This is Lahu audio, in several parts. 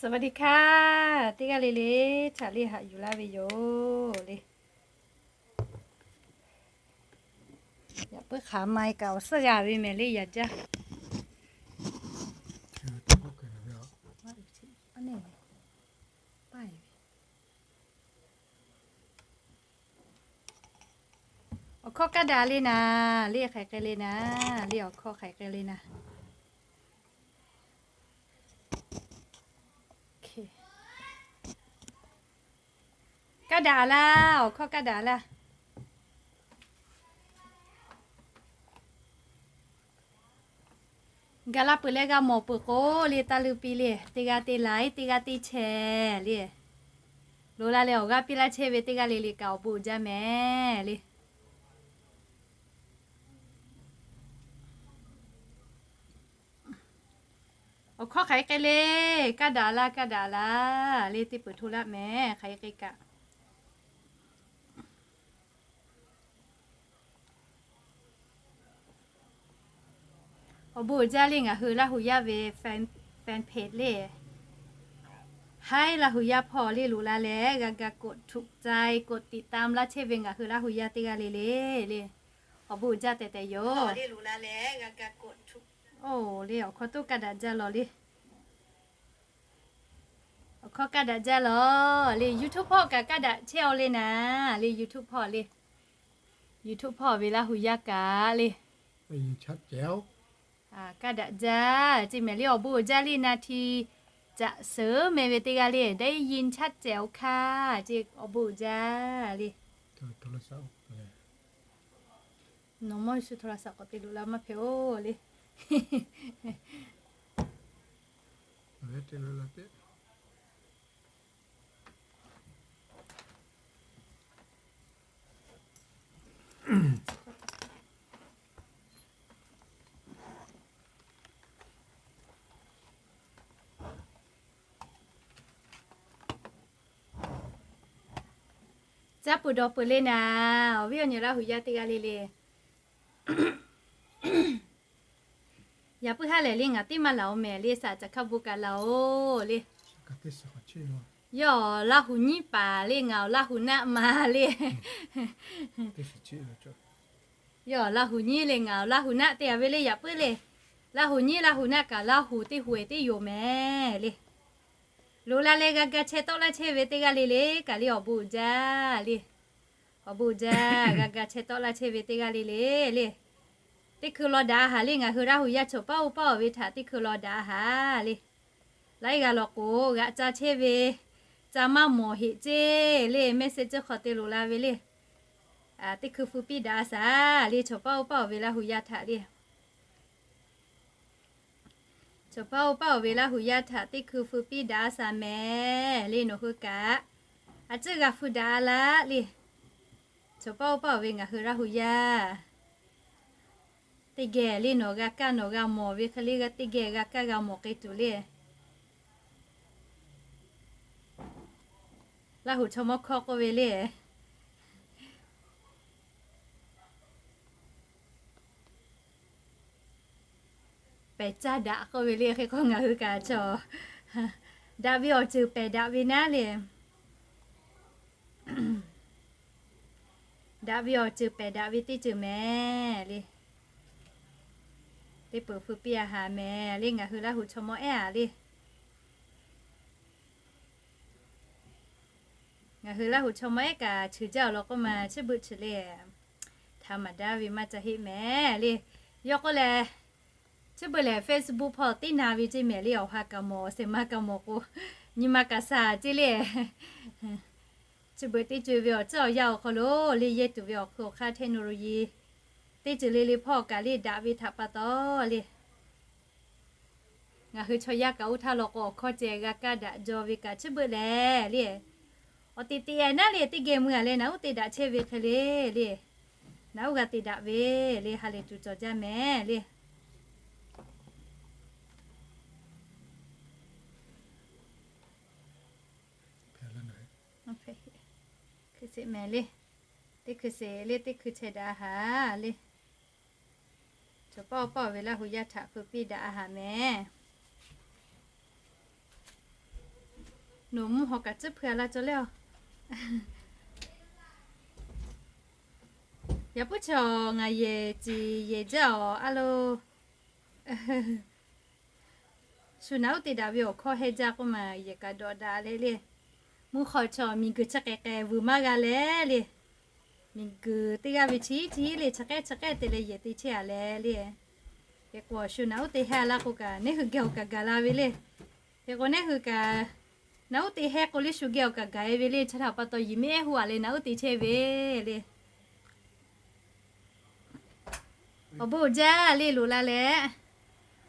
สวัสดีค่ะ teˇ g'aˇ le le, htaꞈ leˇ haꞈ yuˬ laˇ ve yoˬ le. Yaꞈ puiˉ hk'aˬ ma kaꞈ awˬ suhˉ g'a ve mehˍ le yaꞈ jaˇ. Awˬ hkawˇ kaˇ daꞈ le naˍ, le hk'aiˬ k'ai le naˍ, le awˬ hkawˇ hk'aiˬ k'ai le naˍ. Kaˇ daꞈ laˇ, awˬ hkawˇ kaˇ daꞈ laˇ. Gaˬ la peuˬ leh g'a mawˬ peuˬ k'o le, taˇ leuˇ piˇ le, teˇ g'aˇ te laiˉ, teˇ g'aˇ te chehˇ le. Loꞈ la leh awˬ g'aˇ piˇ laˇ chehˇ ve teˇ g'aˇ le le kaꞈ awˬ bon uiˍ jaˇ mehˍ le. Awˬ hkawˇ hk'aiˬ k'ai le, kaˇ daꞈ laˇ, kaˇ daꞈ laˇ le, teˇ peuˬ hto laˇ mehˍ hk'aiˬ k'ai kaꞈ. Awˬ bon uiˍ jaˇ le ngaˬ hui Laˇ hu yaˇ ve fan page le. Haiˉ Laˇ hu yaˇ hpawˇ le loꞈ la leh g'a ga กดถูกใจ กดติดตาม laˇ chehˇ ve ngaˬ hui Laˇ hu yaˇ teˇ g'aˇ le le le. Awˬ bon uiˍ jaˇ tehꞈ tehꞈ yoˬ. Oˬ le awˬ hkawˇ toˇ kaˇ daꞈ jaˇ lawˬ le. Awˬ hkawˇ kaˇ daꞈ jaˇ lawˬ le. YouTube hpawˇ kaꞈ kaˇ daꞈ chehˇ aw le naˍ le. YouTube hpawˇ le, YouTube hpawˇ ve Laˇ hu yaˇ kaꞈ le kaˇ daꞈ jaˇ ce mehˍ le. Awˬ bon uiˍ jaˇ le. นาทีจะเสริม meh ve teˇ g'aˇ le ได้ยินชัดแจ๋วค่ะ ce, awˬ bon uiˍ jaˇ le. Nawˬ mawˇ shu โทรศัพท์ k'awꞈ te loꞈ la maˇ hpehꞈ-oˬ le. Caˇ peuˬ dawˬ peuˬ le naˍ, awˬ viˉ awˬ nyi Laˇ hu yaˇ teˇ g'aˇ le le. Yaꞈ puiˉ haˉ lehˬ le ngaˬ teˇ maˇ laˬ-oˬ mehˍ le, saˍ caˬ hkaˇ bon kaꞈ laˬ-oˬ le. Yawˇ Laˇ hu nyiˉ paˍ le, ngaˬ awˬ Laˇ hu naˆ ma le. Yawˇ Laˇ hu nyiˉ le, ngaˬ awˬ Laˇ hu naˆ te a ve le. Yaꞈ puiˉ le Laˇ hu nyiˉ Laˇ hu naˆ kaꞈ Laˇ hu teˇ hu e teˇ yoˬ mehˍ le. Loꞈ la leh g'a ga chehˇ tawˆ laˇ chehˇ ve teˇ g'aˇ le le kaꞈ le awˬ bon uiˍ jaˇ le. Awˬ bon uiˍ jaˇ, g'a ga chehˇ tawˆ laˇ chehˇ ve teˇ g'aˇ le le le. Teˇ hkui law daꞈ a haˍ le, ngaˬ hui Laˇ hu yaˇ chaw paˇ oˇ paˇ awˬ ve htaꞈ teˇ hkui law daꞈ a haˍ le. Laiˉ g'aˇ law k'o g'aꞈ ca chehˇ ve, ca maˇ mawˬ heꞈ ceˇ le, mehˆ sehˆ ceuˇ hk'aw te loꞈ la ve le. Teˇ hkui feu piˇ daꞈ a shaˍ le, chaw paˇ oˇ paˇ awˬ ve Laˇ hu yaˇ htaꞈ le. Chaw paˇ oˇ paˇ awˬ ve Laˇ hu yaˇ htaꞈ teˇ hkui feu piˇ daꞈ a shaˍ mehˍ le. Nawˬ hui kaꞈ a ciˉ g'a feu daꞈ a laˇ le. Chaw paˇ oˇ paˇ awˬ ve ngaˬ hui Laˇ hu yaˇ teˇ geh le nawˬ g'a kaˇ nawˬ g'a mawˬ ve hk'e le, teˇ geh g'a kaˇ g'a mawˬ k'ai tuˬ le. Laˇ hu chaw mawˇ hkawˇ k'oˆ ve le, pehˬ caˇ daꞈ k'oˆ ve le. Hk'e k'o ngaˬ hui kaꞈ chaw daꞈ ve awˬ ceuˬ pehˬ daꞈ ve naˉ le. Daꞈ ve awˬ ceuˬ pehˬ daꞈ ve teˇ ceuˬ mehˍ le. Teˇ peuˬ feu piˇ a haˍ mehˍ le, ngaˬ hui Laˇ hu chaw mawˇ ehˉ a le. Ngaˬ hui Laˇ hu chaw mawˇ ehˉ kaꞈ cheuˬ jaˇ awˬ lawn k'oˆ ma, chi beuꞈ chi le htaꞈ maˍ daꞈ ve maˇ ca heˆ mehˍ le. Yawˇ k'oˆ leh, chi beuꞈ lehˬ Facebook hpawˇ teˇ na ve ceˇ mehˍ le. Awˬ ha kaꞈ mawˬ, awˬ shehˍ ma kaꞈ mawˬ k'o, nyi ma kaꞈ shaˍ ceˇ le. Chi beuꞈ teˇ co e ve awˬ ceuˬ awˬ yanˇ awˬ hk'aw lo le, yehˇ tuˬ ve awˬ hk'aw awˬ hk'aˇ technology teˇ ceuˬ le le hpawˇ kaꞈ le daꞈ ve htaꞈ pa taw le, ngaˬ hui chaw yaˇ kaꞈ oˇ htaˇ law k'o awˬ hkawˇ ceh g'a kaˇ daꞈ jaw ve kaꞈ chi beuꞈ lehˬ le, awˬ teꞈ teꞈ e naˉ le teˇ geh mui a leh naˬ uˉ te daꞈ chehˇ ve hk'e le le, naˬ uˉ g'a te daꞈ ve le, ha lehˬ tuˬ cawˬ jaˇ mehˍ le. Hkui sheˍ mehˍ le. Teˇ hkui sheˍ le, teˇ hkui chehˇ daꞈ a haˍ le. Chaw paˇ oˇ paˇ awˬ ve Laˇ hu yaˇ htaꞈ feu piˇ daꞈ a haˍ mehˍ. Nawˬ mvuhˇ hawˬ kaꞈ tcuhˉ hpui a la cawˬ le a. Yaꞈ puiˉ chaw ngaˬ yehˬ ciˍ yehˬ jaˇ awˬ a lo. Shu naˬ uˉ te daꞈ ve awˬ hkawˇ heh jaˇ k'oˆ maˬ yehˬ kaꞈ dawꞈ daꞈ leh le. Mvuhˇ hk'aw chaw miˬguiˬ chi k'ehˬ k'ehˬ vuiˬ maˇ g'a leh le. Miˬguiˬ teˇ g'aˇ ve chi chi le chi k'ehˉ chi k'ehˉ te leh yehˬ te chehˇ a leh le. Hk'e k'o shu naˬ uˉ te heh a la k'o kaꞈ nehˉ hui geh awˬ kaꞈ gaˬ la ve le. Hk'e k'o nehˉ hui kaꞈ naˬ uˉ te heh k'o le shu geh awˬ kaꞈ gaˬ e ve le. Chi htaꞈ pa taw yiˍ mehˆ huˆ a leh naˬ uˉ te chehˇ ve le. Awˬ bon jaˇ le loꞈ la leh,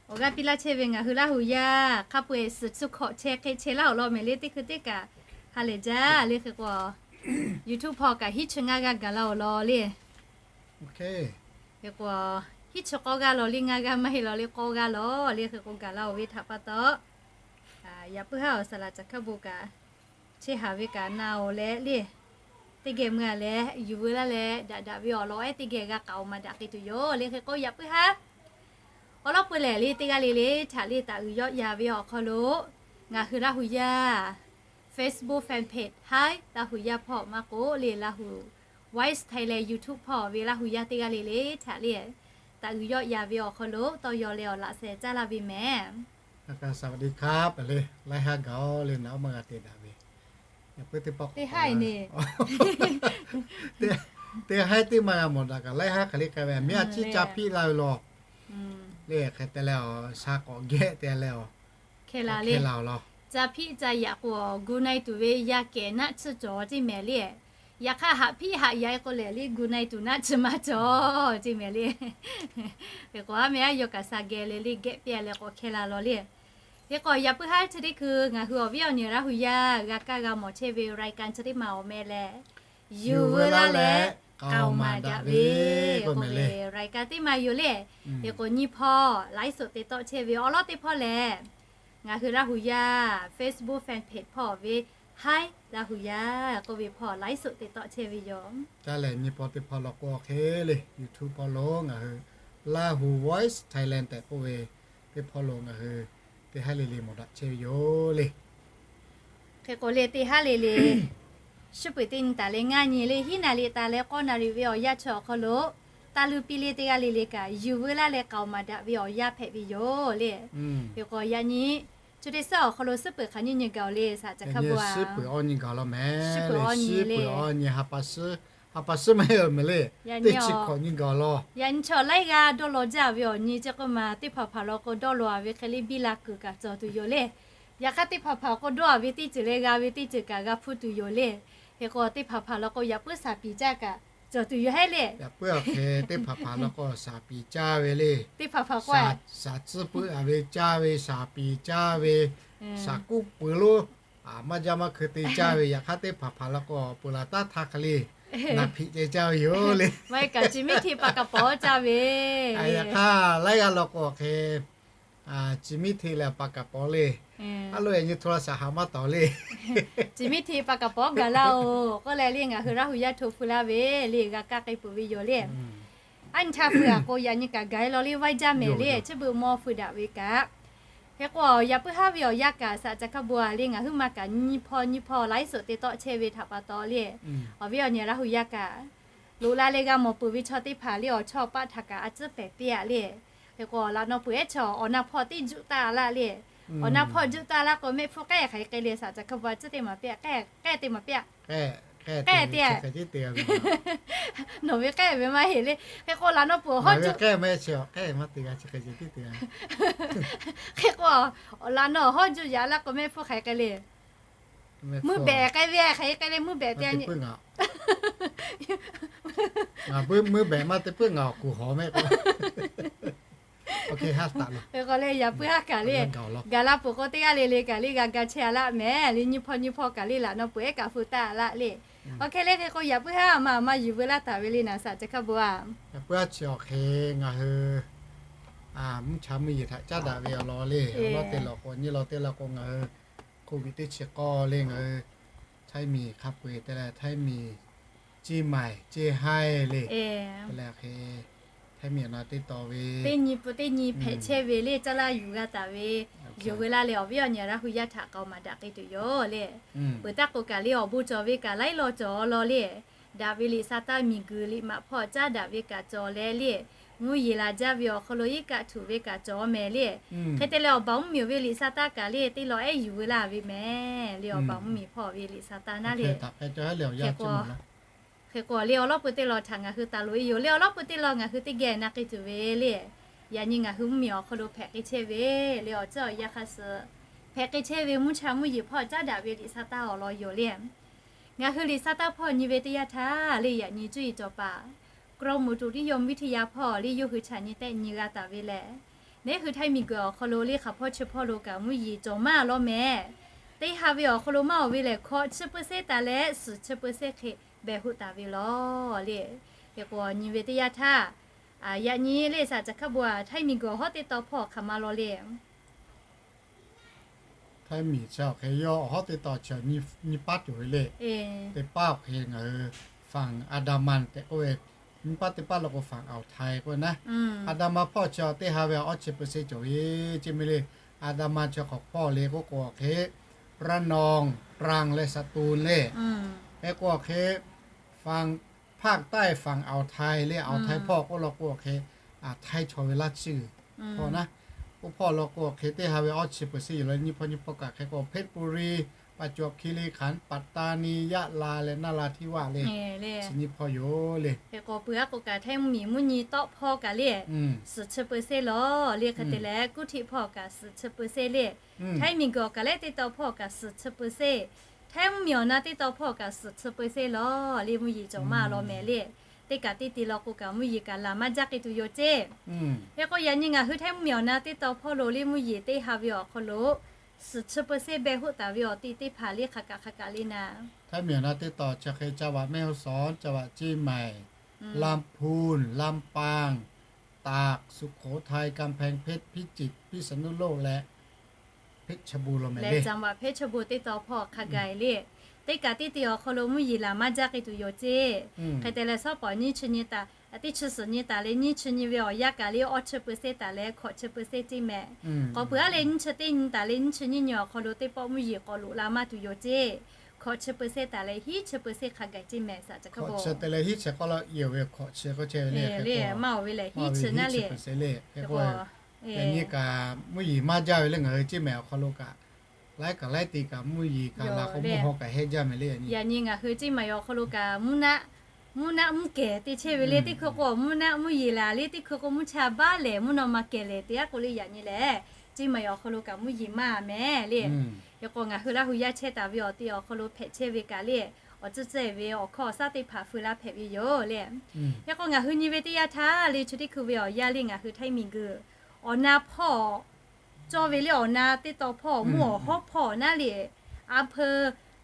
awˬ g'aˇ piˇ laˇ chehˇ ve ngaˬ hui Laˇ huˍ yaˇ hk'a peu-eˬ suhˍ tcuh hkawꞈ chehˇ hk'e chehˇ laˇ awˬ lawn mehˍ le. Teˇ hkui teˇ kaꞈ ha lehˬ jaˇ le. Hk'e k'o YouTube hpawˇ kaꞈ hiˉ chi ngaˇ g'aˇ gaˬ la awˬ lawn le. Hk'e k'o hiˉ chi k'awˇ g'aˇ law le, ngaˇ g'aˇ maˇ heˆ law le, k'awˇ g'aˇ law le. Hk'e k'o gaˬ la awˬ ve htaꞈ pa taw, yaꞈ puiˉ haˉ awˬ saˍ laꞈ caˬ hkaˇ bon kaꞈ chehˇ haˍ ve kaꞈ na awˬ leh le. Teˇ geh mui a leh yuˬ veu laˇ leh daꞈ daꞈ ve awˬ lawn ehˉ teˇ geh g'a k'aoˍ maˍ daꞈ k'ai tuˬ yoˬ le. Hk'e k'o yaꞈ puiˉ haˉ awˬ lawn peu lehˬ le teˇ g'aˇ le le htaꞈ le taˍ uiˍ yawˆ yan ve awˬ hk'aw lo ngaˬ hui Laˇ huˍ yaˇ Facebook fan page Hi Laˇ huˍ yaˇ hpawˇ maˇ k'oˆ le Laˇ huˍ Voice Thailand YouTube hpawˇ ve Laˇ huˍ yaˇ teˇ g'aˇ le le htaꞈ le taˍ uiˍ yawˆ yan ve awˬ hk'aw lo tawˇ yaw leh awˬ laꞈ sheh caˇ laˇ ve mehˍ. สวัสดีครับ le laiˉ haˉ gaˬ-oˬ le naꞈ oˉ maˇ g'a te daꞈ ve. Yaꞈ puiˉ teˇ pawˆ k'o teˇ haiˉ teˇ maˇ g'a mawˬ daꞈ kaꞈ laiˉ haˉ hk'aˬ le k'ai ve miˇ a ciˉ ca hpiˆ la ve law. Le hk'e te leh awˬ sha k'awꞈ gehˆ te leh awˬ hkeh la le. Ca hpiˆ ca yaꞈ k'o gu na e tuˬ ve yaˇ kehˬ naˆ tsuhˇ cawˬ ceˇ mehˍ le. Yaꞈ hk'aˇ haꞈ hpiˆ haꞈ yaꞈ e k'o lehˬ le gu na e tuˬ naˆ tsuhˇ maˇ cawˬ ceˇ mehˍ le. Hk'e k'o a meh a yawˇ kaꞈ sha geh leh le gehˆ piˇ leh k'awꞈ hkeh la law le. Hk'e k'o yaꞈ puiˉ haˉ chi teˇ hkui ngaˬ hui awˬ viˉ awˬ nyi Laˇ huˍ yaˇ g'a kaˇ g'a mawˬ chehˇ ve รายการ chi teˇ maˬ awˬ meh lehˬ yuˬ veu laˇ leh k'aoˍ maˍ daꞈ ve k'oˆ ve รายการ teˇ maˬ yoˬ le. Hk'e k'o nyiˇ hpawˇ ไลฟ์สด te tawˆ chehˇ ve awˬ lawn teˇ hpawˇ lehˬ ngaˬ hui Laˇ huˍ yaˇ Facebook fan page hpawˇ ve Hi Laˇ huˍ yaˇ k'oˆ ve hpawˇ ไลฟ์สด te tawˆ chehˇ ve yoˬ. Caˇ lehˬ nyiˇ hpawˇ teˇ hpawˇ law k'o hk'e le YouTube hpawˇ lo ngaˬ hui Laˇ huˍ Voice Thailand tehꞈ k'oˆ ve teˇ hpawˇ lo ngaˬ hui teˇ haˉ le le mawˬ daꞈ chehˇ ve yoˬ le. Hk'e k'o le teˇ haˉ le le shu peuˬ teˇ nyi taˍ leh ngaˇ nyi le hiˉ naˍ riˍ taˍ leh k'awˇ naˍ riˍ ve awˬ yanˇ chi awˬ hk'aw lo taˇ luˇ piˇ le teˇ g'aˇ le le kaꞈ yuˬ veu laˇ leh k'aoˍ maˍ daꞈ ve awˬ yanˇ hpehꞈ ve yoˬ le. Hk'e k'o yaꞈ nyi chi teˇ suhˉ awˬ hk'aw lo suhˉ peuˬ hk'aˬ nyiˇ nyi gaˬ-oˬ le saˍ caˬ hkaˇ bon a. Suhˉ peuˬ awˇ nyi gaˬ law mehˍ. Suhˉ peuˬ awˇ nyi le. Ha pa suhˉ maˇ heˆ mehˍ le. Teˇ chi hkawꞈ nyi gaˬ law. Yaꞈ nyi chaw laiˉ g'aˇ dawˇ law jaˇ ve awˬ nyi chi k'oˆ ma teˇ hpaˍ hpaˍ law k'o dawˇ law a ve hk'e le biˇ la kuiˬ kaꞈ cawˬ tuˬ yoˬ le. Yaꞈ hk'aˇ teˇ hpaˍ hpaˍ k'o dawˇ a ve teˇ ceuˬ leh g'a ve teˇ ceuˬ kaꞈ g'a hpuˇ tuˬ yoˬ le. Hk'e k'o teˇ hpaˍ hpaˍ law k'o yaꞈ puiˉ shaˍ piˍ caˇ kaꞈ cawˬ tuˬ yoˬ heˉ le. Yaꞈ puiˉ awˬ hk'e teˇ hpaˍ hpaˍ law k'o shaˍ piˍ caˇ ve le. Teˇ hpaˍ hpaˍ k'o shaˍ tcuhˇ puiˉ a ve caˇ ve shaˍ piˍ caˇ ve shaˍ kuˉ peuˬ lo maˇ jaˇ maˇ hkui te caˇ ve yaꞈ hk'aˇ teˇ hpaˍ hpaˍ law k'o peuˬ laˬ taˉ htaˇ hk'e le naˬ hpiꞈ ceh caˇ ve yoˬ le. Maˇ heˆ kaꞈ จิมมี่ hti pa kaˍ pawˍ caˇ ve. Yaꞈ hk'aˇ laiˉ g'aˇ law k'o hk'e จิมมี่ hti leh pa kaˍ pawˍ le. A lo e nyi hto la shaˍ haꞈ maˇ tawˍ le. จิมมี่ hti pa kaˍ pawˍ gaˬ laˇ-oˬ k'oˆ leh le ngaˬ hui Laˇ huˍ yaˇ hto feu laˇ ve le g'a kaˇ k'ai peuˬ ve yoˬ le. Aˉ nyi htaˇ feu a k'o yaꞈ nyi kaꞈ gaˬ e law le vaiˇ jaˇ mehˍ le chi beuꞈ mawˇ feu daꞈ ve kaꞈ. Hk'e k'o yaꞈ puiˉ haˉ ve awˬ yanˇ kaꞈ saˍ caˬ hkaˇ bon a le ngaˬ huiˉ ma kaꞈ nyiˇ hpawˇ nyiˇ hpawˇ ไลฟ์สด te tawˆ chehˇ ve htaꞈ pa taw le awˬ viˉ awˬ nyi Laˇ huˍ yaˇ kaꞈ loꞈ la leh g'a mawˬ peuˬ ve chaw teˇ hpaˍ le awˬ chawˇ paˆ htaꞈ kaꞈ a tcuhˉ pehˍ piˇ a le. Hk'e k'o laꞈ naw peuˬ ehˉ chaw awˬ na hpawˇ teˇ juˆ taˇ laˇ le. Awˬ na hpawˇ juˆ taˇ laˇ k'o mehˆ hpfuhˇ k'ehˆ hk'aˬ hk'e le saˍ caˬ hkaˇ bon a tcuhˉ teˇ maˬ piˇ a k'ehˆ teˇ maˬ piˇ a k'ehˆ te a. Nawˬ ve k'ehˆ ve maˇ heˆ le. Hk'e k'o laꞈ naw peuˬ hawˉ juˆ hk'e k'o laꞈ naw hawˉ juˆ yaꞈ laˇ k'o mehˆ hpfuhˇ hk'aˬ hk'e le. Mvuhˇ behꞈ k'ai ve hk'aˬ hk'e le mvuhˇ behꞈ te a nyi. Ngaˬ mvuhˇ behꞈ maˇ te puiˉ ngaˬ awˬ kuˬ hawˍ mehˆ k'o. Hk'e k'o le yaꞈ puiˉ haˉ kaꞈ le gaˬ la peuˬ k'o teˇ g'aˇ le le kaꞈ le g'a ga chehˇ a laˇ mehˍ le nyiˇ hpawˇ nyiˇ hpawˇ kaꞈ le laꞈ naw peuˬ ehˉ kaꞈ feu taˇ a laˇ le. Awˬ hk'e le hk'e k'o yaꞈ puiˉ haˉ a ma a ma yuˬ veu laˇ taˍ ve le naˬ saˍ caˬ hkaˇ bon a. Yaꞈ puiˉ haˉ chi awˬ hk'e ngaˬ hui mvuhˇ cha mvuhˇ yeˬ htaꞈ caˉ daꞈ ve awˬ lawn le awˬ lawn te lawˬ k'o nyi law te la k'o ngaˬ hui โควิด teˇ chi k'awˇ le ngaˬ hui Htaiˇ miˬ hk'a peu-eˬ te leh Htaiˇ miˬ ciˇ maiˍ ciˇ haiˇ le. Te leh hk'e Htaiˇ miˬ awˬ na teˇ taw ve teˇ nyi pui teˇ nyi hpehꞈ chehˇ ve le, caˇ laˇ yuˬ g'a taˍ ve, yonˍ ve laˇ leh awˬ viˉ awˬ nyi Laˇ hu yaˇ htaꞈ k'aoˍ maˍ daꞈ k'ai tuˬ yoˬ le. Peuˬ taˇ k'o kaꞈ le awˬ bon cawˬ ve kaꞈ laiˉ law cawˬ law le. Daꞈ ve liꞈ sa taˇ miˬ guiˬ liꞈ maꞈ hpawˇ caˉ daꞈ ve kaꞈ cawˬ leh le, mvuhˇ yeˬ laˬ jaˇ ve awˬ hk'aw lo iˉ kaˆ htuꞈ ve kaꞈ cawˬ mehˍ le. Hk'e te leh awˬ baˬ mvuhˇ miˬ ve liꞈ sa taˇ kaꞈ le teˇ law ehˉ yuˬ ve laˇ ve mehˍ le. Awˬ baˬ mvuhˇ miˬ hpawˇ ve liꞈ sa taˇ naˉ le. Hk'e k'o, hk'e k'o le awˬ lawˉ pui teˇ law htaꞈ ngaˬ hui taˍ loꞈ e yoˬ le. Awˬ lawˉ pui teˇ law ngaˬ hui teˇ geh na k'ai tuˬ ve le. Yaꞈ nyi ngaˬ hui mvuhˇ miˬ awˬ hk'aw lo hpehꞈ k'ai chehˇ ve le, awˬ ceuˬ awˬ yanˇ hk'a suh hpehꞈ k'ai chehˇ ve mvuhˇ cha mvuhˇ yeˬ hpawˇ caˉ daꞈ ve liꞈ sa taˇ awˬ lawn yoˬ le. Ngaˬ hui liꞈ sa taˇ hpawˇ nyi ve teˇ yanˇ htaˇ le, yaꞈ nyi cuˇ yiˍ cawˬ paˍ กรมอุตุนิยมวิทยา hpawˇ le yawˇ hui chaꞈ nyi tehˆ nyi g'a taˍ ve lehˬ, neˉ hui Htaiˇ miˬ guiˬ awˬ hk'aw lo le hk'aˬ hpawˇ chi hpawˇ lo kaꞈ mvuhˇ yeˬ cawˬ maˇ law mehˍ. Teˇ ha ve awˬ hk'aw lo maˇ oˬ ve lehˬ, hkawꞈ chi pui seˇ taˍ leh suhˍ chi pui seˇ hk'e behˬ hoˆ taˍ ve law le. Hk'e k'o nyi ve teˇ yanˇ htaˇ, yaꞈ nyi le saˍ caˬ hkaˇ bon a Htaiˇ miˬ guiˬ awˬ hawˉ teˇ taw hpawˇ hk'aˬ ma law le. Htaiˇ miˬ chi awˬ hk'e yawˇ awˬ hawˉ teˇ taw chi nyi paˉ tuˬ ve le. Teˇ paˉ awˬ hk'e ngaˬ hui ฝั่งอันดามัน tehꞈ k'oˆ ve, nyi paˉ teˇ paˉ lo k'o ฝั่งอ่าวไทย k'oˆ ve naˉ. อันดามัน hpawˇ chi teˇ ha ve awˉ chi pui seˇ cawˬ ve ceˇ mehˍ le. อันดามัน chi hk'awꞈ hpawˇ le k'oˆ k'o awˬ hk'e ระนอง ตรัง leh สตูล le. Hk'e k'o awˬ hk'e ฝั่ง ภาคใต้ ฝั่งอ่าวไทย le, อ่าวไทย hpawˇ k'oˆ law k'o awˬ hk'e Htaiˇ chaw ve laˇ tsuhˇ hpawˇ naˉ. Oˇ hpawˇ law k'o awˬ hk'e teˇ ha ve awˉ chi pui seˇ yoˬ le. Nyi hpawˇ nyi hpawˇ kaꞈ hk'e k'o เพชรบุรี ประจวบคีรีขันธ์ ปัตตานี ยะลา leh นราธิวาส le. Chi nyi hpawˇ yoˬ le. Hk'e k'o peuˬ aˉ k'o kaꞈ Htaiˇ mvuhˇ miˬ mvuhˇ nyi tawˆ hpawˇ kaꞈ le, suhˍ chi pui seˇ law le. Hk'e te leh กรุงเทพ hpawˇ kaꞈ suhˍ chi pui seˇ le. Htaiˇ miˬ guiˬ awˬ kaˍ lehˉ teˇ taw hpawˇ kaꞈ suhˍ chi pui seˇ, Htaiˇ mvuhˇ miˬ awˬ na teˇ taw hpawˇ kaꞈ suhˍ chi pui seˇ law le. Mvuhˇ yeˬ cawˬ maˇ law mehˍ le. Teˇ kaꞈ teˇ te law k'o kaꞈ mvuhˇ yeˬ kaꞈ laˬ maˇ jaˇ k'ai tuˬ yoˬ ceˇ. Hk'e k'o yaꞈ nyi ngaˬ hui Htaiˇ mvuhˇ miˬ awˬ na teˇ taw hpawˇ lo le mvuhˇ yeˬ teˇ ha ve awˬ hk'aw lo suhˍ chi pui seˇ behˬ hoˆ taˍ ve awˬ te teˇ hpaˍ le hk'aˬ kaꞈ hk'aˬ kaꞈ le naˍ. Htaiˇ miˬ awˬ na teˇ taw chi hk'e จังหวัดแม่ฮ่องสอน จังหวัดเชียงใหม่ ลำพูน ลำปาง ตาก สุโขทัย กำแพงเพชร พิจิตร พิษณุโลก leh เพชรบูรณ์ law mehˍ le. จังหวัดเพชรบูรณ์ teˇ taw hpawˇ hk'a gaˬ le. Teˇ kaꞈ teˇ te awˬ hk'aw lo mvuhˇ yeˬ laˬ maˇ jaˇ k'ai tuˬ yoˬ ceˇ. Hk'e te leh shawˉ pawˍ nyiˇ chi nyi taˍ, teˇ chi suhˍ nyi taˍ leh nyiˇ chi nyi ve awˬ yanˇ kaꞈ le awˇ chi pui seˇ taˍ leh hkawꞈ chi pui seˇ ceˇ mehˍ. K'awꞈ peuˬ aˉ leh nyiˇ chi teˇ nyi taˍ leh nyiˇ chi nyiˇ nyi awˬ hk'aw lo teˇ pawˆ mvuhˇ yeˬ k'awꞈ loꞈ la maˇ tuˬ yoˬ ceˇ. Hkawꞈ chi pui seˇ taˍ leh hiˉ chi pui seˇ hk'a gaˬ ceˇ mehˍ saˍ caˬ hkaˇ bon. Hkawꞈ chi te leh hiˉ chi k'awˇ law yehˬ ve hkawꞈ chi k'oˆ chehˇ ve le. Maˇ oˬ ve lehˬ hiˉ chi naˉ le. Yaꞈ nyi kaꞈ mvuhˇ yeˬ maˇ jaˇ ve le ngaˬ hui ceˇ mehˍ awˬ hk'aw lo kaꞈ laiˉ kaꞈ laiˉ te kaꞈ mvuhˇ yeˬ kaꞈ laˬ k'o mvuhˇ haw kaꞈ heˆ jaˇ mehˍ le. Yaꞈ nyi ngaˬ hui ceˇ mehˍ awˬ hk'aw lo kaꞈ mvuhˇ naˆ mvuhˇ naˆ mvuhˇ kehˬ te chehˇ ve le. Teˇ hkui k'o mvuhˇ naˆ mvuhˇ yeˬ laˬ le. Teˇ hkui k'o mvuhˇ cha baˆ lehˬ mvuhˇ naw ma kehˬ lehˬ te aˉ k'o le. Yaꞈ nyi lehˬ ceˇ mehˍ awˬ hk'aw lo kaꞈ mvuhˇ yeˬ maˇ mehˍ le. Hk'e k'o ngaˬ hui Laˇ hu yaˇ chehˇ taˍ ve awˬ te awˬ hk'aw lo hpehꞈ chehˇ ve kaꞈ le, awˬ tcuhˇ tcuhˇ ve awˬ hkawˇ awˬ saˉ teˇ hpaˍ feu laˇ hpehꞈ ve yoˬ le. Hk'e k'o ngaˬ hui nyi ve teˇ yanˇ htaˇ le chi teˇ hkui ve awˬ yanˇ le ngaˬ hui Htaiˇ miˬ guiˬ awˬ na hpawˇ cawˇ ve le awˬ na teˇ taw hpawˇ mvuhˇ awˬ hawˉ hpawˇ naˉ le, อำเภอ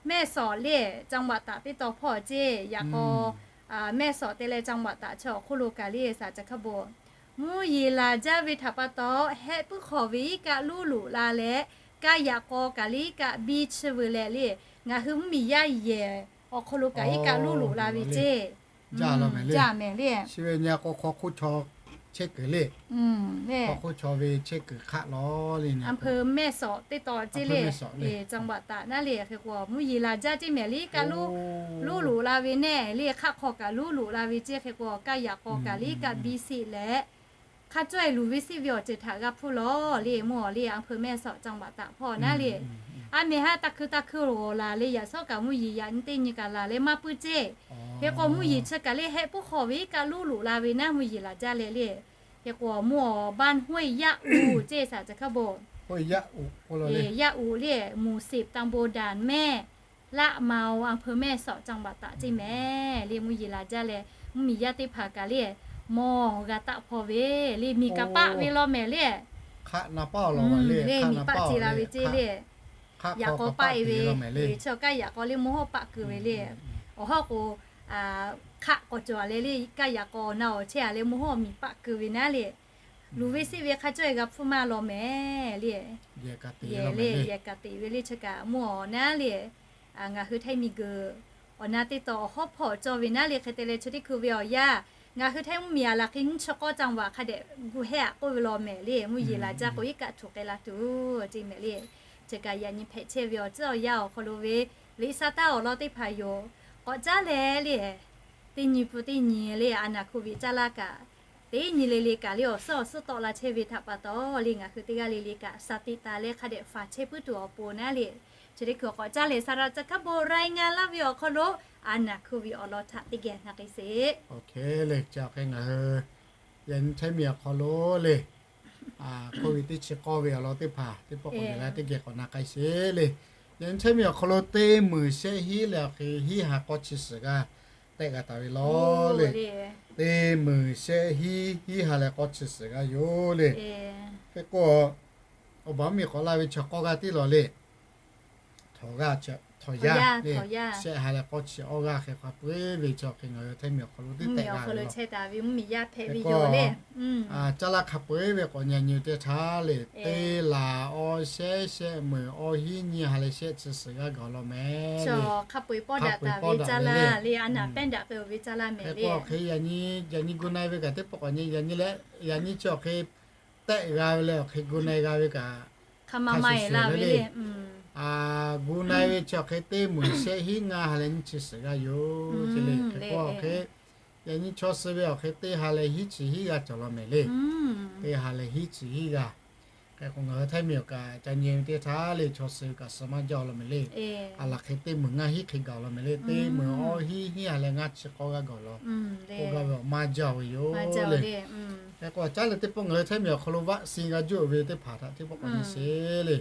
แม่สอด le, จังหวัดตาก teˇ taw hpawˇ ceˇ. Yaꞈ k'aw แม่สอด te leh จังหวัดตาก chi awˬ hk'oˆ lo kaꞈ le saˍ caˬ hkaˇ bon mvuhˇ yeˬ laˬ jaˇ ve htaꞈ pa taw hehˆ puiˉ hk'awꞈ ve iˉ kaˆ luˉ loꞈ la leh, kaˇ yaꞈ k'aw kaꞈ le iˉ kaˆ biˇ chi veu leh le, ngaˬ hui mvuhˇ miˬ yaˇ yehˬ awˬ hk'aw lo kaꞈ iˉ kaˆ luˉ loꞈ la ve ceˇ. Jaˇ mehˍ le. Chi ve nyi k'o hk'aw hk'oˆ chaw chehˇ kuiˬ le. Hk'aw hk'oˆ chaw ve chehˇ kuiˬ hk'aˆ law le. อำเภอแม่สอด teˇ taw ceˇ le, จังหวัดตาก naˉ le. Hk'e k'o mvuhˇ yeˬ laˬ jaˇ ceˇ mehˍ le iˉ kaˆ luˉ loꞈ la ve neˇ le, hk'aˆ hk'aw kaꞈ luˉ loꞈ la ve ceˇ. Hk'e k'o kaˇ yaꞈ k'aw kaꞈ le iˉ kaˆ biˇ seˆ leh, hk'a cawˇ e luˬ ve seˆ ve awˬ ceuˬ htaꞈ g'a hpuˇ law le. Mvuhˇ awˬ le อำเภอแม่สอด จังหวัดตาก hpawˇ naˉ le. A mehˍ ha taˇ hkui taˇ hkui loˬ laˬ le, yaꞈ shawˉ kaꞈ mvuhˇ yeˬ yaꞈ nyi teˇ nyi kaꞈ laˬ leh maˇ puiˉ ceˇ. Hk'e k'o mvuhˇ yeˬ chi kaꞈ le hehˆ puiˉ hk'awꞈ ve iˉ kaˆ luˉ loꞈ la ve naˉ mvuhˇ yeˬ laˬ jaˇ leh le. Hk'e k'o mvuhˇ awˬ บ้านห้วยยะอู ceˇ saˍ caˬ hkaˇ bon. Yaꞈ u le, หมู่สิบ ตำบลด่านแม่ละเมา อำเภอแม่สอด จังหวัดตาก ceˇ mehˍ le. Mvuhˇ yeˬ laˬ jaˇ leh mvuhˇ miˬ yaˇ teˇ hpaˍ kaꞈ le mawˬ g'a taˆ hpaw ve le, miˬ kaꞈ paˆ ve law mehˍ le. Miˬ paˆ ce la ve ceˇ le. Yaꞈ k'aw paˆ e ve, chi kaˇ yaꞈ k'aw le mvuhˇ hawˉ paˆ keu ve le. Awˬ hawˉ k'o hk'aˆ k'awꞈ cawˬ a leh le, kaˇ yaꞈ k'aw na awˬ chehˇ a leh mvuhˇ hawˉ miˬ paˆ keu ve naˉ le. Luˬ ve seˆ ve hk'a cawˇ e g'a hpuˇ maˇ law mehˍ le. Yehˬ le, yehˬ kaꞈ teꞈ ve le. Chi kaꞈ mvuhˇ awˬ naˉ le, ngaˬ hui Htaiˇ miˬ guiˬ awˬ na teˇ taw awˬ hawˉ hpawˇ cawˇ ve naˉ le. Hk'e te leh chi teˇ hkui ve awˬ yanˇ Ngaˬ hui htaiˇ mvuhˇmiˬ a laˬ hk'e nyiˇ chi k'awˇ caˇ vaꞈ hk'a dehꞈ gu hehˉ aꞈ k'oˆ ve law mehˍ le. Mvuhˇ yeˬ laˬ jaˇ k'o iˉ kaˆ htuꞈ k'ai la tuˬ ceˇ mehˍ le. Chi kaꞈ yaꞈ nyi hpehꞈ chehˇ ve awˬ tcuhˉ awˬ yanˇ awˬ hk'aw lo ve liꞈ sa taˇ awˬ lawn teˇ hpaˍ yoˬ. K'awꞈ caˉ leh le, teˇ nyi pun teˇ nyi le a naˬ hkuˇ viꞈ caˇ laˇ kaꞈ, teˇ nyi le le kaꞈ le awˬ suhˉ awˬ suhˉ tawˆ la chehˇ ve htaꞈ pa taw le ngaˬ hui teˇ g'aˇ le le kaꞈ สติ taˍ leh hk'a dehꞈ faˍ chehˇ puiˉ tuˬ awˬ pon naˉ le. Chi teˇ hkui k'awꞈ caˉ leh สหรัฐ จังหวัด รายงาน laˇ ve awˬ hk'aw lo a naˬ hkuˇ viꞈ awˬ lawn htaꞈ teˇ geh na k'ai sheˍ. Oˇ hk'e le, chi awˬ hk'e ngaˬ hui yaꞈ nyi Htaiˇ miˬ awˬ hk'aw lo le, hk'oˆ ve teˇ chi k'awˇ ve awˬ lawn teˇ hpaˍ teˇ pawˆ k'awꞈ nyi la teˇ geh k'awꞈ na k'ai sheˍ le. Yaꞈ nyi Htaiˇ miˬ awˬ hk'aw lo teˇ meunˍ shehˆ hiˉ leh awˬ hk'e hiˉ ha k'awˇ chi suhˍ g'aˇ tehˆ g'a taˍ ve law le. Teˇ meunˍ shehˆ hiˉ hiˉ ha leh k'awˇ chi suhˍ g'aˇ yoˬ le. Hk'e k'o, awˬ baˬ mvuhˇmiˬ k'awꞈ la ve chaw k'awˇ g'aˇ tiˉ law le. Htawnˍ g'aˇ, htawnˍ yaˇ le, shehˆ ha leh k'awˇ chi awˇ g'aˇ hk'e hk'a peu-eˬ ve chi awˬ hk'e ngaˬ hui Htaiˇ miˬ awˬ hk'aw lo teˇ tehꞈ g'a ve law. Hk'e k'o, caˇ laˇ hk'a peu-eˬ ve k'awꞈ nyi nyi teˇ htaˇ le, teˇ laˬ awˇ shehˉ shehˆ meunˍ awˇ hiˉ nyiˇ ha leh shehˆ chi suhˍ g'aˇ gaˬ law mehˍ le. Hk'a peu-eˬ pawˆ daꞈ taˍ ve caˇ laˇ le, a naˬ pehˉ daꞈ k'ai-o ve caˇ laˇ mehˍ le. Hk'e k'o, yaꞈ nyi gu na-e ve kaꞈ teˇ pawˆ k'awꞈ nyi, yaꞈ nyi leh yaꞈ nyi chi awˬ hk'e tehˆ g'a ve leh awˬ hk'e gu na-e g'a ve kaꞈ hk'a ma ma-e laˇ ve le. Gu na-e ve chi awˬ hk'e teˇ meunˍ shehˆ hiˉ ngaˇ ha leh nyiˇ chi suhˍ g'aˇ yoˬ ce le. Hk'e k'o, awˬ hk'e yaꞈ nyi chaw suh ve awˬ hk'e teˇ ha leh hiˉ chi hiˉ g'aˇ cawˬ law mehˍ le. Teˇ ha leh hiˉ chi hiˉ g'aˇ. Hk'e k'o, ngaˬ hui Htaiˇ miˬ awˬ kaꞈ ca nyi ve teˇ htaˇ le chaw suh ve kaꞈ suh maˇ jaˇ law mehˍ le. A laˬ hk'e teˇ meunˍ ngaˇ hiˉ hk'e gaˬ law mehˍ le. Teˇ meunˍ awˇ hiˉ hiˉ ha leh ngaˇ chi k'awˇ g'aˇ gaˬ law. K'oˆ gaˇ ve awˬ maˇ jaˇ ve yoˬ le. Hk'e k'o, caˉ leh teˇ pawˆ ngaˬ hui Htaiˇ miˬ awˬ hk'aw lo vaccine g'a juˇ-oˬ ve teˇ hpaˍ htaꞈ teˇ pawˆ k'awꞈ nyi sheˍ le.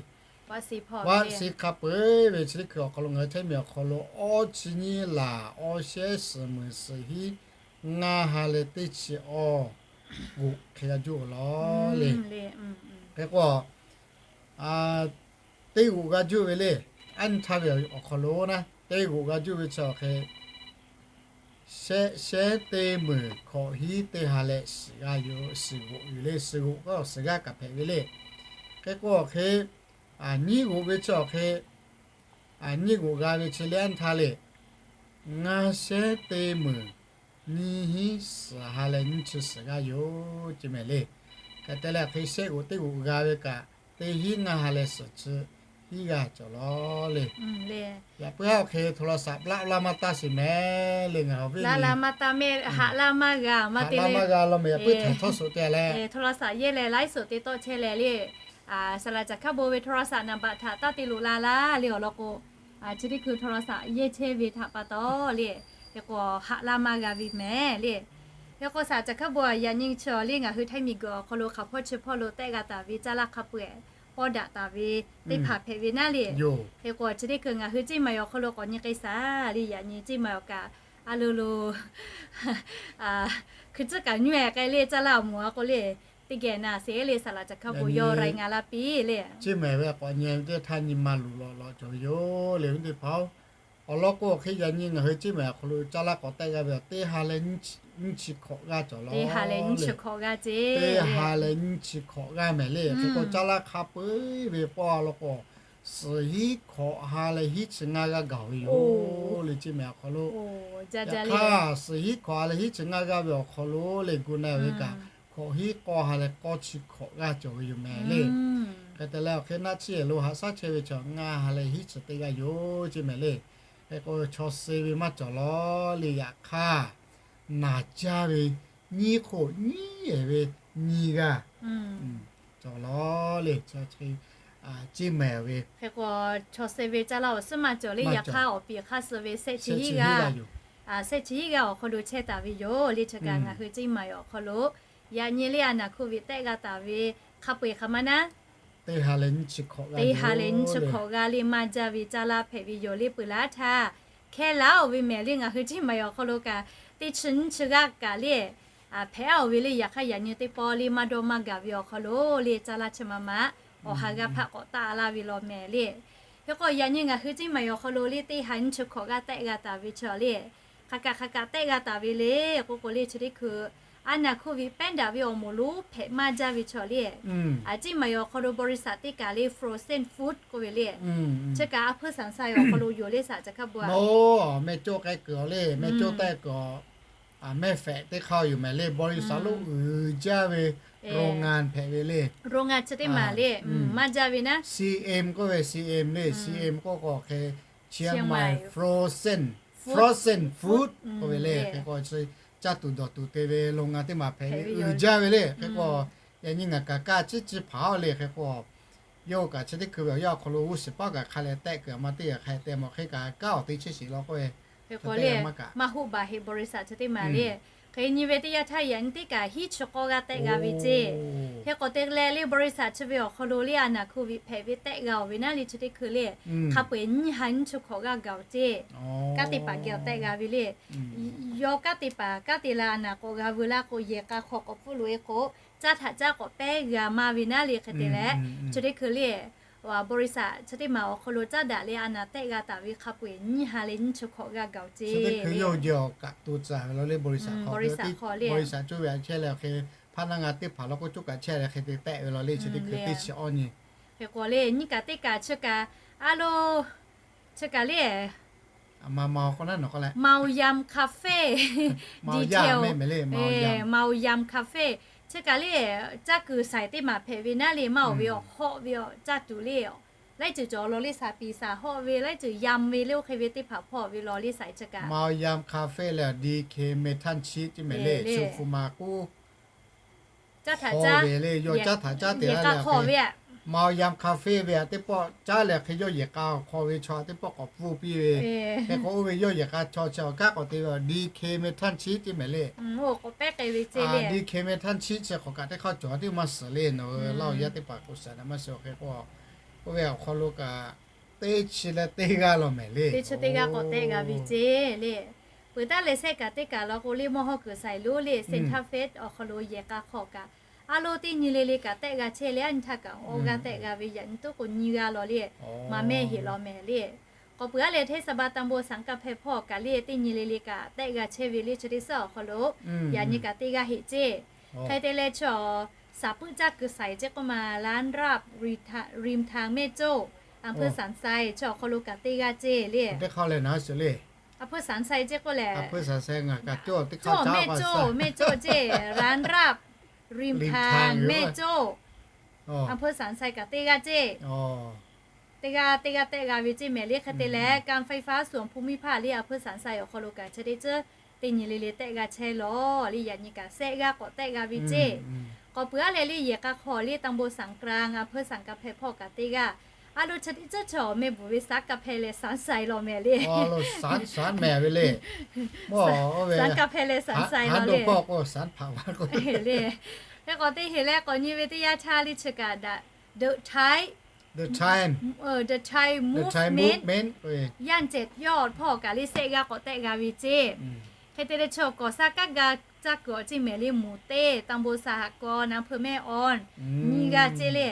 Vaccine hk'a peu-eˬ ve chi teˇ hkui awˬ hk'aw lo ngaˬ hui Htaiˇ miˬ awˬ hk'aw lo awˇ chi nyiˇ laˬ awˇ shehˉ suhˍ meunˍ suhˍ hiˉ ngaˇ ha leh teˇ chi awˇ g'oꞈ hk'e g'a juˇ-oˬ law le. Hk'e k'o, teˇ g'oꞈ g'a juˇ ve le. Aˉ nyi htaˇ ve awˬ hk'aw lo naˉ, teˇ g'oꞈ g'a juˇ ve chi awˬ hk'e shehˆ shehˉ teˇ meunˍ hkawꞈ hiˉ teˇ ha leh suhˍ g'aˇ yoˬ. Suhˍ g'oꞈ yoˬ le. Suhˍ g'oꞈ k'o suhˍ g'aˇ kaꞈ hpehꞈ ve le. Hk'e k'o, awˬ hk'e nyiˇ g'oꞈ ve chi awˬ hk'e nyiˇ g'oꞈ g'a ve chi le aˉ nyi htaˇ le, ngaˇ shehˉ teˇ meunˍ nyiˇ hiˉ suhˍ ha leh nyiˇ chi suhˍ g'aˇ yoˬ ce mehˍ le. Hk'e te leh, hk'e shehˆ g'oꞈ teˇ g'oꞈ g'a ve kaꞈ, teˇ hiˉ ngaˇ ha leh suhˍ chi hiˉ g'aˇ cawˬ law le. Yaꞈ puiˉ awˬ hk'e โทรศัพท์ laˇ laˇ maˇ taˇ sheˍ mehˍ le. Ngaˬ hui ve laˇ laˇ maˇ taˇ mehˍ, haꞈ laˇ maˇ g'a maˇ te le. Laˇ maˇ g'a law mehˍ, yaꞈ puiˉ htaꞈ htawˇ suhˍ te leh โทรศัพท์ yehˇ leh laiˉ suhˍ te tawˆ chehˇ leh le. สหรัฐ จังหวัด ve โทรศัพท์ นามบัตร htaꞈ taˇ te loꞈ la laˇ le awˬ lawn k'o, chi teˇ hkui โทรศัพท์ yehˇ chehˇ ve htaꞈ pa taw le, hk'e k'o haꞈ laˇ maˇ g'a ve mehˍ le. Hk'e k'o สหรัฐ จังหวัด yaꞈ nyi chi awˬ le ngaˬ hui Htaiˇ miˬ guiˬ awˬ hk'aw lo hk'aˬ hpawˇ chi hpawˇ lo tehˆ g'a taˍ ve caˇ laˇ hk'a peu-eˬ pawˆ daꞈ taˍ ve teˇ hpaˍ hpehꞈ ve naˉ le. Hk'e k'o chi teˇ hkui ngaˬ hui Ceˇ maiˍ awˬ hk'aw lo k'awꞈ nyi k'ai shaˍ le. Yaꞈ nyi Ceˇ maiˍ awˬ kaꞈ a lo lo hkui tcuhˉ kaꞈ nyuˇ-e k'ai le caˇ laˇ awˬ moˍ a k'o le, teˇ geh na sheˍ le. สหรัฐ จังหวัด yawˇ รายงาน laˇ piˇ le. Ceˇ maiˍ ve k'awꞈ nyi teˇ htaˇ nyi ma luˬ lawꞈ lawꞈ cawˬ ve yoˬ le. Awˬ teˇ hpaˍ-oˬ, awˬ lawn k'o, awˬ hk'e yaꞈ nyi ngaˬ hui Ceˇ maiˍ awˬ hk'aw lo caˇ laˇ k'awꞈ tehˆ g'a ve teˇ ha leh nyiˇ chi hkawꞈ g'aˇ cawˬ law. Teˇ ha leh nyiˇ chi hkawꞈ g'aˇ ce. Teˇ ha leh nyiˇ chi hkawꞈ g'aˇ mehˍ le. Hk'e k'o caˇ laˇ hk'a peu-eˬ ve pawˆ a lawn k'o, suhˍ hiˉ hkawꞈ ha leh hiˉ chi ngaˇ g'aˇ gaˬ ve yoˬ le. Ceˇ maiˍ awˬ hk'aw lo, yaꞈ hk'aˇ suhˍ hiˉ hkawꞈ ha leh hiˉ chi ngaˇ g'aˇ ve awˬ hk'aw lo le gu na ve kaꞈ, hkawꞈ hiˉ k'awˇ ha leh k'awˇ chi hkawꞈ g'aˇ cawˬ ve yoˬ mehˍ le. Hk'e te leh, awˬ hk'e naˆ tsuhˇ yehˬ lo haꞈ shaˉ chehˇ ve chaw ngaˇ ha leh hiˉ chi teˇ g'aˇ yoˬ ce mehˍ le. Hk'e k'o chaw suh ve maˇ cawˬ law le. Yaꞈ hk'aˇ naˬ jaˇ ve nyiˇ hk'oˆ nyiˉ yehˬ ve nyiˇ g'aˇ cawˬ law le. Ceˇ maiˍ ve hk'e k'o chaw suh ve caˇ laˇ awˬ suhˉ maˇ cawˬ le. Yaꞈ hk'aˇ awˬ piˍ hk'aˇ suh ve shehˆ chi hiˉ g'aˇ, shehˆ chi hiˉ g'aˇ awˬ hk'aw lo chehˇ taˍ ve yoˬ le. Chi kaꞈ ngaˬ hui Ceˇ maiˍ awˬ hk'aw lo yaꞈ nyi le a naˬ hkuˇ viꞈ tehˆ g'a taˍ ve hk'a peu-eˬ hk'aˬ ma naˉ, teˇ ha leh nyiˇ chi hkawꞈ g'aˇ le maˇ jaˇ ve caˇ laˇ hpehꞈ ve yoˬ le. Peuˬ laˇ htaˇ hkeh laˇ-oˬ ve mehˍ le. Ngaˬ hui Ceˇ maiˍ awˬ hk'aw lo kaꞈ teˇ chi nyiˇ chi g'aˇ kaꞈ le hpehꞈ-oˬ ve le. Yaꞈ hk'aˇ yaꞈ nyi teˇ pawˆ le maˇ dawˇ maˇ gaˬ ve awˬ hk'aw lo le caˇ laˇ chi ma ma awˬ ha g'a hpaˆ k'awꞈ taˆ laˇ ve law mehˍ le. Hk'e k'o yaꞈ nyi ngaˬ hui Ceˇ maiˍ awˬ hk'aw lo le teˇ ha nyiˇ chi hkawꞈ g'aˇ tehˆ g'a taˍ ve chaw le, hk'aˬ kaꞈ hk'aˬ kaꞈ tehˆ g'a taˍ ve le k'oˆ k'o le, chi teˇ hkui a naˬ hkuˇ viꞈ pehˉ daꞈ ve awˬ moˍ lonˉ hpehꞈ maˇ jaˇ ve chaw le, Ceˇ maiˍ awˬ hk'aw lo บริษัท teˇ kaꞈ le frozen food k'oˆ ve le, chi kaꞈ a hpuiˇ สหรัฐ awˬ hk'aw lo yoˬ le สหรัฐ จังหวัด mehˇ coˇ k'ai kuiˬ-oˬ le, mehˇ coˇ tehˆ kuiˬ-oˬ. mehˇ hpehꞈ teˇ hk'aˇ yoˬ mehˍ le. บริษัท lo uiˍ jaˇ ve โรงงาน hpehꞈ ve le. โรงงาน chi teˇ maˬ le, maˇ jaˇ ve naˉ, CM k'oˆ ve, CM le, CM k'oˆ k'o hk'e, Chiang Mai frozen, frozen food k'oˆ ve le. Hk'e k'o caˇ tuˬ dawˬ tuˬ te ve โรงงาน teˇ maˬ hpehꞈ ve uiˍ jaˇ ve le. Hk'e k'o yaꞈ nyi ngaˬ kaꞈ kaˇ ciˉ ciˉ hpaˍ-oˬ le. Hk'e k'o yawˇ kaꞈ chi teˇ hkui ve awˬ yanˇ awˬ hk'aw lo g'uˇ suhˍ paˉ kaꞈ hk'a leh tehˆ kuiˬ a ma teˇ g'aˇ hk'a tehꞈ mawˬ hk'e kaꞈ kanˉ awˬ te chehˇ sheˍ law k'oˆ ve. Hk'e k'o le, maˇ hoˆ baˬ heˆ บริษัท chi teˇ maˬ le. Hk'e nyi ve teˇ yanˇ htaˇ yaꞈ nyi teˇ kaꞈ hiˉ chi k'awˇ g'aˇ tehˆ g'a ve ceˇ. Hk'e k'o te leh le บริษัท chi ve awˬ hk'aw lo le a naˬ โควิด hpehꞈ ve tehˆ g'a-oˬ ve naˉ le chi teˇ hkui le, hk'a peu-eˬ nyiˇ ha nyiˇ chi hk'awꞈ g'aˇ gaˬ-oˬ ceˇ. Kanˉ te paˍ geh-oˬ tehˆ g'a ve le. Yawˇ kanˉ te paˍ kanˉ te la a naˬ k'awꞈ g'a veu laˇ k'o yehˬ k'a hk'aw k'awꞈ pfuhˇ loꞈ-e k'o, caˇ htaꞈ caˇ k'awꞈ pehˉ g'a maˇ ve naˉ le. Hk'e te leh chi teˇ hkui le บริษัท chi teˇ maˬ awˬ hk'aw lo caˇ daꞈ leh a naˬ tehˆ g'a taˍ ve hk'a peu-eˬ nyiˇ ha leh nyiˇ chi hk'awꞈ g'aˇ gaˬ-oˬ ceˇ. Chi teˇ hkui yawˇ hui jehˬ awˬ kaꞈ to tcuh ve law le บริษัท hk'aw, บริษัท coˇ ve a chehˇ leh awˬ hk'e, hpaˇ naˇ g'a teˇ hpaˍ law k'o coˇ kaꞈ chehˇ leh hk'e te tehˆ ve law le chi teˇ hkui teˇ chi awˇ nyi. Hk'e k'o le nyiˇ kaꞈ teˇ kaꞈ chi kaꞈ a lo chi kaꞈ le เมา ยำ คาเฟ่ detail เมา ยำ คาเฟ่ chi kaꞈ le caˇ kuiˬ saiˍ teˇ maˬ hpehꞈ ve naˉ le. Maˇ-oˬ ve awˬ hawˆ ve awˬ caˇ tuˬ le, laiˉ ceuˬ cawˬ law le, saˍ piˍ saˍ hawˆ ve laiˉ ceuˬ ยำ ve le, oˇ hk'e ve teˇ hpaˍ hpawˇ ve law le saiˍ chi kaꞈ. เมา ยำ คาเฟ่ le, D K Methan chi teˇ maˬ le, shu hpu ma k'oˆ caˇ htaꞈ caˇ ve le, yawˇ caˇ htaꞈ caˇ te laˇ le. เมา ยำ คาเฟ่ ve a teˇ pawˆ caˉ leh hk'e yawˇ yehˬ k'a hk'aw ve chaw teˇ pawˆ k'awꞈ pfuhˇ piˇ ve. Hk'e k'o oˇ ve yawˇ yehˬ k'a chaw chi awˬ kanˉ k'awꞈ te ve, D K Methan chi teˇ maˬ le. D K Methan chi chi hk'awꞈ kaꞈ teˇ hk'aˇ cawˬ teˇ maˇ suhˍ le nawˬ hui laˇ-oˬ yaˇ teˇ hpaˍ k'o shaˍ na maˇ suhˍ. Hk'e k'o oˇ ve awˬ hk'aw lo kaꞈ teˇ chi leh teˇ g'aˇ law mehˍ le. Teˇ chi teˇ g'aˇ k'awꞈ tehˆ g'a ve ceˇ le. Peuˬ taˉ leh sehˆ kaꞈ teˇ kaꞈ law k'o le mawˇ hawˇ kuiˬ saiˍ lonˉ le, Santa Fe awˬ hk'aw lo yehˬ k'a hk'aw kaꞈ a lo teˇ nyi le le kaꞈ tehˆ g'a chehˇ le. A nyi htaˇ kaꞈ awˇ g'aˇ tehˆ g'a ve yaꞈ nyi toˉ k'o nyiˇ g'aˇ law le. Maˍ mehˇ heˆ law mehˍ le. K'awꞈ peuˬ aˉ leh เทศบาลตำบลสันกำแพง hpawˇ kaꞈ le teˇ nyi le le kaꞈ tehˆ g'a chehˇ ve le chi teˇ suhˉ awˬ hk'aw lo yaꞈ nyi kaꞈ teˇ g'aˇ heˆ ceˇ. Hk'e te leh chi awˬ saˍ puiˉ caˇ kuiˬ saiˍ ceˇ k'oˆ ma ร้านราบ ริมทางแม่โจ้ อำเภอสันทราย chi awˬ hk'aw lo kaꞈ teˇ g'aˇ ceˇ le. อำเภอสันทราย ceˇ k'oˆ lehˬ, แม่โจ้ แม่โจ้ ceˇ ร้านราบ ริมทางแม่โจ้ อำเภอสันทราย kaꞈ teˇ g'aˇ ceˇ. Teˇ g'aˇ teˇ g'aˇ tehˆ g'a ve ceˇ mehˍ le. Hk'e te leh การไฟฟ้าส่วนภูมิภาค le อำเภอสันทราย awˬ hk'aw lo kaꞈ chi teˇ ceuˬ teˇ nyi le le tehˆ g'a chehˇ law le. Yaꞈ nyi kaꞈ sehˆ g'aˇ k'awꞈ tehˆ g'a ve ceˇ. K'awꞈ peuˬ aˉ leh le yehˬ k'a hk'aw le ตำบลสันกลาง อำเภอสันกำแพง hpawˇ kaꞈ teˇ g'aˇ. A lo chi teˇ ceuˬ chi awˬ meh bvuhˬ ve สันกำแพง leh สันทราย law mehˍ le. สันกำแพง leh สันทราย law le. Hk'e k'awꞈ teˇ heˍ leh k'awꞈ nyi ve teˇ yanˇ htaˇ le chi kaꞈ daꞈ The Thai, The Thai Movement ย่านเจ็ดยอด hpawˇ kaꞈ le sehˆ g'aˇ k'awꞈ tehˆ g'a ve ceˇ. Hk'e te leh chi awˬ ก่อสร้าง kanˉ ga caˇ kuiˬ awˬ ceˇ mehˍ le หมู่เต้ ตำบลสหกรณ์ อำเภอแม่ออน nyiˇ g'aˇ ceˇ le.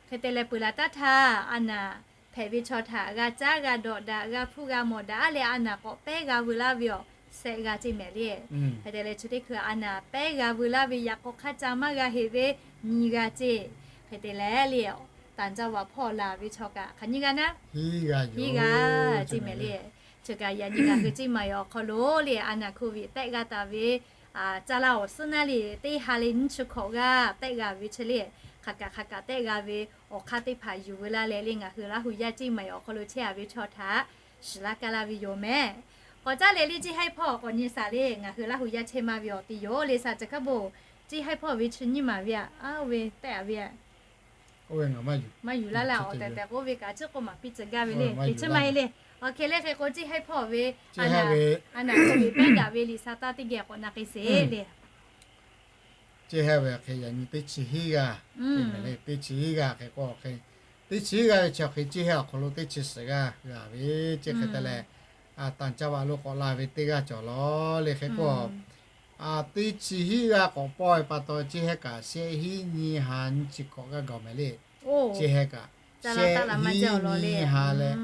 Hk'e te leh peuˬ laˬ taˉ htaˇ a naˬ hpehꞈ ve chaw htaꞈ g'a caˉ g'a dawꞈ daꞈ g'a hpuˇ g'a mawˬ daꞈ aˉ leh a naˬ k'awꞈ pehˉ g'a veu laˇ ve awˬ sehˆ g'aˇ ceˇ mehˍ le. Hk'e te leh chi teˇ hkui a naˬ pehˉ g'a veu laˇ ve yaꞈ k'aw hk'aˇ ca maˇ g'a heˆ ve nyiˇ g'aˇ ceˇ. Hk'e te leh le ต่างจังหวัด hpawˇ laˬ ve chaw kaꞈ hk'aˬ nyiˇ g'aˇ naˉ, hiˉ g'aˇ ceˇ mehˍ le. Chi kaꞈ yaꞈ nyi ngaˬ hui ceˇ maˬ awˬ hk'aw lo le a naˬ โควิด tehˆ g'a taˍ ve caˇ laˇ awˬ suhˉ naˉ le teˇ ha leh nyiˇ chi hk'awꞈ g'aˇ tehˆ g'a ve chi le. Hk'aˬ kaꞈ hk'aˬ kaꞈ tehˆ g'a ve awˬ hk'aˇ teˇ hpaˍ yuˬ veu laˇ leh le ngaˬ hui Laˇ hu yaˇ ceˇ maˬ awˬ hk'aw lo chehˇ a ve chaw htaꞈ shiˍ laˇ kaˇ laˇ ve yoˬ mehˍ. K'awꞈ caˉ leh le ceˇ haiˉ hpawˇ k'awꞈ nyi shaˍ le ngaˬ hui Laˇ hu yaˇ chehˇ maˇ ve awˬ te yoˬ le. Shaˍ caˬ hkaˉ bon ceˇ haiˉ hpawˇ ve chi nyiˇ maˬ ve a, oˇ ve tehˆ a ve a maˇ yuˬ laˇ laˇ awˬ tehˬ tehˬ k'oˆ ve kaꞈ chi k'oˆ maˍ piˇ tcuh gaˇ ve le. Teˇ chi maˇ heˆ le. Awˬ hk'e le hk'e k'o ceˇ haiˉ hpawˇ ve a naˬ โควิด pehˉ daꞈ ve liꞈ sha taˇ teˇ geh k'awꞈ na k'ai sheˍ le. Ceˇ haiˉ ve hk'e yaꞈ nyi teˇ chi hiˉ g'aˇ, teˇ chi hiˉ g'aˇ hk'e k'o hk'e, teˇ chi hiˉ g'aˇ ve chi awˬ hk'e ceˇ haiˉ awˬ hk'aw lo teˇ chi suhˍ g'aˇ g'a ve ceˇ. Hk'e te leh ต่างจังหวัด lo k'awꞈ la ve teˇ g'aˇ cawˬ law le. Hk'e k'o teˇ chi hiˉ g'aˇ k'awꞈ pawˇ ve pa taw ceˇ haiˉ kaꞈ shehˆ hiˉ nyiˇ ha nyiˇ chi hk'awꞈ g'aˇ gaˬ mehˍ le. Ceˇ haiˉ kaꞈ shehˆ hiˉ nyiˇ ha leh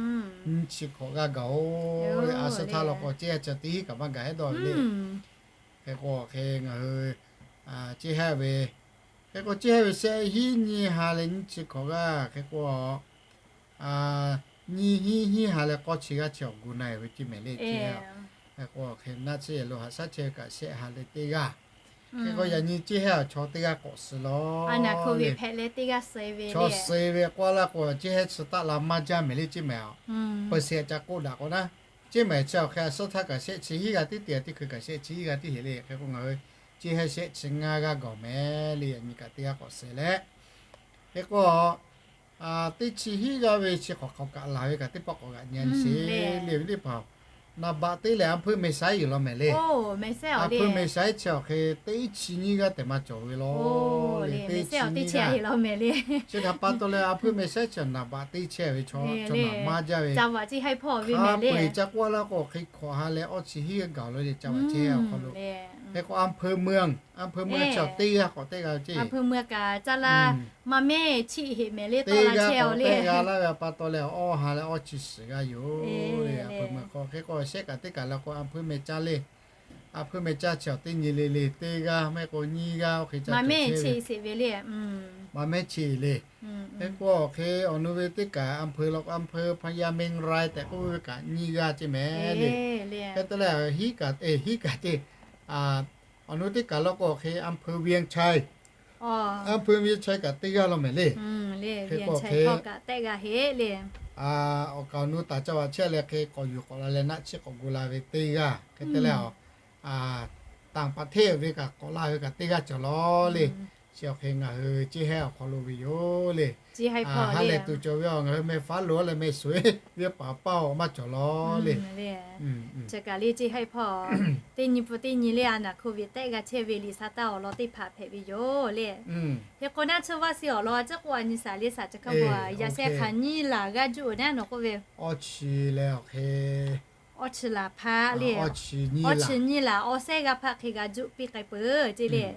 nyiˇ chi hk'awꞈ g'aˇ gaˬ-oˬ. A suhˉ htaˇ law k'o ceˇ haiˉ chi teˇ hiˉ kaꞈ maˇ gaˬ hehˉ dawˇ ve le. Hk'e k'o hk'e ngaˬ hui ceˇ haiˉ ve, hk'e k'o ceˇ haiˉ ve shehˆ hiˉ nyiˇ ha leh nyiˇ chi hk'awꞈ g'aˇ hk'e k'o nyiˇ hiˉ hiˉ ha leh k'awˇ chi g'aˇ chi awˬ gu na-e ve ceˇ mehˍ le ceˇ. Hk'e k'o, hk'e naˆ tsuhˇ yehˬ lo haꞈ shaˉ chehˇ ve kaꞈ shehˆ ha leh teˇ g'aˇ. Hk'e k'o, yaꞈ nyi ceˇ hehˉ awˬ chaw teˇ g'aˇ k'awꞈ suh lawˬ le. Chaw suh ve k'o laˇ k'o, ceˇ hehˉ chi taˆ la maˇ jaˇ mehˍ le ceˇ mehˍ a. Peuˬ shehˍ ca k'oˆ daꞈ k'o naˉ, ceˇ mehˍ chi awˬ hk'e a suhˉ htaˇ kaꞈ shehˆ chi hiˉ g'aˇ tiˉ te a, teˇ hkui kaꞈ shehˆ chi hiˉ g'aˇ tiˉ heˍ le. Hk'e k'o, ngaˬ hui ceˇ hehˉ shehˆ chi ngaˇ g'aˇ gawˬ mehˍ le. Yaꞈ nyi kaꞈ teˇ g'aˇ k'awꞈ suh leh, hk'e k'o, teˇ chi hiˉ g'aˇ ve chi hk'awꞈ hk'aw kaꞈ laˬ ve kaꞈ teˇ pawˆ k'awꞈ g'aꞈ nyi sheˍ le. Ve teˇ hpaˍ, naˍ baꞈ teˇ lehˬ, a hpeuˇ meh saiˉ yuˬ law mehˍ le. A hpeuˇ meh saiˉ chi awˬ hk'e teˇ chi nyiˇ g'aˇ tehꞈ maˇ cawˬ ve law le. Teˇ chi nyiˇ g'aˇ. Chi htaꞈ pa taw leh a hpeuˇ meh saiˉ chi naˍ baꞈ teˇ chehˇ ve chaw, chaw naˍ maˇ jaˇ ve. Hk'a peu-eˬ ca k'oˆ laˇ k'o, hk'e hkawꞈ ha leh awˇ chi hiˉ g'aˇ gaˬ lo le, ca vaꞈ chehˇ awˬ hk'aw lo. Hk'e k'o, a hpeuˇ meuˇ, a hpeuˇ meuˇ chi awˬ teˇ g'aˇ k'awꞈ teˇ g'aˇ ceˇ. Teˇ g'aˇ k'awꞈ teˇ g'aˇ laˇ ve pa taw leh awˇ ha leh awˇ chi suhˍ g'aˇ yoˬ le. A hpeuˇ meuˇ hk'aw hk'e k'o, shehˆ kaꞈ teˇ kaꞈ laˇ k'o, a hpeuˇ meh caˇ le. A hpeuˇ meh caˇ chi awˬ teˇ nyi le le, teˇ g'aˇ mehˆ k'o nyiˇ g'aˇ oˇ hk'e ca cawˬ chehˇ ve. Maˇ mehˆ cheˇ le. Maˇ mehˆ cheˇ le. Hk'e k'o, awˬ hk'e awˬ nu ve teˇ kaꞈ, a hpeuˇ law k'o, a hpeuˇ พญาเมงราย tehꞈ k'oˆ ve kaꞈ nyiˇ g'aˇ ceˇ mehˍ le. Hk'e te leh hiˉ kaꞈ, hiˉ kaꞈ ceˇ. Awˬ nu teˇ kaꞈ laˇ k'o, awˬ hk'e a hpeuˇ เวียงชัย. A hpeuˇ เวียงชัย kaꞈ teˇ g'aˇ law mehˍ le. Hk'e k'o, awˬ hk'e awˬ kaˍ awˬ nu taˍ ca vaꞈ chehˇ leh hk'e k'awꞈ yuˬ k'awꞈ la leh naˆ tsuhˇ k'awꞈ gu la ve teˇ g'aˇ. Hk'e te leh, ต่างประเทศ ve kaꞈ k'awꞈ la ve kaꞈ teˇ g'aˇ cawˬ law le. Chi awˬ hk'e ngaˬ hui ceˇ hehˉ awˬ hk'aw lo ve yoˬ le. Ha lehˬ tuˬ cawˬ ve a, ngaˬ hui meh faˉ lo leh meh suhˍ ve paˍ paˇ-oˬ maˇ cawˬ law le. Chi kaꞈ le ceˇ hehˉ hpawˇ, teˇ nyi pun teˇ nyi le a naˍ hko ve tehˆ g'a chehˇ ve liꞈ sa taˇ awˬ lawn teˇ hpaˍ hpehꞈ ve yoˬ le. Hk'e k'o, naˆ tsuhˇ vaˇ si awˬ lawn a ciˉ k'oˆ a nyi saˍ le saˍ ca hkaˇ bawˬ a, yaꞈ sheh hk'aˬ nyiˇ laˬ g'aˇ juˆ-oˬ naˉ nawˬ k'oˆ ve, awˇ chi leh awˬ hk'e awˇ chi nyiˇ laˬ awˇ shehˉ g'aˇ hpaˆ hk'e g'a juˆ piˇ k'ai peuˬ ceˇ le.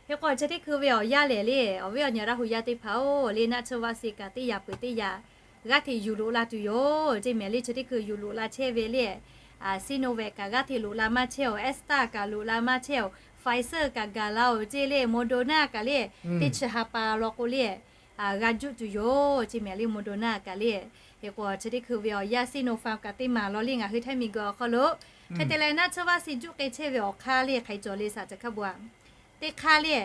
Hk'e k'o, chi teˇ hkui ve awˬ yaˇ lehˬ le, awˬ viˉ awˬ nyi Laˇ hu yaˇ teˇ hpaˍ-oˬ le, naˆ tsuhˇ vaˇ si kaꞈ teˇ yaꞈ peuˬ teˇ yaꞈ g'aˇ hteꞈ yuˬ loꞈ la tuˬ yoˬ ceˇ mehˍ le. Chi teˇ hkui yuˬ loꞈ la chehˇ ve le, Sinovac kaꞈ g'aˇ hteꞈ loꞈ la maˇ chehˇ-oˬ, Astra kaꞈ loꞈ la maˇ chehˇ-oˬ, Pfizer kaꞈ gaˬ la-oˬ ceˇ le, Moderna kaꞈ le, teˇ chi ha pa law k'o le, g'a juˆ tuˬ yoˬ ceˇ mehˍ le, Moderna kaꞈ le. Hk'e k'o, chi teˇ hkui ve awˬ yaˇ Sinopharm kaꞈ teˇ maˬ law le ngaˬ hui Htaiˇ miˬguiˬ awˬ hk'aw lo. Hk'e te leh naˆ tsuhˇ vaˇ si juˆ k'ai chehˇ ve awˬ hk'aˇ le hk'aˬ hk'e cawˬ le saˍ ca hkaˇ bawˬ a. Teˇ hk'aˇ le,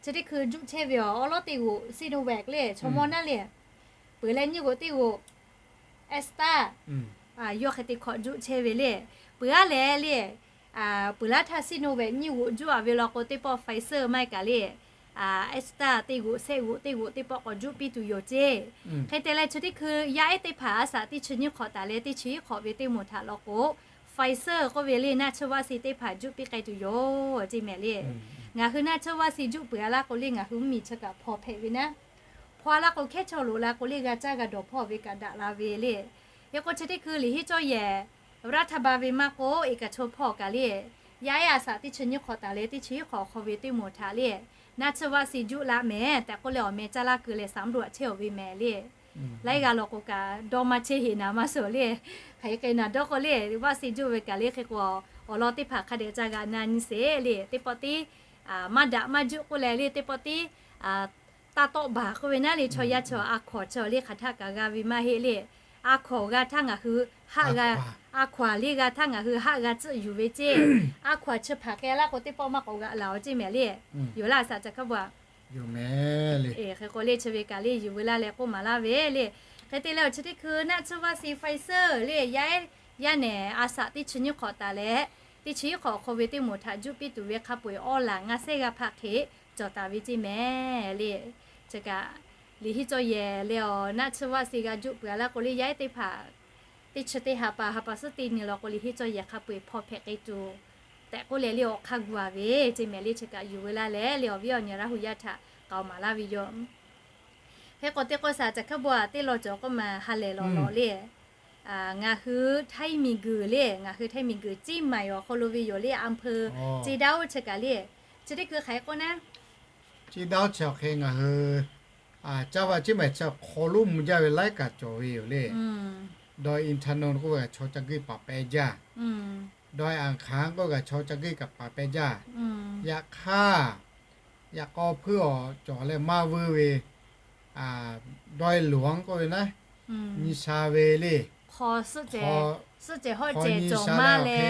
chi teˇ hkui juˆ chehˇ ve awˬ awˉ lawˉ teˇ g'oꞈ Sinovac le, chaw mawˇ naˉ le, peuˬ leh nyiˇ g'oꞈ teˇ g'oꞈ Astra, yawˇ hk'e te hkawꞈ juˆ chehˇ ve le. Peuˬ aˉ leh le, peuˬ laˇ htaˇ Sinovac nyiˇ g'oꞈ juˆ a ve law k'o, teˇ pawˆ Pfizer maˇ heˆ kaꞈ le, Astra teˇ g'oꞈ shehˆ g'oꞈ teˇ g'oꞈ teˇ pawˆ k'awꞈ juˆ piˇ tuˬ yoˬ ceˇ. Hk'e te leh chi teˇ hkui yaˇ ehˉ teˇ hpaˍ a shaꞈ teˇ chi nyiˇ hk'awꞈ taˍ leh teˇ chi hiˉ hk'awꞈ ve teˇ moˍ htaꞈ law k'o, Pfizer k'oˆ ve le naˆ tsuhˇ vaˇ si teˇ hpaˍ juˆ piˇ k'ai tuˬ yoˬ ceˇ mehˍ le. Ngaˬ hui naˆ tsuhˇ vaˇ si juˆ peuˬ a laˇ k'o le ngaˬ hui mvuhˇmiˬ chi kaꞈ hpaw hpehꞈ ve naˉ, hpaw a laˇ k'o hkehˉ chaw loꞈ la k'o le g'a caˇ g'a dawˬ hpawˇ ve kaꞈ daꞈ la ve le. Hk'e k'o chi teˇ hkui liꞈ henˇ cawˇ yehˬ รัฐบาล ve maˇ k'o, eˬ kaꞈ chaw hpawˇ kaꞈ le, yaˇ ehˉ a shaꞈ teˇ chi nyiˇ hk'awꞈ taˍ leh teˇ chi hiˉ hk'awꞈ hk'aw ve teˇ moˍ htaꞈ le, naˆ tsuhˇ vaˇ si juˆ la mehˍ tehꞈ k'oˆ leh awˬ meh caˇ laˇ keu leh saˍ mvuhˇ aꞈ chehˇ-oˬ ve mehˍ le. Laiˉ g'aˇ law k'o kaꞈ dawˇ maˇ chehˇ heˍ naˍ maˇ suhˍ le. Hk'aˬ hk'e naˍ dawˇ k'o le, vaˇ si juˆ ve kaꞈ le hk'e k'o, awˬ lawn teˇ hpaˍ hk'a dehꞈ ca g'a na nyi sheˍ le. Teˇ pawˆ tiˉ maˇ daꞈ maˇ juˆ k'oˆ leh le, teˇ pawˆ tiˉ taˇ tawˆ baˬ k'oˆ ve naˉ le, chaw yaˇ chi a hkawnˍ chi le hk'aˬ htaˆ kaꞈ g'a ve maˇ heˆ le. A hkawnˍ g'a htaˇ ngaˬ hui haˆ g'a, a hkawnˍ le g'a htaˇ ngaˬ hui haˆ g'a tcuhˆ yuˬ ve ceˇ. A hkawnˍ chi hpaˍ k'ai laˇ k'o teˇ pawˆ maˇ k'awꞈ g'aꞈ laˬ-oˬ ceˇ mehˍ le. Yoˬ laˇ saˍ ca hkaˇ bawˬ a. Hk'e k'o le chi ve kaꞈ le yuˬ veu laˇ leh k'oˆ maˍ laˇ ve le. Hk'e te leh awˬ chi teˇ hkui naˆ tsuhˇ vaˇ si Pfizer le yaˇ ehˉ yaˇ nehˬ a shaꞈ teˇ chi nyiˇ hk'awꞈ taˍ leh teˇ chi hiˉ hk'awꞈ hk'aw ve teˇ moˍ htaꞈ juˆ piˇ tuˬ ve hk'a peu-eˬ awˇ laˬ ngaˇ shehˉ g'aˇ hpaˆ hk'e cawˬ taˍ ve ceˇ mehˍ le. Chi kaꞈ liꞈ henˇ cawˇ yehˬ leh awˬ naˆ tsuhˇ vaˇ si g'a juˆ peuˬ a laˇ k'o le yaˇ ehˉ teˇ hpaˍ teˇ chi teˇ ha pa ha pa suhˉ teˇ nyi law k'o liꞈ henˇ cawˇ yehˬ hk'a peu-eˬ hpaw hpehꞈ k'ai tuˬ tehꞈ k'oˆ leh le awˬ hk'aˇ gu a ve ceˇ mehˍ le. Chi kaꞈ yuˬ veu laˇ leh le awˬ viˉ awˬ nyi Laˇ hu yaˇ htaꞈ k'aoˍ maˍ laˇ ve yoˬ. Hk'e k'o teˇ k'o saˍ ca hkaˇ bawˬ a teˇ law cawˬ k'oˆ ma ha lehˬ lawˬ lawˬ le. Ngaˬ hui Htaiˇ miˬguiˬ le, ngaˬ hui Htaiˇ miˬguiˬ Ciˇ maiˍ awˬ hk'aw lo ve yoˬ le, อำเภอ Ceˇ daoˇ chi kaꞈ le. Chi teˇ hkui hk'aˬ hk'e k'oˆ naˉ, Ceˇ daoˇ chi awˬ hk'e ngaˬ hui caˇ va ciˉ maiˬ chi hk'aw lonˉ mvuh jaˇ ve laiˉ kaꞈ cawˬ ve yoˬ le. Dawˇ อินทนนท์ k'oˆ ve kaꞈ chaw ca geuˇ paˍ peh jaˇ. Dawˇ อ่างขาง k'oˆ ve kaꞈ chaw ca geuˇ kaꞈ paˍ peh jaˇ. Yaꞈ hk'aˇ, yaꞈ k'aw hpuiˇ awˬ cawˬ leh maˇ vuiˇ ve, dawˇ หลวง k'oˆ ve naˉ, nyi sha ve le. Hk'aw nyi sha leh awˬ hk'e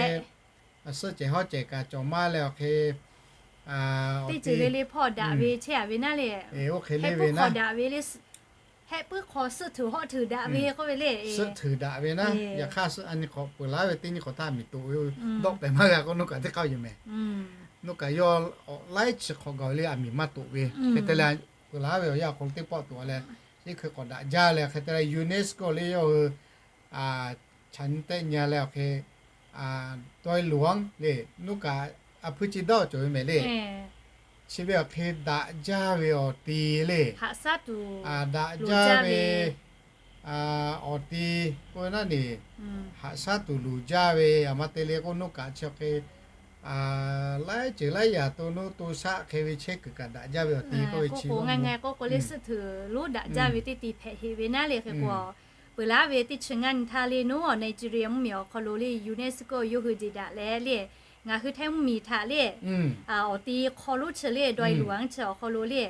suhˆ cehˬ hawˉ cehˬ kaꞈ cawˬ maˇ leh awˬ hk'e, teˇ ceuˬ le le hpawˇ daꞈ ve chehˇ a ve naˉ le. Oˇ hk'e le ve naˉ, hehˆ puiˉ hk'aw daꞈ ve le, hehˆ puiˉ hk'aw suhˆ htuꞈ hawˉ htuꞈ daꞈ ve k'oˆ ve le. Suhˆ htuꞈ daꞈ ve naˉ, yaꞈ hk'aˇ suhˆ a nyi hk'awꞈ peuˬ laˉ ve teˇ nyi hk'awꞈ htaˇ a miˍ toꞈ ve, dawˆ pehˍ maˇ g'a k'o, nawˬ kaꞈ teˇ hk'aˇ yoˬ mehˍ. Nawˬ kaꞈ yawˇ awˬ laiˉ chi hk'awꞈ gaˬ ve le a miˍ maˇ toꞈ ve hk'e te leh, peuˬ laˉ ve awˬ yanˇ awˬ hk'aw lo teˇ pawˆ toꞈ a leh, teˇ hkui k'awꞈ daꞈ jaˇ leh hk'e te leh UNESCO le yawˇ hui chaꞈ nyi tehˆ nyi leh awˬ hk'e, dawˇ e loˍ anˉ le, nawˬ kaꞈ a hpuiˇ chi dawˇ cawˬ ve mehˍ le. Chi ve awˬ hk'e daꞈ jaˇ ve awˬ ti le, daꞈ jaˇ ve awˬ ti k'oˆ ve naˉ neˬ, haꞈ shaˉ tuˬ luˬ jaˇ ve a ma te le k'o, nawˬ kaꞈ chi awˬ hk'e laiˉ ceuˬ laiˉ yaꞈ to nawˬ to shaˆ hk'e ve chehˇ kuiˬ kaꞈ daꞈ jaˇ ve awˬ ti k'oˆ ve chi ngaˬ k'oˆ k'o le, suhˆ htuꞈ lonˉ daꞈ jaˇ ve teˇ ti hpehꞈ heꞈ ve naˉ le. Hk'e k'o, peuˬ laˉ ve teˇ chi ngaˇ nyi htaˇ le, nawˬ Nigeria mvuhˇmiˬ awˬ hk'aw lo le UNESCO yawˇ hui jeˬ daꞈ leh le, ngaˬ hui Htaiˇ mvuhˇmiˬ htaꞈ le, awˬ ti hk'aw lonˉ chi le, dawˇ e loˍ anˉ chi awˬ hk'aw lo le,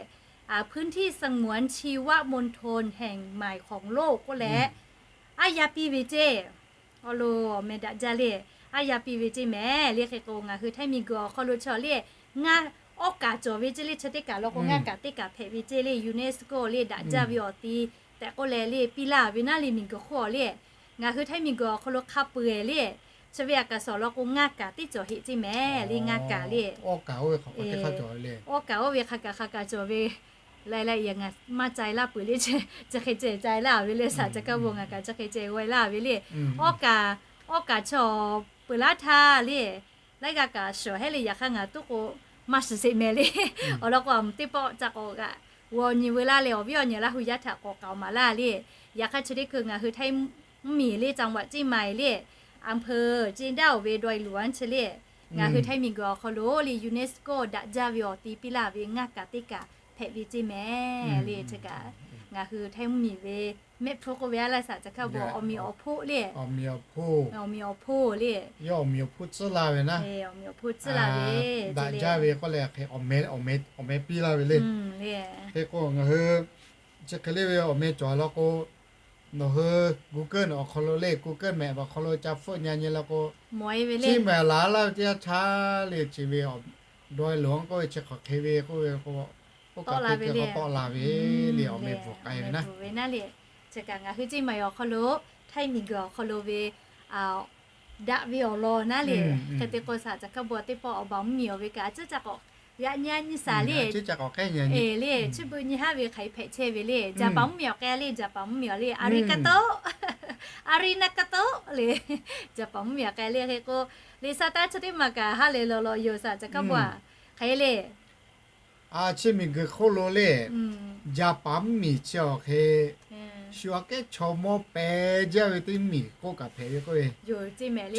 พื้นที่สงวนชีวมณฑลแห่งใหม่ของโลก k'oˆ leh, aˉ yaˇ piˇ ve ceˇ. Awˬ lo awˬ meh daꞈ jaˇ le, aˉ yaˇ piˇ ve ceˇ mehˍ le. Hk'e k'o, ngaˬ hui Htaiˇ miˬguiˬ awˬ hk'aw lo chaw le, ngaˇ awˉ kaˍ cawˬ ve ceˇ le, chi teˇ kaˬ law k'o ngaˇ kaˍ teˇ kaˍ hpehꞈ ve ceˇ le, UNESCO le daꞈ jaˇ ve awˬ ti tehꞈ k'oˆ leh le piˇ laˇ ve naˉ le, miˬguiˬ hk'oˆ awˬ le. Ngaˬ hui Htaiˇ miˬguiˬ awˬ hk'aw lo hk'a peu-eˬ le, chi ve a kaˍ suhˍ law k'o ngaˇ kaˍ teˇ cawˬ heꞈ ceˇ mehˍ le, ngaˇ kaˍ le. Awˉ kaˍ oˇ ve hk'a kaꞈ hk'a kaꞈ cawˬ ve le, laiˉ laiˉ yaꞈ ngaˬ maˇ ca e laˇ peuˬ le, chi hk'e ceh ca e laˇ ve le, saˍ ca kaˇ bon ngaˬ kaꞈ chi hk'e ceh g'aw e laˇ ve le. Awˉ kaˍ, awˉ kaˍ chaw peuˬ laˉ htaˇ le, laiˉ g'aˇ kaꞈ shawˍ hehˉ le, yaꞈ hk'aˇ ngaˬ tuˉ k'o maˇ shiˍ sheˍ mehˍ le. Awˬ lawn k'o, a mvuhˬ teˇ pawˆ ca k'awꞈ g'aꞈ g'aw nyi veu laˇ leh, awˬ viˉ awˬ nyi Laˇ hu yaˇ htaꞈ k'awꞈ k'aoˍ maˍ laˇ le. Yaꞈ hk'aˇ chi teˇ hkui ngaˬ hui Htaiˇ mvuhˇmiˬ le จังหวัดเชียงใหม่ le, อำเภอเชียงดาว ve dawˇ e loˍ anˉ chi le, ngaˬ hui Htaiˇ miˬguiˬ awˬ hk'aw lo le UNESCO daꞈ jaˇ ve awˬ ti piˇ laˇ ve ngaˇ kaˍ teˇ kaˍ hpehꞈ ve ceˇ mehˍ le. Chi kaꞈ ngaˬ hui Htaiˇ mvuhˇmiˬ ve mehˆ hpu k'oˆ ve a laˇ saˍ ca hkaˇ bon awˬ miˬ awˬ hpoˆ le, awˬ miˬ awˬ hpoˆ le, yawˇ awˬ miˬ awˬ hpoˆ tcuhˉ laˇ ve naˉ, awˬ miˬ awˬ hpoˆ tcuhˉ laˇ ve daꞈ jaˇ ve k'oˆ leh hk'e awˬ meh piˇ laˇ ve le. Hk'e k'o ngaˬ hui chi hk'e le ve awˬ meh cawˬ law k'o, nawˬ hui Google awˬ hk'aw lo le, Google Map awˬ hk'aw lo ca hpfuhˆ nyi nyi law k'o, Chiˇ mehˍ laˬ laˇ ve teˇ yanˇ htaˇ le, chi ve dawˇ e loˍ anˉ k'oˆ ve chi hk'awꞈ hk'e ve k'oˆ ve k'o, oˇ kaꞈ teˇ hkui k'awꞈ tawˆ la ve le, awˬ meh bvuhˬ k'ai ve naˉ. Ve naˉ le, chi kaꞈ ngaˬ hui Chiˇ mehˍ awˬ hk'aw lo, Htaiˇ miˬguiˬ awˬ hk'aw lo ve daꞈ ve awˬ lawn naˉ le. Hk'e te k'o saˍ ca hkaˇ bon teˇ pawˆ awˬ baˬ mvuhˇmiˬ awˬ ve kaꞈ a ciˉ ca k'awꞈ yaꞈ nyi a nyi saˍ le, le chi beuꞈ nyi haˉ ve hk'aˬ hk'e hpehꞈ chehˇ ve le. Jaˍpaˍ mvuhˇmiˬ awˬ k'ai le, Jaˍpaˍ mvuhˇmiˬ awˬ le, arigato, arigato le. Jaˍpaˍ mvuhˇmiˬ awˬ k'ai le. Hk'e k'o, le sa taˇ chi teˇ maˬ kaꞈ ha lehˬ lawˬ lawˬ yoˬ saˍ ca hkaˇ bon a hk'aˬ hk'e le. A, chi miˬguiˬ hk'oˆ lo le, Jaˍpaˍ mvuhˇmiˬ chi awˬ hk'e shu aꞈ kehˉ chaw mawˇ peh jaˇ ve teˇ miˬ k'oˆ kaꞈ hpehꞈ ve k'oˆ ve.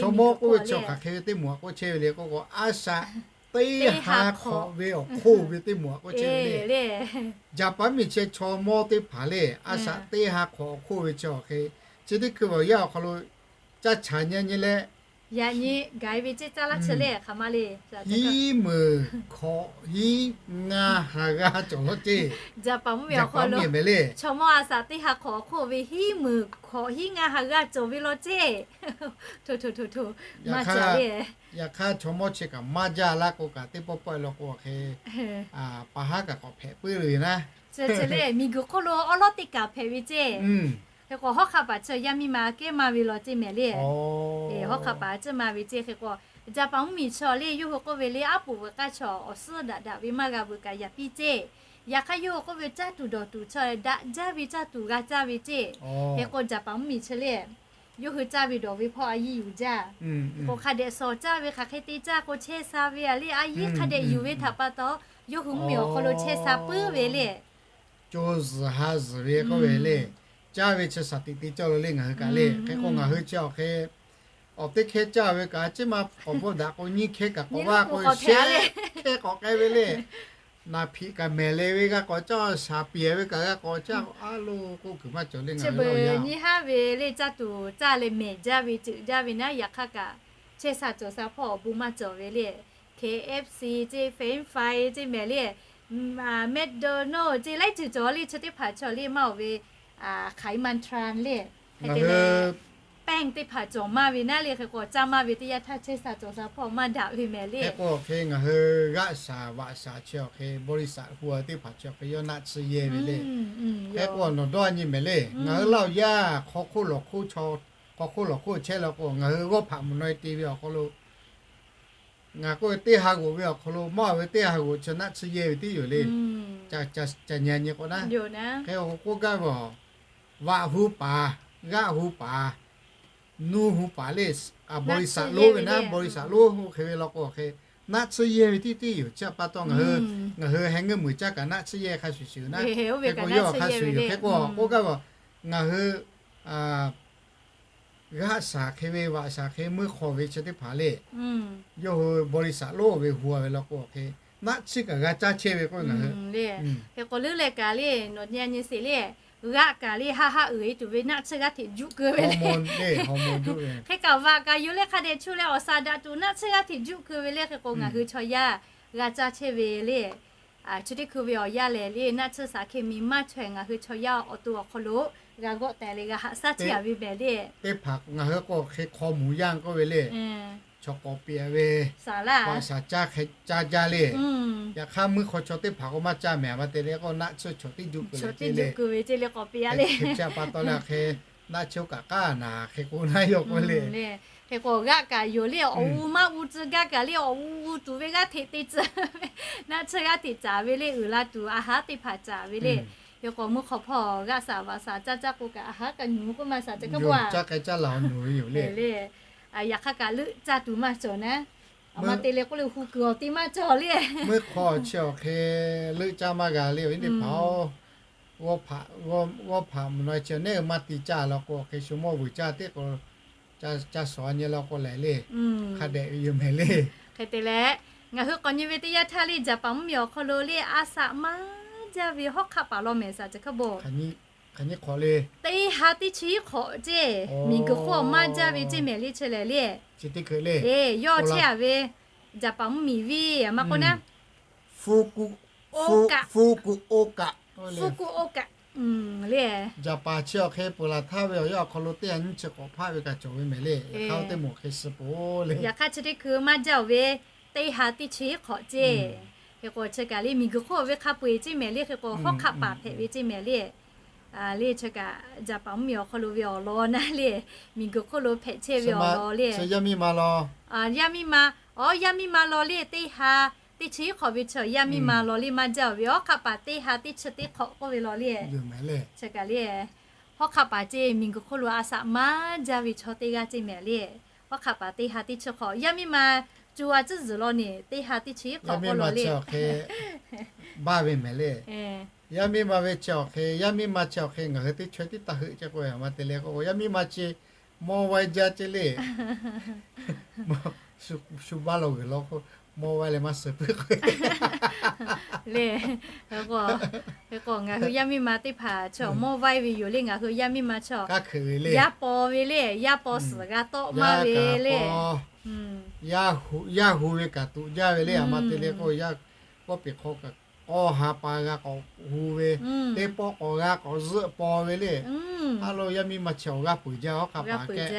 Chaw mawˇ k'oˆ ve chi awˬ hk'aˬ hk'e ve teˇ moˍ aꞈ k'oˆ chehˇ ve le k'oˆ k'o, a shaꞈ teˇ ha hk'awꞈ ve awˬ hk'oˆ ve teˇ moˍ aꞈ k'oˆ chehˇ ve le. Jaˍpaˍ mvuhˇmiˬ chi chaw mawˇ teˇ hpaˍ le, a shaꞈ teˇ ha hk'awꞈ awˬ hk'oˆ ve chi awˬ hk'e, chi teˇ hkui ve awˬ yanˇ awˬ hk'aw lo caˇ caˍ nyi nyi leh, yaꞈ nyi gaˬ e ve ceˇ caˇ laˇ chi le hk'aˬ ma le. Hiˉ meunˍ hkawꞈ hiˉ ngaˇ ha g'aˇ cawˬ law ceˇ. Jaˍpaˍ mvuhˇmiˬ awˬ hk'aw lo mehˍ le, chaw mawˇ a shaꞈ teˇ ha hk'awꞈ awˬ hk'oˆ ve hiˉ meunˍ hkawꞈ hiˉ ngaˇ ha g'aˇ cawˬ ve law ceˇ. Yaꞈ hk'aˇ chaw mawˇ chi kaꞈ maˇ jaˇ laˇ k'o kaꞈ, teˇ pawˆ pawˆ e law k'o awˬ hk'e pa haˉ kaꞈ k'awꞈ hpehꞈ puiˉ ve naˉ. Chi le miˬguiˬ hk'oˆ lo awˉ lawˉ teˇ kaꞈ hpehꞈ ve ceˇ. Hk'e k'o, hawˉ hk'a paˍ chi yaˇ miˇ ma kehˉ maˇ ve law ceˇ mehˍ le. Hawˉ hk'a paˍ ceˇ maˇ ve ceˇ. Hk'e k'o, Jaˍpaˍ mvuhˇmiˬ chi le yawˇ hui k'oˆ ve le, aˉ poꞈ veuꞈ k'aˇ chaw awˬ suhˉ daꞈ daꞈ ve maˇ g'a veuꞈ kaꞈ yaꞈ piˇ ceˇ. Yaꞈ hk'aˇ yawˇ hui k'oˆ ve caˇ tuˬ dawˬ tuˬ chi daꞈ jaˇ ve caˇ tuˬ g'a caˇ ve ceˇ. Hk'e k'o, Jaˍpaˍ mvuhˇmiˬ chi le yawˇ hui caˇ ve dawˬ ve hpawˇ a yiˇ yuˬ jaˇ. K'o, hk'a dehꞈ shawˍ caˇ ve hk'aˬ hk'e te caˇ k'o chehˇ sha ve a le, a yiˇ hk'a dehꞈ yuˬ ve htaꞈ pa taw, yawˇ hui mvuhˇmiˬ awˬ hk'aw lo chehˇ sha puiˉ ve le. Co zuhˬ ha zuhˬ ve k'oˆ ve le, caˇ ve chi shaˍ tiꞈ te cawˇ lo le ngaˬ hui kaꞈ le. Hk'e k'o ngaˬ hui chi awˬ hk'e awˬ teˇ hkehˇ caˇ ve kaꞈ, a ciˉ ma k'awꞈ bvuhˆ daꞈ k'o nyiˇ hkehˇ kaꞈ k'awꞈ vaˇ k'o shehˆ hkehˇ k'awꞈ k'ai ve le. Naˍ hpiꞈ kaꞈ mehˍ le ve g'a k'awꞈ caˇ, shaˍ piˍ ve kaꞈ g'a k'awꞈ caˇ, a lo k'oˆ kuiˬ maˇ cawˬ le ngaˬ hui. Nyi haˉ ve le caˇ tuˬ caˇ leh mehˍ jaˇ ve ceuˬ jaˇ ve naˉ, yaꞈ hk'aˇ kaꞈ chehˇ sha cawˬ sha hpawˇ awˬ bon maˇ cawˬ ve le. K F C ceˇ, French fry ceˇ mehˍ le, McDonald ceˇ laiˉ ceuˬ cawˬ le, chi teˇ hpaˍ chaw le maˇ oˬ ve, hk'aˬ e man tran le, hk'e te leh แป้ง teˇ hpaˍ cawˬ maˇ ve naˉ le. Hk'e k'o caˇ maˇ ve teˇ yanˇ htaˇ chehˇ sha cawˬ sha hpawˇ maˇ daꞈ ve mehˍ le. Hk'e k'o hk'e ngaˬ hui g'aˆ shaˍ vaꞈ shaˍ chi awˬ hk'e บริษัท hu a teˇ hpaˍ chi awˬ hk'e yawˇ naˆ tsuhˇ yehˇ ve le. Hk'e k'o nawˬ dawˇ nyi mehˍ le. Ngaˬ hui Laˇ huˍ yaˇ hk'aw hk'oˆ lawˬ hk'oˆ chaw, hk'aw hk'oˆ lawˬ hk'oˆ chehˇ la k'o ngaˬ hui g'awˇ hpaꞈ mvuhˬ naw e te ve awˬ hk'aw lo ngaˬ k'oˆ ve teˇ ha g'oꞈ ve awˬ hk'aw lo mawˇ ve teˇ ha g'oꞈ chi naˆ tsuhˇ yehˇ ve tiˉ yoˬ le. Caˬ nyi k'o naˉ, hk'e k'o k'oˆ gaˇ ve a, vaꞈ hu paˍ, g'aˆ hu paˍ, nuˇ hu paˍ le, บริษัท lonˉ ve naˉ, บริษัท lonˉ hu hk'e ve law k'o hk'e naˆ tsuhˇ yehˇ ve tiˉ tiˉ yoˬ. Chi pa taw ngaˬ hui, ngaˬ hui heh ngeuˇ muiˬ caˇ kaꞈ naˆ tsuhˇ yehˇ hk'a shuˍ shuˍ naˉ, hk'e k'o yawˇ hk'a shuˍ yoˬ. Hk'e k'o k'oˆ gaˇ ve a, ngaˬ hui g'aˆ shaˍ hk'e ve vaꞈ shaˍ hk'e meuˇ hk'aw ve chi teˇ hpaˍ le, yawˇ hui บริษัท lonˉ ve hu a ve law k'o hk'e naˆ tsuhˇ kaꞈ g'a caˇ chehˇ ve k'oˆ ve ngaˬ hui. Hk'e k'o leuˉ leh kaꞈ le, nawˬ nyi nyi sheˍ le, g'aˆ kaꞈ le haˆ haˆ uiˍ e tuˬ ve naˆ tsuhˇ g'aˇ hteꞈ juˆ keu ve le. Hk'e kaꞈ vaꞈ kaꞈ yoˬ le hk'a dehꞈ chu leh awˬ shaˍ daꞈ tuˬ naˆ tsuhˇ g'aˇ hteꞈ juˆ keu ve le. Hk'e k'o ngaˬ hui chaw yaˇ g'a caˇ chehˇ ve le. Chi teˇ hkui ve awˬ yanˇ lehˬ le naˆ tsuhˇ shaˍ hk'e miˬ maˇ chaweh ngaˬ hui chaw yaˇ awˬ to awˬ hk'aw lo g'a g'awˆ tehˍ le g'a haꞈ shaˉ chehˇ a ve mehˍ le. Teˇ hpaˍ ngaˬ hui k'o hk'e hk'aw mvuhˬ yanˇ k'oˆ ve le, chaw k'awꞈ piꞈ ve, vaꞈ shaˍ caˇ hk'e caˇ jaˇ le. Yaꞈ hk'aˇ meuˇ hk'aw chaw teˇ hpaˍ k'o maˇ caˇ mehˍ a ma te le k'o naˆ tsuhˇ chaw tiˉ juˆ keu ve te le. Hk'e chi pa taw le hk'e naˆ tsuhˇ kaꞈ k'aˉ naˍ hk'e k'o naˉ yawˇ k'oˆ le. Hk'e k'o g'aˆ kaꞈ yoˬ le awˬ u maˇ u tcuh gaˇ kaꞈ le awˬ u u tuˬ ve g'aˇ hteꞈ te tcuh ve, naˆ tsuhˇ g'aˇ hteꞈ caˍ ve le uiˍ la tuˬ a haˉ teˇ hpaˍ caˍ ve le. Hk'e k'o meuˇ hk'aw hpawˇ g'aˆ shaˍ vaꞈ shaˍ caˇ caˇ k'o kaꞈ a haˉ kaꞈ nyi k'oˆ maˇ shaˍ ca kaˇ bo a. Caˇ k'ai caˇ la nyi ve yoˬ le. Yaꞈ hk'aˇ kaꞈ leuˆ caˇ tuˬ maˇ cawˬ naˉ, a ma te le k'oˆ le hu kuiˬ awˬ te maˇ cawˬ le. Meuˇ hk'aw chi awˬ hk'e leuˆ caˇ maˇ g'a le awˬ viˉ teˇ hpaˍ-oˬ. G'awˇ hpaꞈ mvuhˬ naw chi neˉ maˇ te caˇ la k'o hk'e shu mawˇ vuiˬ caˇ teˇ k'o caˇ shawˍ nyi la k'o lehˬ le, hk'a dehꞈ ve yoˬ mehˍ le. Hk'e te leh, ngaˬ hui k'awꞈ nyi ve teˇ yanˇ htaˇ le Jaˍpaˍ mvuhˇmiˬ awˬ hk'aw lo le a shaꞈ maˇ jaˇ ve hawˉ hk'aˆ paˍ law mehˍ shaˍ ca kaˇ bo. Teˇ ha teˇ chi hk'awꞈ ceˇ, miˬguiˬ hk'oˆ maˇ jaˇ ve ceˇ mehˍ le chi lehˬ le. Yawˇ chehˇ a ve Jaˍpaˍ mvuhˇmiˬ ve a ma k'oˆ naˉ, Fukuoka, Fukuoka le. Jaˍpaˍ chi awˬ hk'e peuˬ laˬ htaˇ ve awˬ yanˇ awˬ hk'aw lo teˇ ha nyiˇ chi hk'awꞈ hpaˆ ve kaꞈ cawˬ ve mehˍ le. Yaꞈ hk'aˇ teˇ moˍ hk'e suh poˬ le. Yaꞈ hk'aˇ chi teˇ hkui maˇ jaˇ ve teˇ ha teˇ chi hk'awꞈ ceˇ. Hk'e k'o chi kaꞈ le miˬguiˬ hk'oˆ ve hk'a peu-eˬ ceˇ mehˍ le. Hk'e k'o hawˉ hk'aˆ paˍ hpehꞈ ve ceˇ mehˍ le. Le chi kaꞈ Jaˍpaˍ mvuhˇmiˬ awˬ hk'aw lo ve awˬ lawn naˉ le, miˬguiˬ hk'oˆ lo hpehꞈ chehˇ ve awˬ lawn le. Yaˇ miˇ ma, aˬ, yaˇ miˇ ma law le teˇ ha teˇ chi hk'awꞈ ve chaw yaˇ miˇ ma law le maˇ jaˇ ve hawˉ hk'aˆ paˍ teˇ ha teˇ chi teˇ hk'awꞈ k'oˆ ve law le. Chi kaꞈ le hawˉ hk'aˆ paˍ ceˇ miˬguiˬ hk'oˆ lo a shaꞈ maˇ jaˇ ve chaw teˇ g'aˇ ceˇ mehˍ le. Hawˉ hk'aˆ paˍ teˇ ha teˇ chi hk'awꞈ yaˇ miˇ ma cu a tcuhˉ zuhˬ law ne teˇ ha teˇ chi hk'awꞈ k'oˆ law le. Baˇ ve mehˍ le. Yaˇ miˇ ma ve chi awˬ hk'e, yaˇ miˇ ma chi awˬ hk'e ngaˬ hui teˇ chaweh tiˉ taˇ heuˆ ceˇ k'o a ma te le k'o, yaˇ miˇ ma chi mawˇ vaiˇ jaˇ ceˇ le. Shu baˇ law g'uiˬ law k'o, mawˇ vaiˇ leh maˇ suh puiˉ k'o le. Hk'e k'o ngaˬ hui yaˇ miˇ ma teˇ hpaˍ chi mawˇ vaiˇ ve yoˬ le. Ngaˬ hui yaˇ miˇ ma chi yaˇ paw ve le, yaˇ paw suhˍ g'a tawˆ maˇ ve le. Yaˇ hu ve kaꞈ tuꞈ jaˇ ve le. A ma te le k'o, yaˇ kawˇ peˬ hk'aw kaꞈ k'awˇ ha pa g'a k'awꞈ hu ve, teˇ pawˆ k'awꞈ g'a k'awꞈ zuhˆ paw ve le. A lo yaˇ miˇ ma chi awˬ g'aˇ peuˬ jaˇ hawˉ hk'aˆ paˍ kehˉ.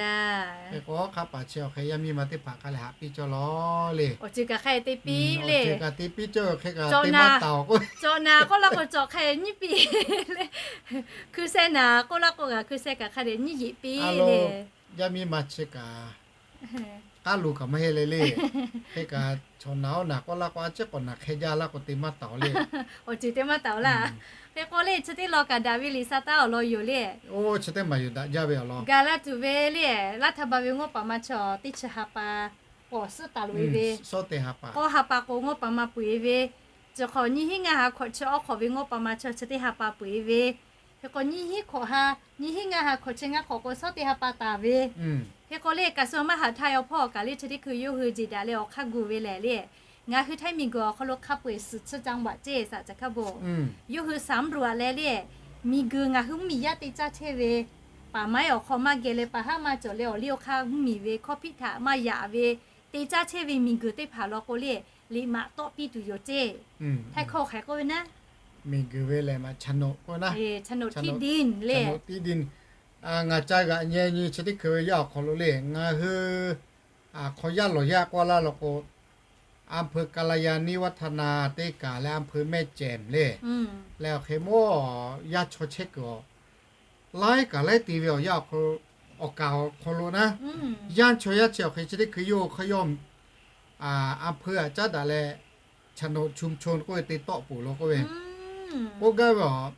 Hk'e k'o hawˉ hk'aˆ paˍ chi awˬ hk'e yaˇ miˇ ma teˇ hpaˍ hk'a leh haꞈ piˇ cawˇ law le. Awˬ ceuˬ kaꞈ te piˇ cawˇ ve hk'e kaꞈ te maˇ taˍ-oˬ k'o, cawˬ naˍ k'oˆ laˇ k'o cawˬ hk'a nyiˇ piˇ le. Hkui sheh naˍ k'oˆ laˇ k'o g'a hkui sheh kaꞈ hk'a dehꞈ nyiˇ yeꞈ piˇ le. Yaˇ miˇ ma chi kaꞈ k'aˉ lo kaꞈ maˇ heˆ le le. Hk'e kaꞈ chaw naˍ oˇ naˍ k'oˆ laˇ k'o a ciˉ k'awꞈ naˍ hk'e jaˇ laˇ k'o te maˇ taˍ-oˬ le. Awˬ ceuˬ te maˇ taˍ-oˬ laˇ. Hk'e k'o le chi teˇ lawn kaꞈ daꞈ ve liꞈ sa taˉ awˬ lawn yoˬ le. Oˇ chi teˇ maˬ yoˬ daꞈ jaˇ ve awˬ lawn. Gaˬ la tuˬ ve le, laˇ htaˇ ba ve ngawˇ paˍ ma chaw teˇ chi ha pa k'awꞈ suhˉ taˍ loꞈ e ve, k'awˇ ha pa k'o ngawˇ paˍ ma peuˬ e ve, chi hk'awꞈ nyiˇ hinˉ ngaˇ ha hkawꞈ chi awˉ hk'awꞈ ve ngawˇ paˍ ma chaw chi teˇ ha pa peuˬ e ve, hk'e k'o nyiˇ hinˉ hkawꞈ ha, nyiˇ hinˉ ngaˇ ha hkawꞈ chi ngaˇ hk'awꞈ k'o shawˉ teˇ ha pa taˍ ve, hk'e k'o le kaꞈ suh maˇ haꞈ htaˇ yaw hpawˇ kaꞈ le chi teˇ hkui yawˇ hui jeˬ daꞈ leh awˬ hk'aˇ gu ve lehˬ le. Ngaˬ hui Htaiˇ miˬguiˬ awˬ hk'aw lo hk'a peu-eˬ suhˍ chi caˇ baꞈ ceˇ shaˍ ca hk'a bo, yawˇ hui สำรวจ leh le, miˬguiˬ ngaˬ hui mvuhˇmiˬ yaˇ te caˇ chehˇ ve, paˍ maiˉ awˬ hk'aw maˇ geh leh paˍ haˉ maˇ cawˬ leh awˬ liˇ awˬ hk'aˇ mvuhˇmiˬ ve ข้อพิพาท maˇ yaꞈ ve te caˇ chehˇ ve miˬguiˬ teˇ hpaˍ law k'o le, liꞈ maꞈ tawˆ piˇ tuˬ yoˬ ceˇ. Htaiˇ hkawˇ hk'e k'oˆ ve naˉ, miˬguiˬ ve lehˬ maꞈ โฉนด k'oˆ ve naˉ, โฉนดที่ดิน le, โฉนดที่ดิน Ngaˬ ca g'aꞈ nyi nyi chi teˇ hkui ve yaˇ awˬ hk'aw lo le, ngaˬ hui hk'aw yaˇ lawˬ yaˇ k'oˆ laˇ law k'o, อำเภอกัลยาณิวัฒนา teˇ kaꞈ leh อำเภอแม่แจ่ม le, leh awˬ hk'e mawˇ yaˇ chaw chehˇ kuiˬ awˬ laiˉ kaꞈ laiˉ te ve awˬ yanˇ awˬ hk'aw lo, awˬ kaˍ awˬ hk'aw lo naˉ, yaˇ chaw yaˇ chi awˬ hk'e chi teˇ hkui yawˇ hk'aˇ yawˇ อำเภอ aꞈ caˉ daꞈ leh โฉนดชุมชน k'oˆ ve te tawˆ peuˬ law k'oˆ ve, k'oˆ gaˇ ve a,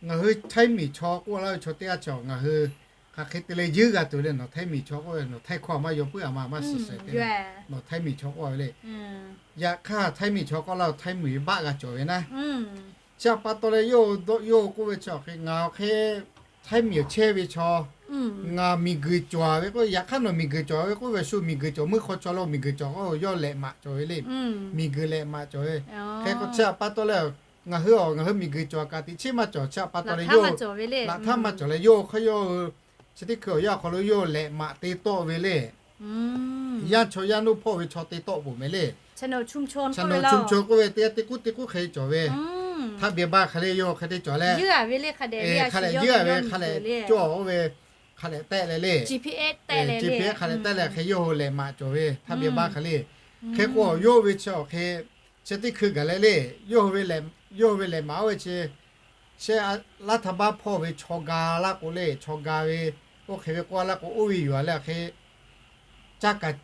ngaˬ hui Htaiˇ miˬ chaw k'oˆ laˇ ve chaw teˇ g'aˇ chi awˬ ngaˬ hui hk'aˬ hk'e te leh yeuˉ g'a tuˬ le. Nawˬ Htaiˇ miˬ chaw k'oˆ ve, nawˬ Htaiˇ hkawˇ maˇ yaw puiˉ a ma maˇ suhˍ shehˍ te, nawˬ Htaiˇ miˬ chaw k'oˆ ve le. Yaꞈ hk'aˇ Htaiˇ miˬ chaw k'oˆ laˇ, Htaiˇ miˬ ve baˆ g'a cawˬ ve naˉ. Chi htaꞈ pa taw leh yawˇ hui k'oˆ ve chi awˬ hk'e, ngaˬ awˬ hk'e Htaiˇ miˬ awˬ chehˇ ve chaw, ngaˬ miˬguiˬ cawˬ ve k'oˆ ve, yaꞈ hk'aˇ nawˬ miˬguiˬ cawˬ ve k'oˆ ve, shu miˬguiˬ cawˬ, meuˇ hk'aw chaw lo miˬguiˬ cawˬ k'oˆ ve, yawˇ lehꞈ maꞈ cawˬ ve le. Miˬguiˬ lehꞈ maꞈ cawˬ ve. Hk'e k'o chi htaꞈ pa taw leh ngaˬ hui a, ngaˬ hui miˬguiˬ cawˬ kaꞈ teꞈ chiˉ maˇ cawˬ, chi htaꞈ pa taw leh yawˇ laꞈ htaˇ maˇ cawˬ leh yawˇ hk'aˇ yawˇ hui chi teˇ hkui awˬ yanˇ awˬ hk'aw lo yawˇ lehꞈ maꞈ te tawˆ ve le. Yaˇ chaw yaˇ nuˇ hpawˇ ve chaw te tawˆ peuˬ meh le. โฉนดชุมชน k'oˆ ve, te a te kuˉ te kuˉ hk'e cawˬ ve, htaˇ bia baˇ hk'e le yawˇ hk'e te cawˬ leh, hk'a lehꞈ yeuˉ a ve, hk'a lehꞈ cawˇ oˇ ve, hk'a lehꞈ tehˆ leh le, chi hk'e hk'a lehꞈ tehˆ leh hk'e yawˇ hui lehꞈ maꞈ cawˬ ve, htaˇ bia baˇ hk'e le. Hk'e k'o yawˇ ve chi awˬ hk'e chi teˇ hkui gaˬ leh le, yawˇ hui ve lehꞈ maꞈ oˇ ve chi, shehˆ laˇ htaˇ baˆ hpawˇ ve chaw ga laˇ k'o le, chaw ga ve, oˇ hk'e ve k'oˆ laˇ k'o, oˇ ve yuˬ a leh awˬ hk'e caˇ kaꞈ,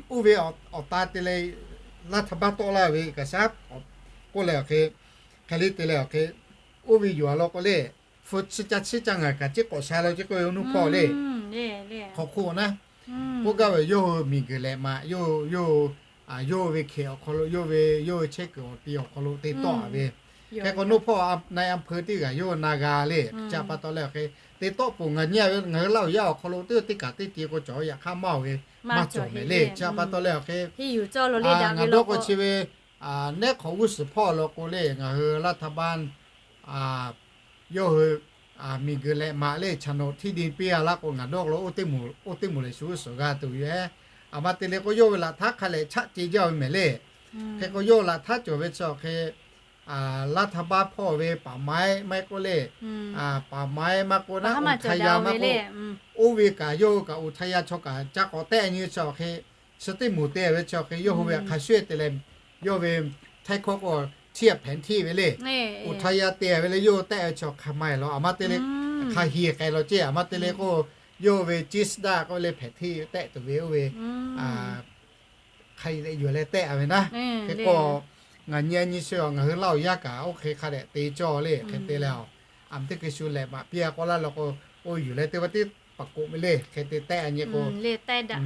oˇ ve awˬ ta te leh laˇ htaˇ baˆ tawˆ laˇ ve kaꞈ shaˉ k'oˆ leh awˬ hk'e, hk'e le te leh awˬ hk'e, oˇ ve yuˬ a law k'o le, hpu chi ca chiˉ ca ngaˬ kaꞈ ciˉ k'awꞈ sha la ceˇ k'oˆ ve, oˇ nuˇ hpawˇ le, hk'aw hk'oˆ naˉ, k'oˆ gaˇ ve yawˇ hui miˬguiˬ lehꞈ maꞈ, yawˇ, yawˇ ve hkehꞈ awˬ hk'aw lo, yawˇ ve, yawˇ ve chehˇ kuiˬ awˬ ti awˬ hk'aw lo te tawˆ a ve. Hk'e k'o nuˇ hpawˇ นายอำเภอ teˇ g'aˇ yawˇ na g'a le, chi htaꞈ pa taw leh awˬ hk'e te tawˆ peuˬ. Ngaˬ nyi a ve ngaˬ hui Laˇ huˍ yaˇ awˬ hk'aw lo teˇ teˇ kaꞈ teˇ te k'o cawˬ, yaꞈ hk'aˇ maˇ oˬ ve, maˇ cawˬ meh le. Chi htaꞈ pa taw leh awˬ hk'e ngaˬ dawˇ k'o chi ve nehˉ hk'awꞈ g'uˇ suhˍ hpawˇ law k'o le, ngaˬ hui laˇ htaˇ baˆ yawˇ hui miˬguiˬ lehꞈ maꞈ le, โฉนดที่ดิน piˇ a laˇ k'o ngaˬ dawˇ lo oˇ teˇ moˍ lehˬ shu g'uˇ suhˍ g'a tuˬ yoˬ. Aˬ ma te le k'o yawˇ ve laꞈ htaˇ hk'a lehꞈ chaˆ ce jaˇ ve meh le. Hk'e k'o yawˇ laꞈ htaˇ cawˬ ve chi awˬ hk'e, laˇ htaˇ baˆ hpawˇ ve ป่าไม้ maˇ heˆ k'oˆ le, ป่าไม้ maˇ k'oˆ naˉ, อุทยาน maˇ k'oˆ, oˇ ve kaꞈ yawˇ hui kaꞈ อุทยาน chaw kaꞈ ca k'awꞈ tehˆ nyi chi awˬ hk'e, chi teˇ moˍ te ve chi awˬ hk'e yawˇ hui ve hk'a shuˍ te leh, yawˇ ve Htaiˇ hkawˇ k'o ที่แผนที่ ve le, อุทยาน te ve le, yawˇ hui tehˆ ve chi awˬ hk'e maˇ heˆ law. Aˬ ma te le hk'a hiˬ k'ai law ceˇ. Aˬ ma te le k'o yawˇ ve จิสดา k'oˆ ve แผนที่ tehˆ tuˬ ve oˇ ve hk'a leh yuˬ leh tehˆ a ve naˉ. Hk'e k'o ngaˬ nyi a nyi chi a ngaˬ hui Laˇ huˍ yaˇ kaꞈ oˇ hk'e hk'a leh te cawˇ le. Hk'e te leh a, aˬ ma teˇ hkui shu lehꞈ maꞈ piˇ a k'oˆ laˇ law k'o, oˇ yuˬ leh teˇ pa teˇ pa k'oꞈ ve le. Hk'e te tehˆ a nyi k'o, tehˆ daꞈ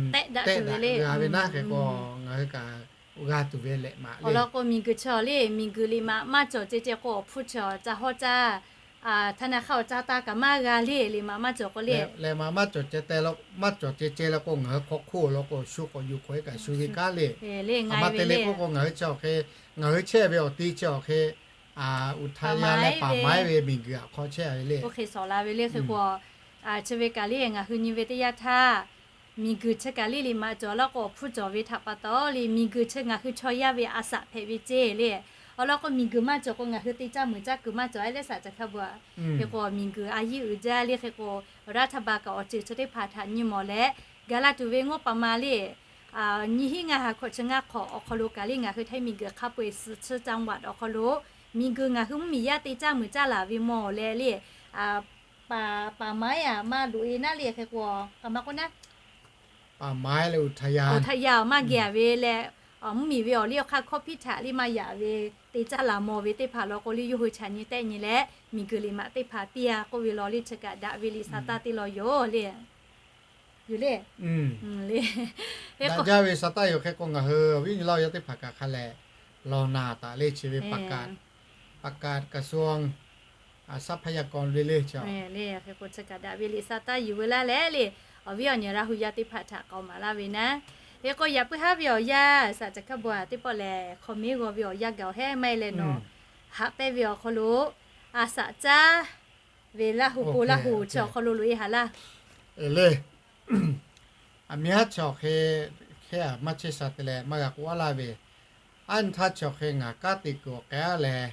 g'a ve naˉ. Hk'e k'o ngaˬ hui kaꞈ g'a tuˬ ve lehꞈ maꞈ le. Awˬ lawn k'o miˬguiˬ chi le, miˬguiˬ lehꞈ maꞈ maˇ cawˬ ceh ceh k'o awˬ hpfuhˇ chi awˬ ca hawˉ caˇ, ธนาคาร awˬ ca taˇ kaꞈ maˇ g'a le. Lehꞈ maꞈ maˇ cawˬ k'o le, lehꞈ maꞈ maˇ cawˬ ceh te, maˇ cawˬ ceh ceh le k'o ngaˬ hui hk'aw hk'oˆ law k'o shu k'awꞈ yuˬ k'awꞈ e kaꞈ shu ve kanˉ le. Aˬ ma te le k'oˆ k'o ngaˬ hui chi awˬ hk'e, ngaˬ hui chehˇ ve awˬ ti chi awˬ hk'e, อุทยาน leh ป่าไม้ ve miˬguiˬ aꞈ hk'aw chehˇ ve le. Oˇ hk'e shawˍ la ve le. Hk'e k'o chi ve kaꞈ le ngaˬ hui nyi ve teˇ yanˇ htaˇ, miˬguiˬ chi kaꞈ le lehꞈ maꞈ cawˬ laˇ k'o awˬ hpfuhˇ cawˬ ve htaꞈ pa taw le, miˬguiˬ chi ngaˬ hui chaw yaˇ ve a shaꞈ hpehꞈ ve ceˇ le. Awˬ lawn k'o miˬguiˬ maˇ cawˬ k'o ngaˬ hui te caˇ muiˬ caˇ kuiˬ maˇ cawˬ a leh shaꞈ ca hk'a bvuhꞈ. Hk'e k'o miˬguiˬ a yiˇ uiˍ jaˇ le. Hk'e k'o รัฐบาล kaꞈ awˬ ceuˬ chi teˇ hpaˍ htaꞈ nyi mawˬ leh, ga laˇ tuˬ ve งบประมาณ le, nyiˇ hinˉ ngaˇ ha hkawꞈ chi ngaˇ hk'awꞈ awˬ hk'aw lo kaꞈ le ngaˬ hui Htaiˇ miˬguiˬ hk'a peu-eˬ suhˍ chi จังหวัด awˬ hk'aw lo miˬguiˬ ngaˬ hui mvuhˇmiˬ yaˇ te caˇ muiˬ caˇ laˬ ve mawˬ leh le, ป่าไม้ aꞈ maˇ loꞈ e naˉ le. Hk'e k'o k'aꞈ ma k'oˆ naˉ, ป่าไม้ le อุทยาน maˇ geh a ve leh, mvuhˇmiˬ ve awˬ liˇ awˬ hk'aˇ hkawˇ hpiˇ htaꞈ le maˇ yaꞈ ve, te caˇ laˬ mawˬ ve teˇ hpaˍ law k'o le yawˇ hui chaꞈ nyi tehˆ nyi leh miˬguiˬ lehꞈ maꞈ teˇ hpaˍ piˇ a k'oˆ ve law le. Chi kaꞈ daꞈ ve liꞈ sa taˇ teˇ law yoˬ le. Yoˬ le. Daꞈ jaˇ ve sa taˇ yoˬ. Hk'e k'o ngaˬ hui awˬ viˉ nyi Laˇ huˍ yaˇ teˇ hpaˍ kaꞈ hk'a lehˬ law naˍ taˍ le. Chi ve ประกาศ กระทรวง ทรัพยากร le le chi le. Hk'e k'o chi kaꞈ daꞈ ve liꞈ sa taˇ yuˬ ve laˇ leh le, awˬ viˉ awˬ nyi Laˇ huˍ yaˇ teˇ hpaˍ htaꞈ k'aoˍ maˍ laˇ ve naˉ. Hk'e k'o yaꞈ puiˉ haˉ ve awˬ yanˇ shaꞈ ca hk'a bvuhꞈ teˇ pawˆ lehˬ hk'aw meˉ g'aw ve awˬ yanˇ gaˬ awˬ hehˉ maˇ heˆ leh nawˬ haꞈ pehnˇ ve awˬ hk'aw lo a shaꞈ caˉ ve Laˇ huˍ po Laˇ huˍ chi awˬ hk'aw lo loꞈ e haˍ laˇ le. Aˬ miˇ haˉ chi awˬ hk'e, hk'e a maˇ chehˇ sha te leh maˇ g'a k'oˆ a laˇ ve, aˉ nyi htaˇ chi awˬ hk'e ngaˬ kanˉ te kuiˬ awˬ k'ai a leh,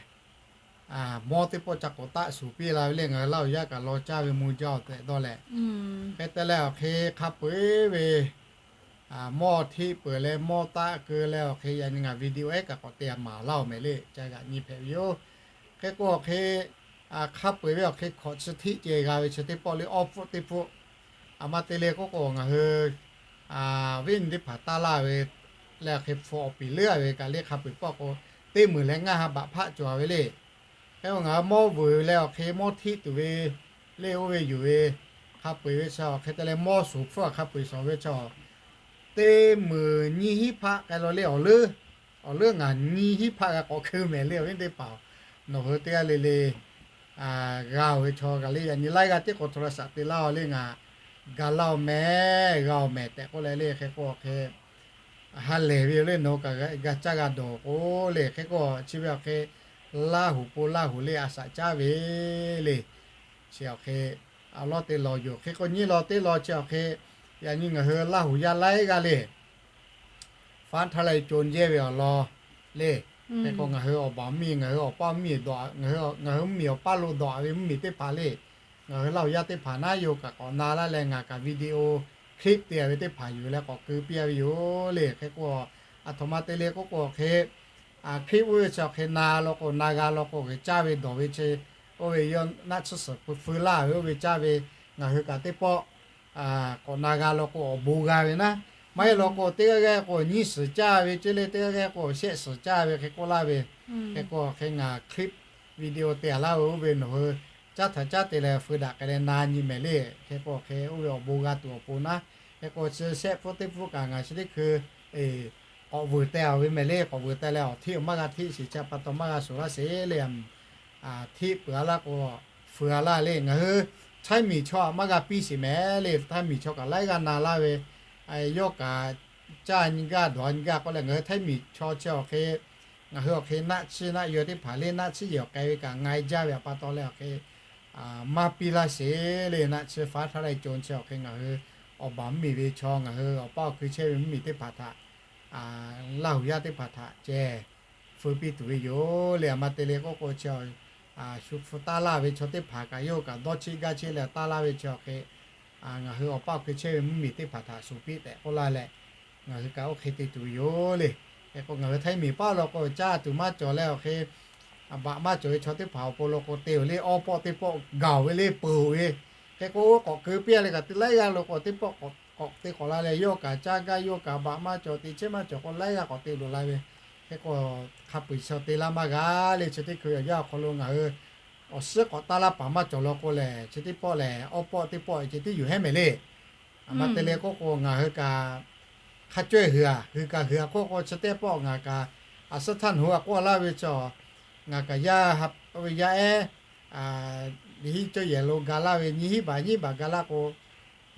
mawˇ teˇ pawˆ ca k'awꞈ taˆ shuˍ piˇ la ve le. Ngaˬ hui Laˇ huˍ yaˇ kaꞈ law caˇ ve mvuh jaˇ-oˬ tehꞈ dawˇ leh, hk'e te leh awˬ hk'e hk'a peu-eˬ ve mawˇ hteˆ peuˬ leh mawˇ taˆ keu leh awˬ hk'e yaꞈ nyi ngaˬ video ehˉ kaꞈ k'awꞈ te maˍ laˇ-oˬ mehˍ le. Ca g'aꞈ nyi hpehꞈ ve yoˬ. Hk'e k'o awˬ hk'e hk'a peu-eˬ ve awˬ hk'e hkawꞈ chi hteˆ ceh g'a ve chi teˇ pawˆ le, awˇ hpfuhˆ teˇ hpfuhˆ. A ma te le k'oˆ k'o ngaˬ hui viˉ nyi teˇ hpaˍ taˇ laˇ ve leh awˬ hk'e hpu awˬ piˍ leuˉ-a ve kaꞈ le hk'a peu-eˬ pawˆ k'o, teˇ meunˍ leh ngaˇ ha baꞈ hpaˆ cawˬ ve le. Hk'e k'o ngaˬ hui mawˇ vuiˬ leh awˬ hk'e mawˇ hteˆ tuˬ ve le oˇ ve yuˬ ve hk'a peu-eˬ ve chi awˬ hk'e te leh mawˇ shuˍ hpfuhˆ hk'a peu-eˬ shawˍ ve chi teˇ meunˍ nyiˇ hinˉ hpaˆ k'ai lo le awˬ leuˉ, awˬ leuˉ ngaˬ nyiˇ hinˉ hpaˆ g'a k'awꞈ keu mehˍ le awˬ viˉ teˇ hpaˍ. Nawˬ hui teˇ g'aˇ le le g'a-oˬ ve chaw kaꞈ le yaꞈ nyi laiˉ g'aˇ tiˉ k'o hto la shaꞈ te laˇ-oˬ le ngaˬ ga laˇ-oˬ mehˍ, g'a-oˬ mehˍ tehꞈ k'oˆ leh le hk'e k'o awˬ hk'e ha lehˬ ve yoˬ le. Nawˬ hui kaꞈ g'a caˇ g'a dawˬ k'o le hk'e k'o chi ve awˬ hk'e Laˇ huˍ po Laˇ huˍ le a shaꞈ caˉ ve le. Chi awˬ hk'e awˬ lawn te law yoˬ. Hk'e k'o nyiˇ law teˇ law chi awˬ hk'e yaꞈ nyi ngaˬ hui Laˇ huˍ yaˇ laiˉ g'aˇ le faˉ htaˇ leh co jehˇ ve awˬ lawn le. Hk'e k'o ngaˬ hui awˬ baˬ mvuhˇ miˬ, ngaˬ hui awˬ paˇ mvuhˇ miˬ dawꞈ, ngaˬ hui mvuhˇ miˬ awˬ paˇ lo dawꞈ ve mvuhˇ miˬ teˇ hpaˍ le, ngaˬ hui Laˇ huˍ yaˇ teˇ hpaˍ naˉ yoˬ kaꞈ k'awꞈ na laˇ leh ngaˬ kaꞈ video clip te-a ve teˇ hpaˍ yuˬ leh k'awꞈ keu piˇ-a ve yoˬ le. Hk'e k'o aˬ htoꞈ ma te le k'oˆ k'o awˬ hk'e clip oˇ ve chi awˬ hk'e na law k'o na g'a law k'o g'uiˬ caˇ ve dawˬ ve chi oˇ ve yawˇ naˆ tsuhˇ suhˍ pui feu laˇ ve oˇ ve caˇ ve ngaˬ hui kaꞈ teˇ pawˆ k'awꞈ na g'a law k'o awˬ bon g'a ve naˉ. Maˇ heˆ law k'o teˇ g'aˇ g'aˇ k'o nyiˇ suhˍ caˇ ve ceˇ le, teˇ g'aˇ g'aˇ k'o shehˆ suhˍ caˇ ve hk'e k'oˆ laˇ ve. Hk'e k'o hk'e ngaˬ clip video te-a laˇ ve oˇ ve nawˬ hui caˉ htaꞈ caˉ te leh feu daꞈ k'ai leh na nyi mehˍ le. Hk'e k'o hk'e oˇ ve awˬ bon g'a tuˬ awˬ pon naˉ. Hk'e k'o chi shehˆ pfuhˇ teˇ pfuhˇ kaꞈ ngaˬ chi teˇ hkui k'awꞈ vuiˬ teh-a ve mehˍ le. K'awꞈ vuiˬ teh leh awˬ hteˆ awˬ maˇ g'a hteˆ sheˍ chi pa taw maˇ g'a shuˍ laˇ sheˍ le. Hteˆ peuˬ-a laˇ k'o feu-a laˇ le. Ngaˬ hui Htaiˇ miˬ chaw aꞈ maˇ g'a piˇ sheˍ mehˍ le. Htaiˇ miˬ chaw kaꞈ laiˉ g'aˇ na laˇ ve, yawˇ kaꞈ caˇ nyi gaˇ dawˬ nyi gaˇ k'oˆ leh ngaˬ hui Htaiˇ miˬ chaw chi awˬ hk'e ngaˬ hui awˬ hk'e naˆ tsuhˇ naˆ yaw teˇ hpaˍ le naˆ tsuhˇ yehˬ awˬ k'ai ve kaꞈ nga-e jaˇ ve awˬ pa taw leh awˬ hk'e maˇ piˇ laˇ sheˍ le. Naˆ tsuhˇ faˉ htaˇ leh co chi awˬ hk'e ngaˬ hui awˬ baˬ mvuhˇ miˬ ve chaw ngaˬ hui awˬ paˇ awˬ kui chehˇ ve mvuhˇ miˬ teˇ hpaˍ htaꞈ Laˇ huˍ yaˇ teˇ hpaˍ htaꞈ ceh feu piˇ tuˬ ve yoˬ le. A ma te le k'oˆ k'o chi shu hpu taˇ laˇ ve chaw teˇ hpaˍ kaꞈ yawˇ kaꞈ dawˇ cheˆ gaˇ cheˆ leh taˇ laˇ ve chi awˬ hk'e ngaˬ hui awˬ paˇ awˬ kui chehˇ ve mvuhˇ miˬ teˇ hpaˍ htaꞈ shuˍ piˇ tehꞈ k'oˆ laˇ leh ngaˬ hui kaꞈ oˇ hk'e te tuˬ ve yoˬ le. Hk'e k'o ngaˬ hui Htaiˇ miˬ paˇ law k'o caˇ tuˬ maˇ cawˬ leh awˬ hk'e baꞈ maˇ cawˬ ve chaw teˇ hpaˍ awˬ pon law k'o te-oˬ le. Awˇ pawˆ teˇ pawˆ gaˬ-oˬ ve le peuˬ-oˬ ve. Hk'e k'o k'awꞈ keu piˇ-a leh kaꞈ te laiˉ g'aˇ lo k'o teˇ pawˆ k'awꞈ te k'awꞈ la leh yawˇ kaꞈ caˇ gaˇ yawˇ kaꞈ baꞈ maˇ cawˬ te chehˇ maˇ cawˬ k'o laiˉ g'aˇ k'awꞈ te loꞈ la ve. Hk'e k'o hk'a peu-eˬ chi te laˇ maˇ g'a le. Chi teˇ hkui awˬ yanˇ awˬ hk'aw lo ngaˬ hui awˬ suhˉ k'awꞈ taˇ laˇ paˍ maˇ cawˬ law k'o lehˬ chi teˇ pawˆ lehˬ awˇ pawˆ teˇ pawˆ ceh tiˉ yuˬ hehˉ mehˍ le. A ma te le k'oˆ k'o ngaˬ hui kaꞈ hk'a cawehˇ hui-a hui kaꞈ hui-a k'oˆ k'o chi teˇ pawˆ ngaˬ kaꞈ a suhˉ htaˇ nawˬ hui a k'oˆ laˇ ve chaw ngaˬ kaꞈ yaˇ ha ve yaˇ ehˉ liꞈ hiˆ cawˇ yehˬ lo ga laˇ ve nyiˇ hinˉ baꞈ nyiˇ baꞈ ga laˇ k'o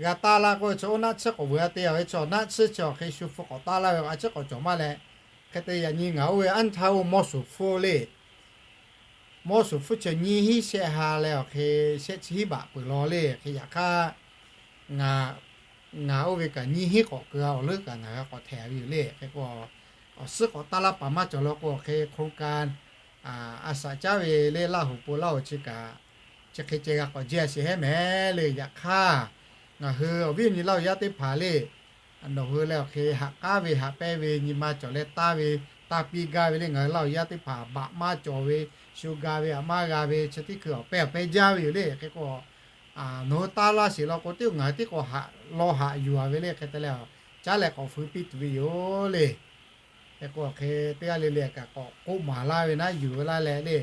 g'a taˇ laˇ k'o chi oˇ naˆ tsuhˇ k'awꞈ vuiˬ-a te-a ve chaw naˆ tsuhˇ chi awˬ hk'e shu hpu k'awꞈ taˇ laˇ ve a ciˉ k'awꞈ cawˬ maˇ leh. Hk'e te yaꞈ nyi ngaˬ oˇ ve anˇ htaˇ oˇ mawˇ shuˍ hpfuhˇ le. Mawˇ shuˍ hpfuhˇ chi nyiˇ hinˉ shehˆ ha leh awˬ hk'e shehˆ chi hinˉ baꞈ peuˬ law le. Hk'e yaꞈ hk'aˇ ngaˬ oˇ ve kaꞈ nyiˇ hinˉ k'awꞈ keu-a awˬ leuˉ kaꞈ ngaˬ g'a k'awꞈ htehˍ ve yoˬ le. Hk'e k'o awˬ suhˉ k'awꞈ taˇ laˇ paˍ maˇ cawˬ law k'o awˬ hk'e hk'oˆ ka a shaꞈ caˉ ve le Laˇ huˍ po Laˇ huˍ chi kaꞈ chi hk'e ceh g'a k'awꞈ jehˇ sheˍ hehˉ mehˍ le. Yaꞈ hk'aˇ ngaˬ hui awˬ viˉ awˬ nyi Laˇ huˍ yaˇ teˇ hpaˍ le nawˬ hui leh awˬ hk'e haꞈ k'aˉ ve haꞈ pehnˇ ve nyi ma cawˬ leh taˇ ve taˇ piˇ gaˇ ve le. Ngaˬ hui Laˇ huˍ yaˇ teˇ hpaˍ baꞈ maˇ cawˬ ve shu ga ve haꞈ maˇ g'a ve chi teˇ hkui awˬ pehˇ awˬ pehˇ jaˇ ve yoˬ le. Hk'e k'o nawˬ hui taˇ laˇ sheˍ law k'o tiˉ ngaˬ hui tiˉ k'o haꞈ law haꞈ yuˬ-a ve le. Hk'e te leh caˉ leh k'awꞈ feu piˇ tuˬ ve yoˬ le. Hk'e k'o hk'e teˇ g'aˇ le le kaꞈ k'awꞈ k'oˆ maˍ laˇ ve naˉ yuˬ ve laˇ leh le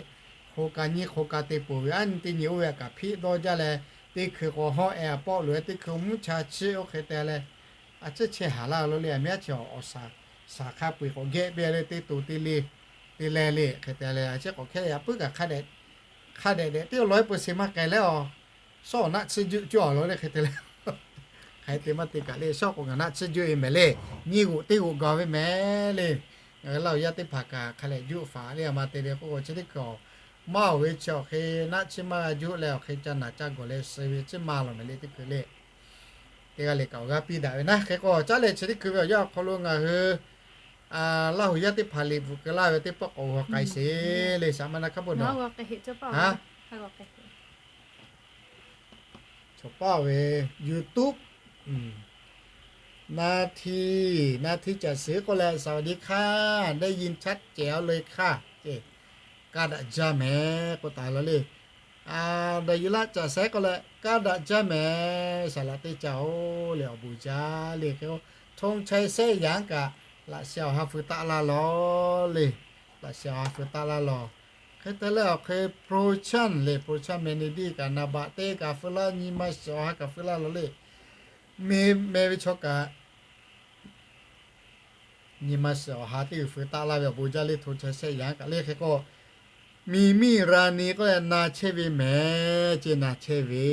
hk'oˆ ka nyiˇ hk'oˆ ka te peuˬ ve aˉ nyi teˇ nyi oˇ ve kaꞈ hpiˆ dawˇ jaˇ leh teˇ hkui k'o hawˉ-e a pawˆ loꞈ-e teˇ hkui mvuhˇ cha chiˆ oˇ hk'e te leh a ciˉ chehˇ haˍ laˇ lo le. A miˉ aˉ chi awˬ shaˍ hk'a peu-eˬ k'awꞈ gehˆ piˇ le teˇ to teˇ le teˇ leh le. Hk'e te leh a ciˉ k'awꞈ hkehˇ le a puiˉ kaꞈ hk'a dehꞈ dehꞈ teˇ law-e peu se maˇ k'ai leh a shawˉ awˬ naˆ tsuhˇ juˆ cawˇ a law le. Hk'e te leh hk'aˬ hk'e te maˇ te kaꞈ le shawˉ k'o ngaˬ naˆ tsuhˇ juˆ-e mehˍ le. Nyiˇ g'oꞈ teˇ g'oꞈ gaˬ ve mehˍ le. Ngaˬ hui Laˇ huˍ yaˇ teˇ hpaˍ kaꞈ hk'a lehꞈ juˆ faˍ le. A ma te le k'oˆ k'o chi teˇ hkui a maˇ oˬ ve chi awˬ hk'e naˆ tsuhˇ maˇ g'a juˆ leh awˬ hk'e ca naˬ ca gawˬ leh suh ve tcuhˉ maˇ lawˬ mehˍ le teˇ hkui le. Teˇ g'aˇ le kaꞈ awˬ g'aˇ piˇ daꞈ ve naˉ. Hk'e k'o caˉ leh chi teˇ hkui ve awˬ yanˇ awˬ hk'aw lo ngaˬ hui Laˇ huˍ yaˇ teˇ hpaˍ liꞈ bvuhꞈ keu laˇ ve teˇ pawˆ k'awꞈ g'aw k'ai sheˍ le. Shaˍ ma na hk'a bvuhꞈ nawˬ, ha, chaw paˇ ve YouTube นาที นาที caꞈ suhˍ k'oˆ leh สวัสดีค่ะ ได้ยินชัดแจ๋วเลยค่ะ kaˇ daꞈ jaˇ mehˍ k'oˆ taˍ la le. Daꞈ yuˬ laˇ caꞈ sehˉ k'oˆ leh kaˇ daꞈ jaˇ mehˍ. Saˍ laꞈ teˇ caˇ-oˬ le, awˬ bon jaˇ le hk'e-o. ธงชัย sehˆ yanˉ kaꞈ laꞈ sheh awˬ ha feu taˆ laˇ lawˬ le. Laꞈ sheh awˬ ha feu taˆ laˇ lawˬ. Hk'e te leh awˬ hk'e โปรดักชั่น le, โปรดักชั่น แมเนเจอร์ kaꞈ naˍ baꞈ teˇ kaꞈ feu laˇ, nyi ma shiˍ awˬ ha kaꞈ feu laˇ lawˬ le. Meh meh ve chaw kaꞈ nyi ma shiˍ awˬ ha teˇ g'uiˬ feu taˆ laˇ ve awˬ bon jaˇ le. ธงชัย sehˆ yanˉ kaꞈ le hk'e k'o, มีมี่ราณี k'oˆ leh na chehˇ ve mehˍ ce, na chehˇ ve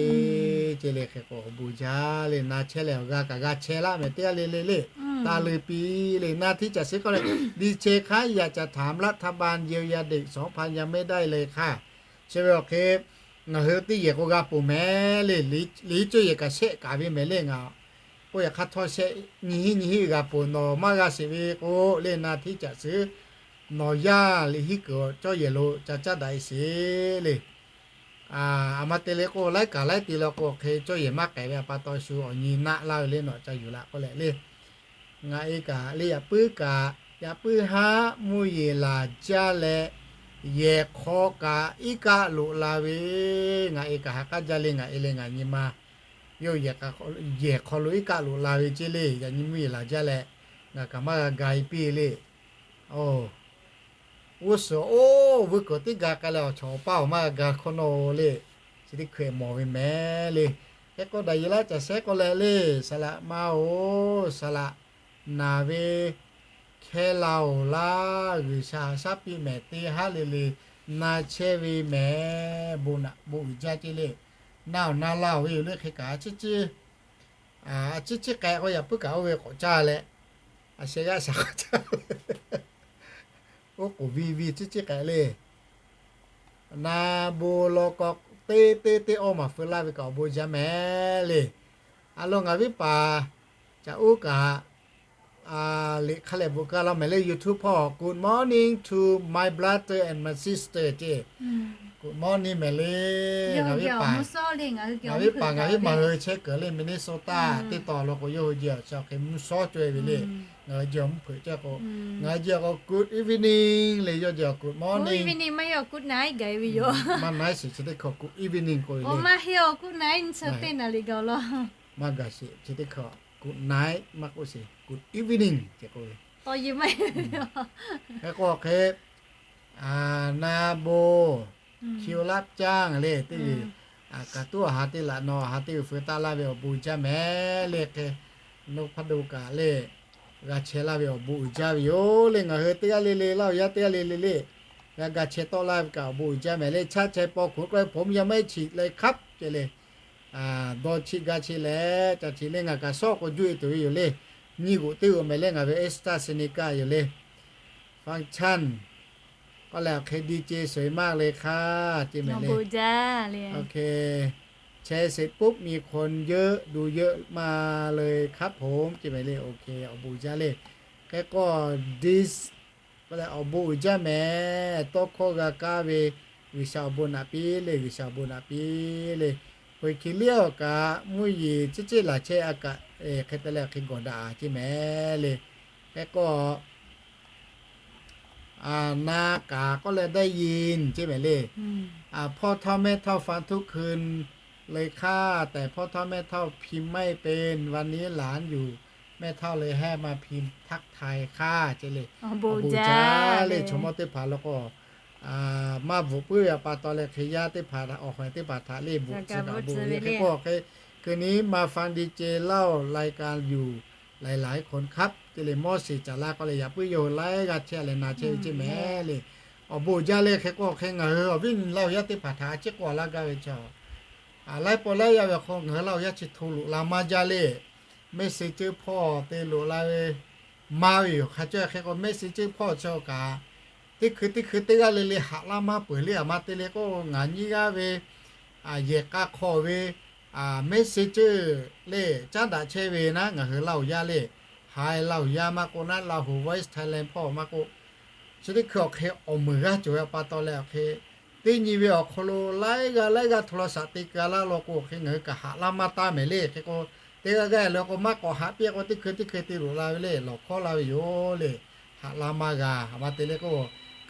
ce le hk'e k'o, awˬ bon jaˇ le. Na chehˇ leh awˬ g'a kaꞈ g'a chehˇ laˇ mehˍ teˇ g'aˇ le le le. Taˇ leuˬ piˇ le. นาที caꞈ suhˍ k'oˆ leh ดีเจคะ อยากจะถามรัฐบาลเยียวยาเด็กสองพัน ยังไม่ได้เลยค่ะ Chi ve awˬ hk'e ngaˬ hui teˇ yehˬ k'o g'a ponˬ mehˍ le. Liꞈ cuˇ yehˬ kaꞈ shehˆ kaꞈ ve mehˍ le. Ngaˬ k'oˆ yaꞈ hk'aˇ htawˇ shehˆ nyi hinˉ nyi hinˉ g'a ponˬ, nawˬ maˇ g'a sheˍ ve k'o le, นาที caꞈ suhˍ nawˬ yaˇ liꞈ hiˉ kuiˬ cawˇ yehˬ lo ca caˇ daꞈ e sheˍ le. A ma te le k'o, laiˉ kaꞈ laiˉ te le k'o, hk'e cawˇ yehˬ maˇ k'ai ve a pa taw shu awˬ nyi naˆ laˇ ve le, nawˬ ca yuˬ laꞈ k'oˆ leh le. Ngaˬ e kaꞈ le yaꞈ puiˉ kaꞈ, yaꞈ puiˉ haˉ mvuhˇ yeˬ laˬ jaˇ leh, yehˬ hk'aw kaꞈ iˉ kaˆ loꞈ la ve, ngaˬ e kaꞈ ha k'aˉ jaˇ le. Ngaˬ e le ngaˬ nyi ma yawˇ yehˬ hk'aw lo iˉ kaˆ loꞈ la ve ce le. Yaꞈ nyi mvuhˇ yeˬ laˬ jaˇ leh ngaˬ kaꞈ maˇ g'a ga e piˇ le. Oˇ, g'uˇ suhˍ oˇ vuiˇ kuiˬ teˇ ga k'ai leh awˬ chawˍ awˬ paˇ awˬ maˇ g'a ga hkawˇ nawˇ le. Chi teˇ hkui mawˬ ve mehˍ le. Hk'e k'o daꞈ yuˬ laˇ caꞈ sehˉ k'oˆ leh le, saˍ laꞈ ma-oˬ, saˍ laꞈ naˬ ve hkehˇ la-oˬ laˇ. G'uiˬsha shaˉ piˇ mehˍ teˇ haˉ le le na chehˇ ve mehˍ. Bon naꞈ bon uiˍ jaˇ ce le. Na awˬ na laˇ-oˬ ve yoˬ le. Hk'e kaꞈ a ciˉ ciˉ k'ai k'o yaꞈ puiˉ kaꞈ oˇ ve k'awꞈ caˇ leh, a sheh g'aˇ shaˍ k'awꞈ caˇ, oˉ k'oˍ vi vi ciˉ ciˉ k'ai le. Na bon law k'o, teˇ teˇ teˇ awˇ maˬ feu laˇ ve kaꞈ awˬ bon jaˇ mehˍ le. A lo ngaˬ viˉ paˍ caꞈ uˉ kaꞈ liꞈ hk'a lehˬ bvuhꞈ keu laˇ mehˍ le. YouTube hpawˇ Good morning to my brother and my sister ce. Good morning mehˍ le. Ngaˬ viˉ paˍ ngaˬ viˉ maˬ hui chehˇ kuiˬ le Minnesota teˇ taw lo k'o, yawˇ hui jeh awˬ chi hk'e mvuhˇ shawˉ caweh ve le. Ngaˬ hui jeh awˬ mvuhˇ hpeuꞈ caweh k'o, ngaˬ hui jeh awˬ k'o good evening le, yawˇ jeh awˬ good morning, good evening maˇ heˆ, good night gaˬ e ve yoˬ. Maˇ night sheˍ chi teˇ hkawˇ good evening k'oˆ ve le. Maˇ heˆ, good night chi teˇ naˍ riˍ gaˬ law. Maˇ gaˬ sheˍ chi teˇ hkawˇ good night maˇ k'oˆ sheˍ, good evening ce k'oˆ ve. Hk'e k'o hk'e, na bon, คิวรับจ้าง le teˇ g'uiˬ, kaꞈ tuˉ awˬ ha teˇ laꞈ nawˬ awˬ ha teˇ g'uiˬ feu taˆ laˇ ve awˬ bon uiˍ jaˇ mehˍ le. Hk'e, nawˬ hpaˇ do kaꞈ le g'a chehˇ laˇ ve awˬ bon uiˍ jaˇ ve yoˬ le. Ngaˬ hui teˇ g'aˇ le le, Laˇ huˍ yaˇ teˇ g'aˇ le le le, g'a ga chehˇ tawˆ laˇ ve kaꞈ awˬ bon uiˍ jaˇ mehˍ le. Chaˇ chehˇ paw hkuˍ k'oˆ ve ผมยังไม่ฉีดเลยครับ ce le. Dawˇ cheˆ gaˇ cheˆ leh ca cheˆ le. Ngaˬ kaꞈ shawˉ k'o juˇ e tuˬ ve yoˬ le. Nyiˇ g'uꞈ teˇ g'uꞈ mehˍ le. Ngaˬ ve AstraZeneca yoˬ le. Function k'oˆ leh awˬ hk'e ดีเจสวยมากเลยค่ะ ce mehˍ le. แชร์เสร็จปุ๊บ มีคนเยอะดูเยอะมาเลยครับผม ce mehˍ le. Awˬ bon uiˍ jaˇ le. Hk'e k'o, this k'oˆ leh awˬ bon uiˍ jaˇ mehˍ. Tawˇ hkawˇ g'a kaˇ ve G'uiˬsha awˬ bon naꞈ piˇ le, G'uiˬsha awˬ bon naꞈ piˇ le. Peu eˬ hkiˬ liˇ awˬ kaꞈ mvuhˇ yeˬ ciˉ ciˉ laˬ chehˇ a kaꞈ, hk'e te leh hk'e gawˬ daꞈ ce mehˍ le. Hk'e k'o, na kaꞈ k'oˆ leh ได้ยิน ce mehˍ le. พ่อเฒ่าแม่เฒ่าฟังทุกคืนเลยค่ะ แต่พ่อเฒ่าแม่เฒ่า พิมพ์ไม่เป็น วันนี้หลานอยู่ แม่เฒ่าเลยให้มาพิมพ์ทักทายค่ะ ce le. Awˬ bon jaˇ le. Chaw mawˇ teˇ hpaˍ lo k'o, maˇ bvuhꞈ puiˉ ve a pa taw leh hk'e yaˇ teˇ hpaˍ awˬ hk'aw teˇ hpaˍ htaꞈ le bvuhꞈ tcuh kaꞈ bon ve hk'e k'o hk'e, คืนนี้มาฟังดีเจเล่ารายการอยู่หลายๆคนครับ ce le. Mawˇ shiˍ caˍ laˇ k'oˆ leh yaꞈ puiˉ yawˇ hui laiˉ g'aˇ chehˇ leh na chehˇ ve ce mehˍ le. Awˬ bon jaˇ le. Hk'e k'o hk'e ngaˬ hui awˬ viˉ nyi Laˇ huˍ yaˇ teˇ hpaˍ htaꞈ a ciˉ k'oˆ laˇ gaˇ ve chaw, laiˉ pawˆ laiˉ yaˇ ve hk'aw ngaˬ hui Laˇ huˍ yaˇ chi hto loꞈ la maˇ jaˇ le. Messenger hpawˇ te loꞈ la ve maˇ ve yoˬ. Hk'a caweh hk'e k'o Messenger hpawˇ chi kaꞈ, teˇ hkui teˇ hkui teˇ g'aˇ le le haꞈ laˇ maˇ peuˬ le. A ma te le k'o ngaˬ nyiˇ g'aˇ ve yehˬ k'a hk'aw ve Messenger le caˉ daꞈ chehˇ ve naˉ, ngaˬ hui Laˇ huˍ yaˇ le, Thai Lahu yaˇ maˇ k'oˆ naˉ, Lahu Voice Thailand hpawˇ maˇ k'oˆ, chi teˇ hkui awˬ hk'e awˬ meunˍ g'aˇ cawˬ ve pa taw leh awˬ hk'e, teˇ nyi ve awˬ hk'aw lo laiˉ g'aˇ laiˉ g'aˇ hto la shaꞈ te keu a laˇ law k'o, awˬ hk'e ngaˬ hui kaꞈ haꞈ laˇ maˇ taˉ mehˍ le. Hk'e k'o, teˇ g'aˇ g'aˇ le k'o maˇ k'awꞈ haꞈ piˇ k'o, teˇ hkui teˇ hkui te loꞈ la ve le, lawˬ hkawˉ la ve yoˬ le. Haꞈ laˇ maˇ g'a, a ma te le k'o,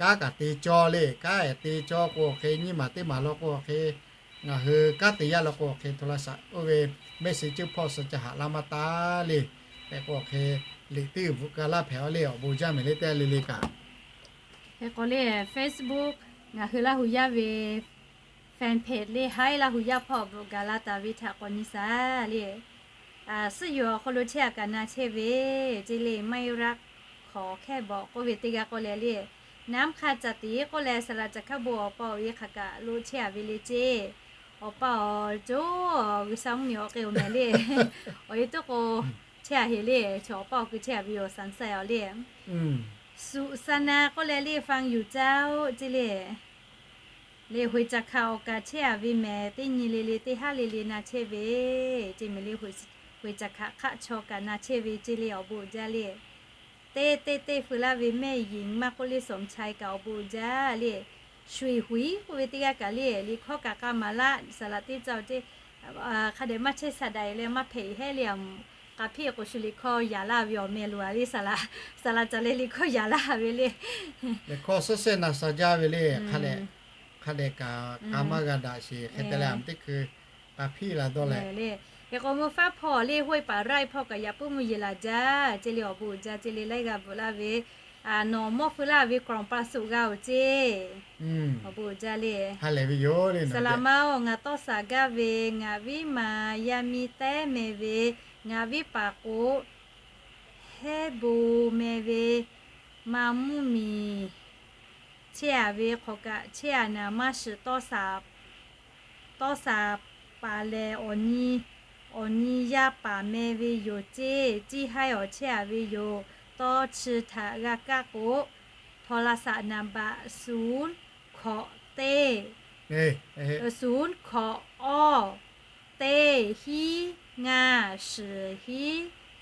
kanˉ kaꞈ te cawˇ le. Kanˉ te cawˇ k'o, awˬ hk'e nyiˇ maˬ teˇ maˬ law k'o, awˬ hk'e ngaˬ hui kanˉ te yaˇ law k'o, awˬ hk'e hto la shaꞈ oˇ ve mehˆ shiˍ ceuˇ hpawˇ suh ca haꞈ laˇ maˇ taˉ le. Hk'e k'o, awˬ hk'e liꞈ teˇ g'uiˬ bvuhꞈ keu laˇ hpehꞈ a le, awˬ bon jaˇ mehˍ le, teˇ g'aˇ le le kaꞈ. Hk'e k'o le, Facebook ngaˬ hui Laˇ hu yaˇ ve fan page le, Haiˉ Laˇ hu yaˇ hpawˇ bvuhꞈ gaˬ la taˍ ve htaꞈ k'awꞈ nyi shaˍ le. Suhˉ yoˬ awˬ hk'aw lo chehˇ a kaꞈ na chehˇ ve ce le, ไม่รักขอแค่บอก k'oˆ ve teˇ g'aˇ k'oˆ leh le, น้ำคา caꞈ tiˍ k'oˆ leh, saˍ laꞈ caˬ hkaˇ bon awˬ pa awˬ e hk'aˬ kaꞈ lo chehˇ a ve le ce. Awˬ pa awˬ co G'uiˬsha mvuhˇmiˬ awˬ k'e awˬ mehˍ le, awˬ e toˆ k'o chehˇ a heˍ le. Chaw awˬ pa awˬ ku chehˇ a ve yoˬ, สรรชัย awˬ le. Suhˍ sa na k'oˆ leh le, ฟังอยู่เจ้า ce le. Le ห้วยจักข่า awˬ kaꞈ chehˇ a ve mehˍ, teˇ nyi le le teˇ haˉ le le na chehˇ ve ce mehˍ le. ห้วยจักข่า hk'aˆ chaw kaꞈ na chehˇ ve ce le, awˬ bon uiˍ jaˇ le. Teˇ teˇ teˇ feu laˇ ve แม่หญิง maˇ k'oˆ le, สมชาย kaꞈ awˬ bon uiˍ jaˇ le. Shuˍ huiˍ k'oˆ ve teˇ g'aˇ kaꞈ le, liꞈ hkawˇ kaꞈ k'a maˍ laˇ, saˍ laꞈ teˇ caˇ ce, hk'a dehꞈ maˇ chehˇ sha daꞈ e leh maˇ hpehꞈ e hehˉ le. K'a hpiˇ k'o shu liꞈ hkawˇ yaꞈ laˇ ve awˬ meh lo a le, saˍ laꞈ caˬ leh liꞈ hkawˇ yaꞈ laˇ ve le. Liꞈ hkawˇ suhˉ sehˉ na sha jaˇ ve le. Hk'a dehꞈ k'a maˇ g'a daꞈ sheˍ hk'e te leh, a teˇ hkui k'a hpiˇ la dawˇ leh le. Hk'e k'o mvuhˇ faˉ hpawˇ le, ห้วยป่าไร่ hpawˇ kaꞈ yaꞈ puiˉ mvuhˇ yeˬ laˬ jaˇ ce le, awˬ bon uiˍ jaˇ ce le, laiˉ g'aˇ bvuhꞈ laˇ ve, nawˬ mawˇ feu laˇ ve กล่องปลาสุก g'a oˬ ce. Awˬ bon uiˍ jaˇ le. Saˍ laꞈ ma oˬ, ngaˬ tawˇ shaˍ gaˇ ve ngaˬ viˉ ma yaˇ miˇ tehˉ meh ve, ngaˬ viˉ paˍ k'o Hehˉ bon meh ve, ma mvuhˇmiˬ chehˇ a ve hk'aw kaꞈ chehˇ a naˍ, maˇ shiˍ tawˇ shaˍ paˍ lehˬ, awˬ nyi yaˇ paˍ meh ve yoˬ ce. Ciˇ haiˇ awˬ chehˇ a ve yoˬ. Tawˇ chi htaꞈ g'a kaˇ k'o, โทรศัพท์ naˍ baꞈ ศูนย์ hkawꞈ teˇ, ศูนย์ hkawꞈ awˇ, teˇ hiˉ ngaˇ shiˍ hiˉ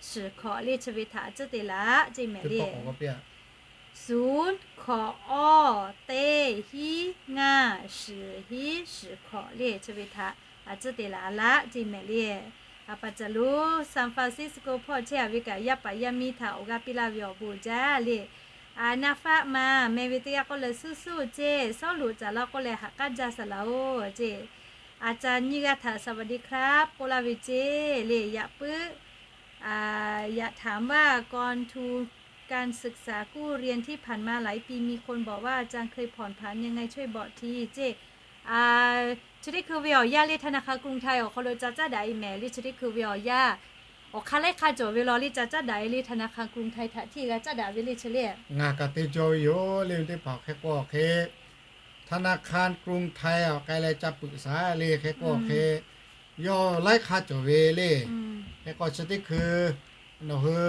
shiˍ hkawꞈ le, chi ve htaꞈ a tcuhˉ te laꞈ ce mehˍ le. ศูนย์ hkawꞈ awˇ, teˇ hiˉ ngaˇ shiˍ hiˉ shiˍ hkawꞈ le, chi ve htaꞈ a tcuhˉ te laꞈ laꞈ ce mehˍ le. A pa caˬ lo San Francisco hpawˇ chehˇ a ve kaꞈ, yaˇ paˍ yaˇ miˇ htaꞈ awˬ g'aˇ piˇ laˇ ve awˬ bon uiˍ jaˇ le. A naˇ faˆ ma meh ve teˇ g'aˇ k'oˆ leh, suhˉ suhˉ ce, sawˉ loꞈ caˍ laˇ k'oˆ leh, haꞈ k'aˉ jaˇ saˍ laꞈ oˬ ce. A ca nyiˇ g'aˇ htaꞈ สวัสดีครับ k'oˆ laˇ ve ce le. Yaꞈ puiˉ อยากถามว่า ก่อนทุนการศึกษากู้เรียนที่ผ่านมาหลายปี มีคนบอกว่าอาจารย์เคยผ่อนผัน ยังไงช่วยบอกที ce. Chi teˇ hkui ve awˬ yanˇ le, ธนาคารกรุงไทย awˬ hk'aw lo ca caˉ daꞈ e mehˍ le. Chi teˇ hkui ve awˬ yanˇ awˬ hk'aˇ laiˉ hk'aˇ cawˬ ve law le, ca caˉ daꞈ e le, ธนาคารกรุงไทย htaꞈ hteˇ g'a caˉ daꞈ ve le chi le. Ngaˬ kaꞈ te cawˇ ve yoˬ le, teˇ hpaˍ hk'e k'o hk'e, ธนาคารกรุงไทย awˬ k'ai leh ca peuꞈ shaˍ le, hk'e k'o hk'e, yawˇ laiˉ hk'aˇ cawˬ ve le. Hk'e k'o chi teˇ hkui nawˬ hui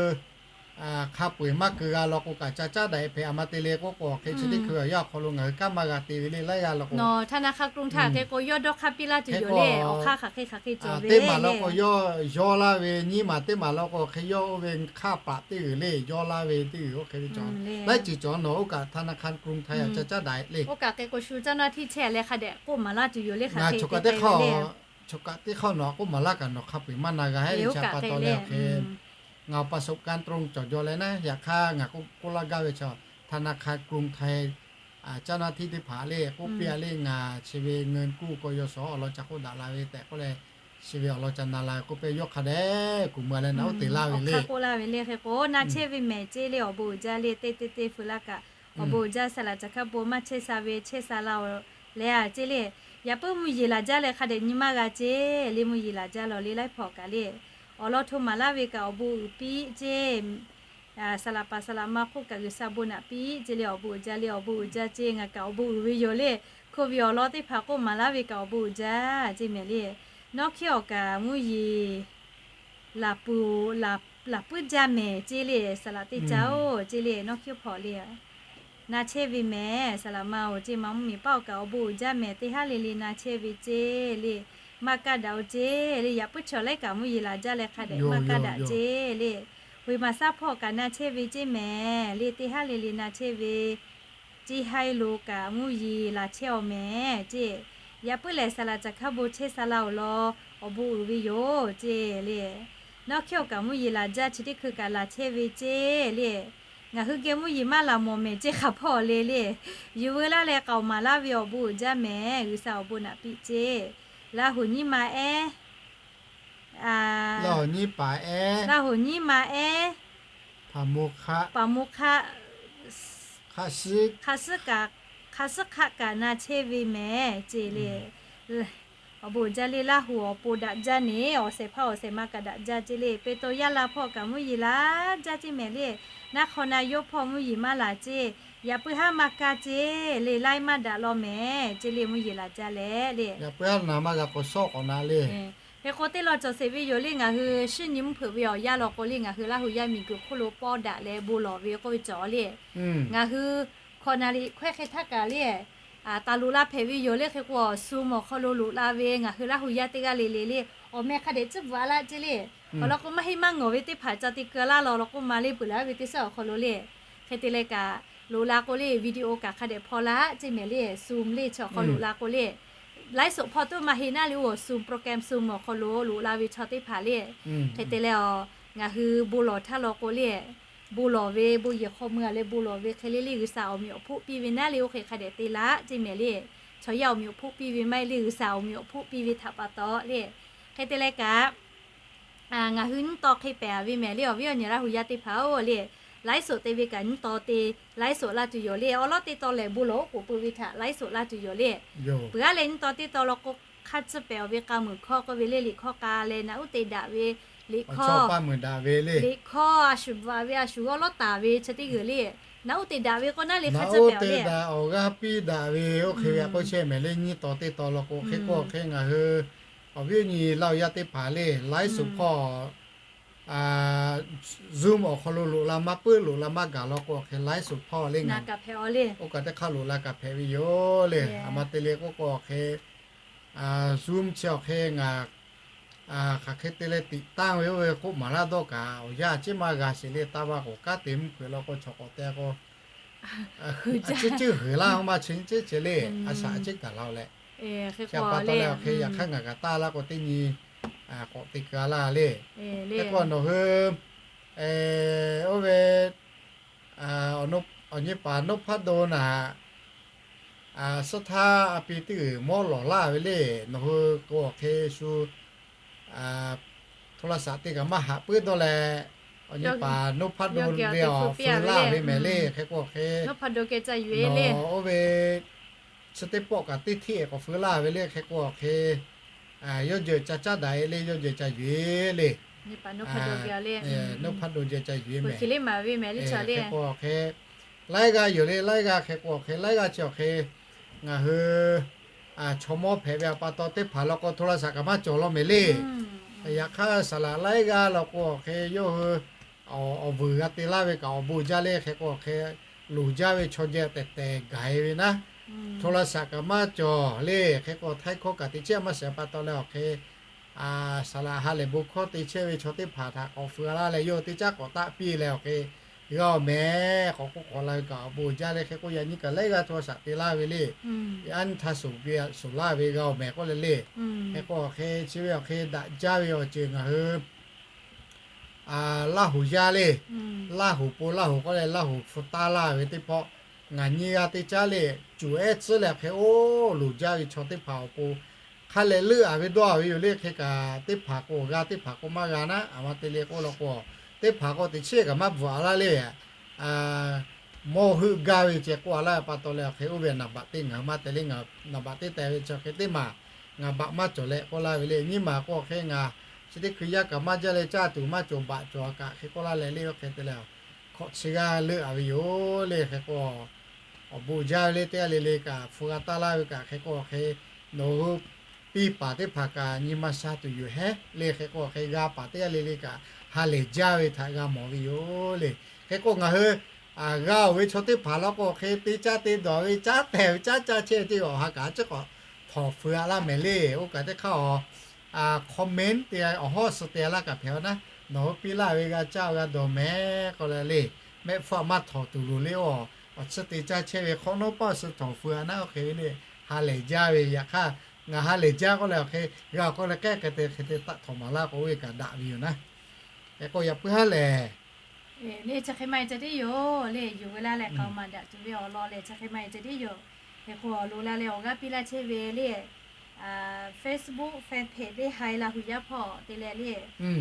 hk'a peu-eˬ maˇ keu g'a law k'o kaꞈ, ca caˉ daꞈ e hpehꞈ a ma te le k'oˆ k'o, hk'e chi teˇ hkui awˬ yanˇ awˬ hk'aw lo ngaˬ hui kanˉ maˇ g'a te ve le, laiˉ g'aˇ law k'o. ธนาคารกรุงไทย hk'e k'o yawˇ dawˇ hk'aˇ piˇ laˇ tuˬ yoˬ le. Awˬ hk'aˇ hk'aˬ hk'e hk'aˬ hk'e cawˬ ve, teˇ maˬ law k'o yawˇ yawˇ laˇ ve, nyiˇ maˬ teˇ maˬ law k'o hk'e yawˇ oˇ ve hk'aˇ paˍ teˇ g'uiˬ le, yawˇ laˇ ve teˇ g'uiˬ oˇ hk'e ve cawˬ. Laiˉ ceuˬ cawˬ nawˬ oˇ kaꞈ ธนาคารกรุงไทย ca caˉ daꞈ e le. Oˇ kaꞈ hk'e k'o shu caˇ naˇ htiˇ chehˇ leh hk'a dehꞈ k'oˆ maˍ laˇ tuˬ yoˬ le, hk'aˬ hk'e te ve le. Chaw kaꞈ teˇ hk'aˇ nawˬ k'oˆ maˍ laˇ kaꞈ nawˬ hk'a peu-eˬ maˇ na g'a hehˉ le, chi pa taw leh hk'e ngaˬ awˬ pa ประสบการณ์ตรง cawˬ jaw leh naˉ, yaꞈ hk'aˇ ngaˬ k'oˆ k'oˆ laˇ gaˇ ve chaw ธนาคารกรุงไทย caˇ naˇ htiˇ teˇ hpaˍ le k'oˆ piˇ a le, ngaˬ chi ve เงินกู้ กยศ awˬ lawn ca k'oˆ daꞈ la ve tehꞈ k'oˆ leh, chi ve awˬ lawn ca na la ve k'oˆ piˇ, yawˇ hk'a dehꞈ kuˬ mui a leh naˬ oˇ te laˇ ve le. K'oˆ laˇ ve le, hk'e k'o na chehˇ ve mehˍ ce le, awˬ bon uiˍ jaˇ le, teˇ teˇ teˇ feu laˇ kaꞈ awˬ bon uiˍ jaˇ, saˍ laꞈ caˬ hkaˇ bon maˇ chehˇ sha ve chehˇ sha la-oˬ leh a ce le. Yaꞈ puiˉ mvuhˇ yeˬ laˬ jaˇ leh hk'a dehꞈ nyi maˇ g'a ce le, mvuhˇ yeˬ laˬ jaˇ law le, laiˉ hpawnˬ kaꞈ le. Awˬ lawn hto maˍ laˇ ve kaꞈ awˬ bon uiˍ piˇ ce. Saˍ laꞈ paˍ saˍ laꞈ ma hk'oˆ kaꞈ G'uiˬsha bon naꞈ piˇ ce le, awˬ bon uiˍ jaˇ le, awˬ bon uiˍ jaˇ ce, ngaˬ kaꞈ awˬ bon uiˍ ve yoˬ le. Hkui ve awˬ lawn teˇ hpaˍ k'oˆ maˍ laˇ ve kaꞈ awˬ bon uiˍ jaˇ ce mehˍ le. Nawˉ hkiˉ awˬ kaꞈ mvuhˇ yeˬ laˬ puiˉ jaˇ mehˍ ce le, saˍ laꞈ teˇ caˇ oˬ ce le, nawˉ hkiˉ hpawꞈ le. Na chehˇ ve mehˍ, saˍ laꞈ ma oˬ ce, ma mvuhˇmiˬ paˇ awˬ kaꞈ awˬ bon uiˍ jaˇ mehˍ, teˇ haˉ le le na chehˇ ve ce le. Maˇ kaˇ daꞈ oˬ ce le, yaꞈ puiˉ chaw laiˉ kaꞈ mvuhˇ yeˬ laˬ jaˇ leh hk'a dehꞈ maˇ kaˇ daꞈ ce le. Peuˬ maˍ saˉ hpawˇ kaꞈ na chehˇ ve ceˇ mehˍ le, teˇ haˉ le le na chehˇ ve, ceˇ haiˉ lo kaꞈ mvuhˇ yeˬ laˬ chehˇ awˬ mehˍ ceˇ. Yaꞈ puiˉ lehˬ, saˍ laꞈ caˬ hkaˉ bon chehˇ sa la awˬ lawn awˬ bon uiˍ ve yoˬ ceˇ le. Nawˉ hkiˇ awˬ kaꞈ mvuhˇ yeˬ laˬ jaˇ, chi teˇ hkui kaꞈ laˬ chehˇ ve ceˇ le. Ngaˬ hui geh mvuhˇ yeˬ maˇ laˬ mawˬ mehˍ ceˇ hk'aˬ hpawˇ le le. Yuˬ veu laˇ leh k'aoˍ maˍ laˇ ve awˬ bon uiˍ jaˇ mehˍ, G'uiˬsha awˬ bon naꞈ piˇ ceˇ. Laˇ huˍ nyiˇ ma ehˉ, Laˇ huˍ nyiˇ paˍ ehˉ, Laˇ huˍ nyiˇ ma ehˉ, Paˍ mo hk'aˆ, Paˍ mo hk'aˆ, hk'aˆ suhˉ, hk'aˆ suhˉ kaꞈ, hk'aˆ suhˉ hk'aˆ kaꞈ na chehˇ ve mehˍ ceˇ le. Awˬ bon uiˍ jaˇ le. Laˇ huˍ awˬ pon daꞈ jaˇ neˍ, awˬ shehˍ hpaˇ awˬ shehˍ ma kaꞈ daꞈ jaˇ ceˇ le. Peˍtawˬ yaˇ la hpawˇ kaꞈ mvuhˇ yeˬ laˬ jaˇ ceˇ mehˍ le. Naˆ hk'aw na yawˇ hpawˇ mvuhˇ yeˬ maˇ laˬ ceˇ. Yaꞈ puiˉ haˉ maˇ kaˇ ceˇ le, laiˉ maˇ daꞈ law mehˍ ceˇ le, mvuhˇ yeˬ laˬ jaˇ leh le. Yaꞈ puiˉ haˉ na maˇ g'a k'o shawˉ k'awꞈ na le. Hk'e k'o teˇ lawn cawˬ sheˍ ve yoˬ le. Ngaˬ hui shiˉ nyi mvuhˇ hpeuꞈ ve awˬ yanˇ law k'o le, ngaˬ hui Laˇ huˍ yaˇ miˬguiˬ hk'oˆ lo pawˇ daꞈ leh bon lawˬ ve k'oˆ ve cawˬ le. Ngaˬ hui hkawꞈ naˍ riˍ hkawehˇ hk'e htaˇ kaꞈ le, taˍ loꞈ la hpehꞈ ve yoˬ le. Hk'e k'o Zoom awˬ hk'aw lo loꞈ la ve, ngaˬ hui Laˇ huˍ yaˇ teˇ g'aˇ le le le, awˬ meh hk'a dehꞈ tcuhˉ bvuhꞈ a laˇ ceˇ le. Awˬ lawn k'o maˇ heˆ maˇ ngawˬ ve teˇ hpaˍ ca te keu laˇ law law k'oˆ ma le, peuˬ leh ve teˇ suhˉ awˬ hk'aw lo le. Hk'e te leh kaꞈ loꞈ la k'o le, video kaꞈ hk'a dehꞈ hpaw laˇ ceˇ mehˍ le. Zoom le chi awˬ hk'aw loꞈ la k'o le, ไลฟ์สด hpawˇ tuˉ maˇ heˆ naˉ le, oˬ Zoom program Zoom awˬ hk'aw lo loꞈ la ve chaw teˇ hpaˍ le. Hk'e te leh a, ngaˬ hui bon lawˬ htaˇ law k'o le, bon lawˬ ve bon yehˬ hk'aw mui a leh bon lawˬ ve hk'e le le, G'uiˬsha awˬ meꞈ awˬ hpoˆ piˇ ve naˉ le, oˇ hk'e hk'a dehꞈ te laˇ ceˇ mehˍ le. Chaw yaˇ awˬ meꞈ awˬ hpoˆ piˇ ve maˇ heˆ le, G'uiˬsha awˬ meꞈ awˬ hpoˆ piˇ ve htaꞈ pa taw le. Hk'e te leh kaꞈ ngaˬ hui nyiˇ taw hk'e pehˍ a ve mehˍ le, awˬ viˉ awˬ nyi Laˇ huˍ yaˇ teˇ hpaˍ-oˬ le. ไลฟ์สด te ve kaꞈ nyiˇ taw te ไลฟ์สด laˇ tuˬ yoˬ le. Awˬ lawn teˇ taw lehˬ bon lawˬ oˉ k'oˍ pui ve htaꞈ ไลฟ์สด laˇ tuˬ yoˬ le. Peuˬ aˉ leh nyiˇ taw teˇ taw law k'o, hk'a tcuhˇ pehˍ awˬ ve k'a muiˬ hkawˇ k'oˆ ve le, liꞈ hkawˇ k'a leh naꞈ uˉ te daꞈ ve liꞈ hkawˇ, liꞈ hkawˇ a shu bvuhꞈ ve a shu g'awˇ lawˉ taˍ ve chi teˇ g'uiˬ le, naꞈ uˉ te daꞈ ve k'o naˉ le hk'a tcuhˇ pehˍ awˬ le, awˬ g'aˇ piˇ daꞈ ve oˇ hk'e ve a k'oˆ chehˇ mehˍ le. Nyiˇ taw teˇ taw law k'o hk'e k'o hk'e ngaˬ hui awˬ viˉ awˬ nyi Laˇ huˍ yaˇ teˇ hpaˍ le, ไลฟ์สด hpawˇ Zoom awˬ hk'aw lo loꞈ la maˇ puiˉ, loꞈ la maˇ gaˬ law k'o hk'e ไลฟ์สด hpawˇ le, ngaˬ oˇ kaꞈ teˇ hk'aˇ loꞈ la kaꞈ hpehꞈ ve yoˬ le. A ma te le k'oˆ k'o hk'e Zoom chi awˬ hk'e ngaˬ hk'aˬ hk'e te leh tiꞈ tanˇ ve oˇ ve k'oˆ maˍ laˇ dawˇ kaꞈ awˬ yanˇ ceˉ maˇ g'a sheˍ le. Taˇ vaˇ k'o kanˉ te mvuhˇ hpeuꞈ law k'o chaw k'awꞈ te k'o, a ciˉ ciˉ huiˍ laˇ maˇ chi nyiˇ ceˉ ceh le. A shaꞈ a ciˉ gaˬ la-o leh, chi pa taw leh awˬ hk'e yaꞈ hk'aˇ ngaˬ kaꞈ taˇ laˇ k'o teˇ nyi k'awꞈ te keu a laˇ le. Hk'e k'o nawˬ hui oˇ ve awˬ nyi paˍ นพดล naˍ, suhˉ htaˇ a pi teˇ g'uiˬ mawˇ lawˬ laˇ ve le. Nawˬ hui k'o awˬ hk'e shu โทรศัพท์ te kaꞈ maˇ haꞈ puiˉ dawˇ leh, awˬ nyi paˍ นพดล le awˬ feu laˇ ve mehˍ le. Hk'e k'o awˬ hk'e nawˬ oˇ ve chi teˇ pawˆ kaꞈ teˇ hteˇ k'awꞈ feu laˇ ve le. Hk'e k'o awˬ hk'e yawˇ jeuˬ ca caˉ daꞈ e le, yawˇ jeuˬ ca yuˬ e le. นพดล jeuˬ ca yuˬ e mehˍ. Hk'e k'o awˬ hk'e laiˉ g'aˇ yoˬ le, laiˉ g'aˇ hk'e k'o awˬ hk'e laiˉ g'aˇ chi awˬ hk'e ngaˬ hui chaw mawˇ hpehꞈ ve a pa taw teˇ hpaˍ law k'o โทรศัพท์ kaꞈ maˇ cawˬ law mehˍ le. Yaꞈ hk'aˇ saˍ laꞈ laiˉ g'aˇ law k'o awˬ hk'e yawˇ hui awˬ vuiˬ g'a te laˇ ve kaꞈ awˬ bon jaˇ le. Hk'e k'o awˬ hk'e loˍ jaˇ ve chaw jeh tehˬ tehˬ gaˬ e ve naˉ, โทรศัพท์ kaꞈ maˇ cawˬ le. Hk'e k'o htaiˇ hkawˇ kaꞈ teꞈ chiˉ maˇ shehˍ pa taw leh awˬ hk'e saˍ laꞈ ha lehˬ bon hkawˇ te chehˇ ve chaw teˇ hpaˍ htaꞈ k'awꞈ feu laˇ leh yawˇ teˇ caˉ k'awꞈ taˆ piˇ leh awˬ hk'e g'a awˬ mehˍ k'awꞈ k'oˆ k'awꞈ la ve kaꞈ awˬ bon jaˇ le. Hk'e k'o yaꞈ nyi kaꞈ laiˉ g'aˇ โทรศัพท์ te laˇ ve le. Aˉ nyi htaˇ shuˍ ve shuˍ laˇ ve g'a awˬ mehˍ k'oˆ le le. Hk'e k'o awˬ hk'e chi ve awˬ hk'e daꞈ jaˇ ve awˬ ceuˬ ngaˬ hui Laˇ huˍ yaˇ le, Laˇ huˍ pon Laˇ huˍ k'oˆ leh Laˇ huˍ hpu taˇ laˇ ve teˇ pawˆ ngaˬ nyi g'a teˇ caˉ le, cuˬ ehˉ tcuhˉ leh hk'e oˇ loˍ jaˇ ve chaw teˇ hpaˍ awˬ pon hk'a lehˬ leuˆ a ve dawˇ a ve yoˬ le. Hk'e kaꞈ teˇ hpaˍ k'o g'a, teˇ hpaˍ k'o maˇ g'a naˉ. A ma te le k'oˆ law k'o, teˇ hpaˍ k'o teꞈ chiˉ kaꞈ maˇ bvuhꞈ a laˇ le. Mawˇ heuˆ gaˇ ve ceh k'oˆ a laˇ pa taw leh awˬ hk'e oˇ ve naˍ baꞈ teˇ ngaˬ hui maˇ te le, naˍ baꞈ teˇ te ve chi hk'e teˇ maˬ ngaˬ baꞈ maˇ cawˬ leh k'oˆ laˇ ve le. Nyiˇ maˬ k'o awˬ hk'e ngaˬ chi teˇ hkui yaˇ kaꞈ maˇ jaˇ leh caˇ tuˬ maˇ cawˬ, baꞈ cawˬ a kaꞈ hk'e k'oˆ laˇ leh le, oˇ hk'e te leh hk'awꞈ chi g'aˇ leuˆ a ve yoˬ le. Hk'e k'o awˬ bon jaˇ ve le, teˇ g'aˇ le le kaꞈ hpu g'a taˇ laˇ ve kaꞈ hk'e k'o awˬ hk'e nawˬ hui piˇ paˍ teˇ hpaˍ kaꞈ nyi ma sha tuˬ yoˬ hehˉ le. Hk'e k'o awˬ hk'e g'a paˍ teˇ g'aˇ le le kaꞈ ha lehˬ jaˇ ve htaꞈ g'a mawˬ ve yoˬ le. Hk'e k'o ngaˬ hui g'a oˬ ve chaw teˇ hpaˍ law k'o awˬ hk'e te caˇ te dawˬ ve caˉ tehˬ ve caˉ caˇ chehˇ ve teˇ g'aˇ awˬ ha kaꞈ a ciˉ k'awꞈ htawnˍ feu a laˇ mehˍ le. Oˇ kaꞈ teˇ hk'aˇ awˬ comment te awˬ hawˉ suh te laˇ kaꞈ hpehꞈ a naˉ. Nawˬ hui piˇ laˇ ve g'a caˇ g'a dawˬ mehˍ k'oˆ leh le, mehˆ hpfuhˇ maˇ htawˍ tuˬ loˍ le. Awˬ awˬ chi te caˇ chehˇ ve hk'awꞈ nawˉ paˆ suh htawˍ feu a naˉ oˇ hk'e ve le, ha lehˬ jaˇ ve. Yaꞈ hk'aˇ, ngaˬ ha lehˬ jaˇ k'oˆ leh awˬ hk'e g'a k'oˆ leh k'ehˉ hk'e te hk'e te taˆ htawꞈ maˍ laˇ k'o, oˇ ve kaꞈ daꞈ ve yoˬ naˉ. Hk'e k'o yaꞈ puiˉ haˉ lehˬ, le chi hk'e maˇ heˆ ceh tiˉ yoˬ le, yuˬ ve laˇ leh k'aoˍ maˍ daꞈ tuˬ ve awˬ lawn lehˬ chi hk'e maˇ heˆ ceh tiˉ yoˬ. Hk'e k'o awˬ lo la leh awˬ g'aˇ piˇ laˇ chehˇ ve le, Facebook fan page le, Haiˬ Laˇ huˍ yaˇ hpawˇ te leh le,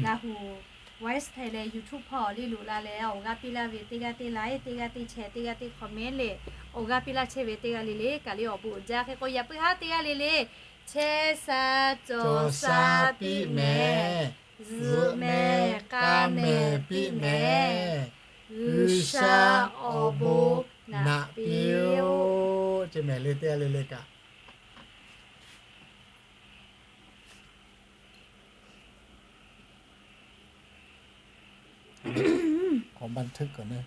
Laˇ huˍ Voice Thai leh YouTube hpawˇ le loꞈ la leh awˬ g'aˇ piˇ laˇ ve teˇ g'aˇ teˇ like, teˇ g'aˇ teˇ share, teˇ g'aˇ teˇ comment le, awˬ g'aˇ piˇ laˇ chehˇ ve teˇ g'aˇ le le kaꞈ le awˬ bon uiˍ jaˇ. Hk'e k'o yaꞈ puiˉ haˉ teˇ g'aˇ le le chehˇ sha cawˬ sha piˇ mehˍ, zuhꞈ mehˍ k'a mehˍ piˇ mehˍ. G'uiˬsha awˬ bon naꞈ piˇ-oˆ. Ceh mehˍ le teˇ g'aˇ le le kaꞈ. K'awꞈ ban hteuˆ kaꞈ ne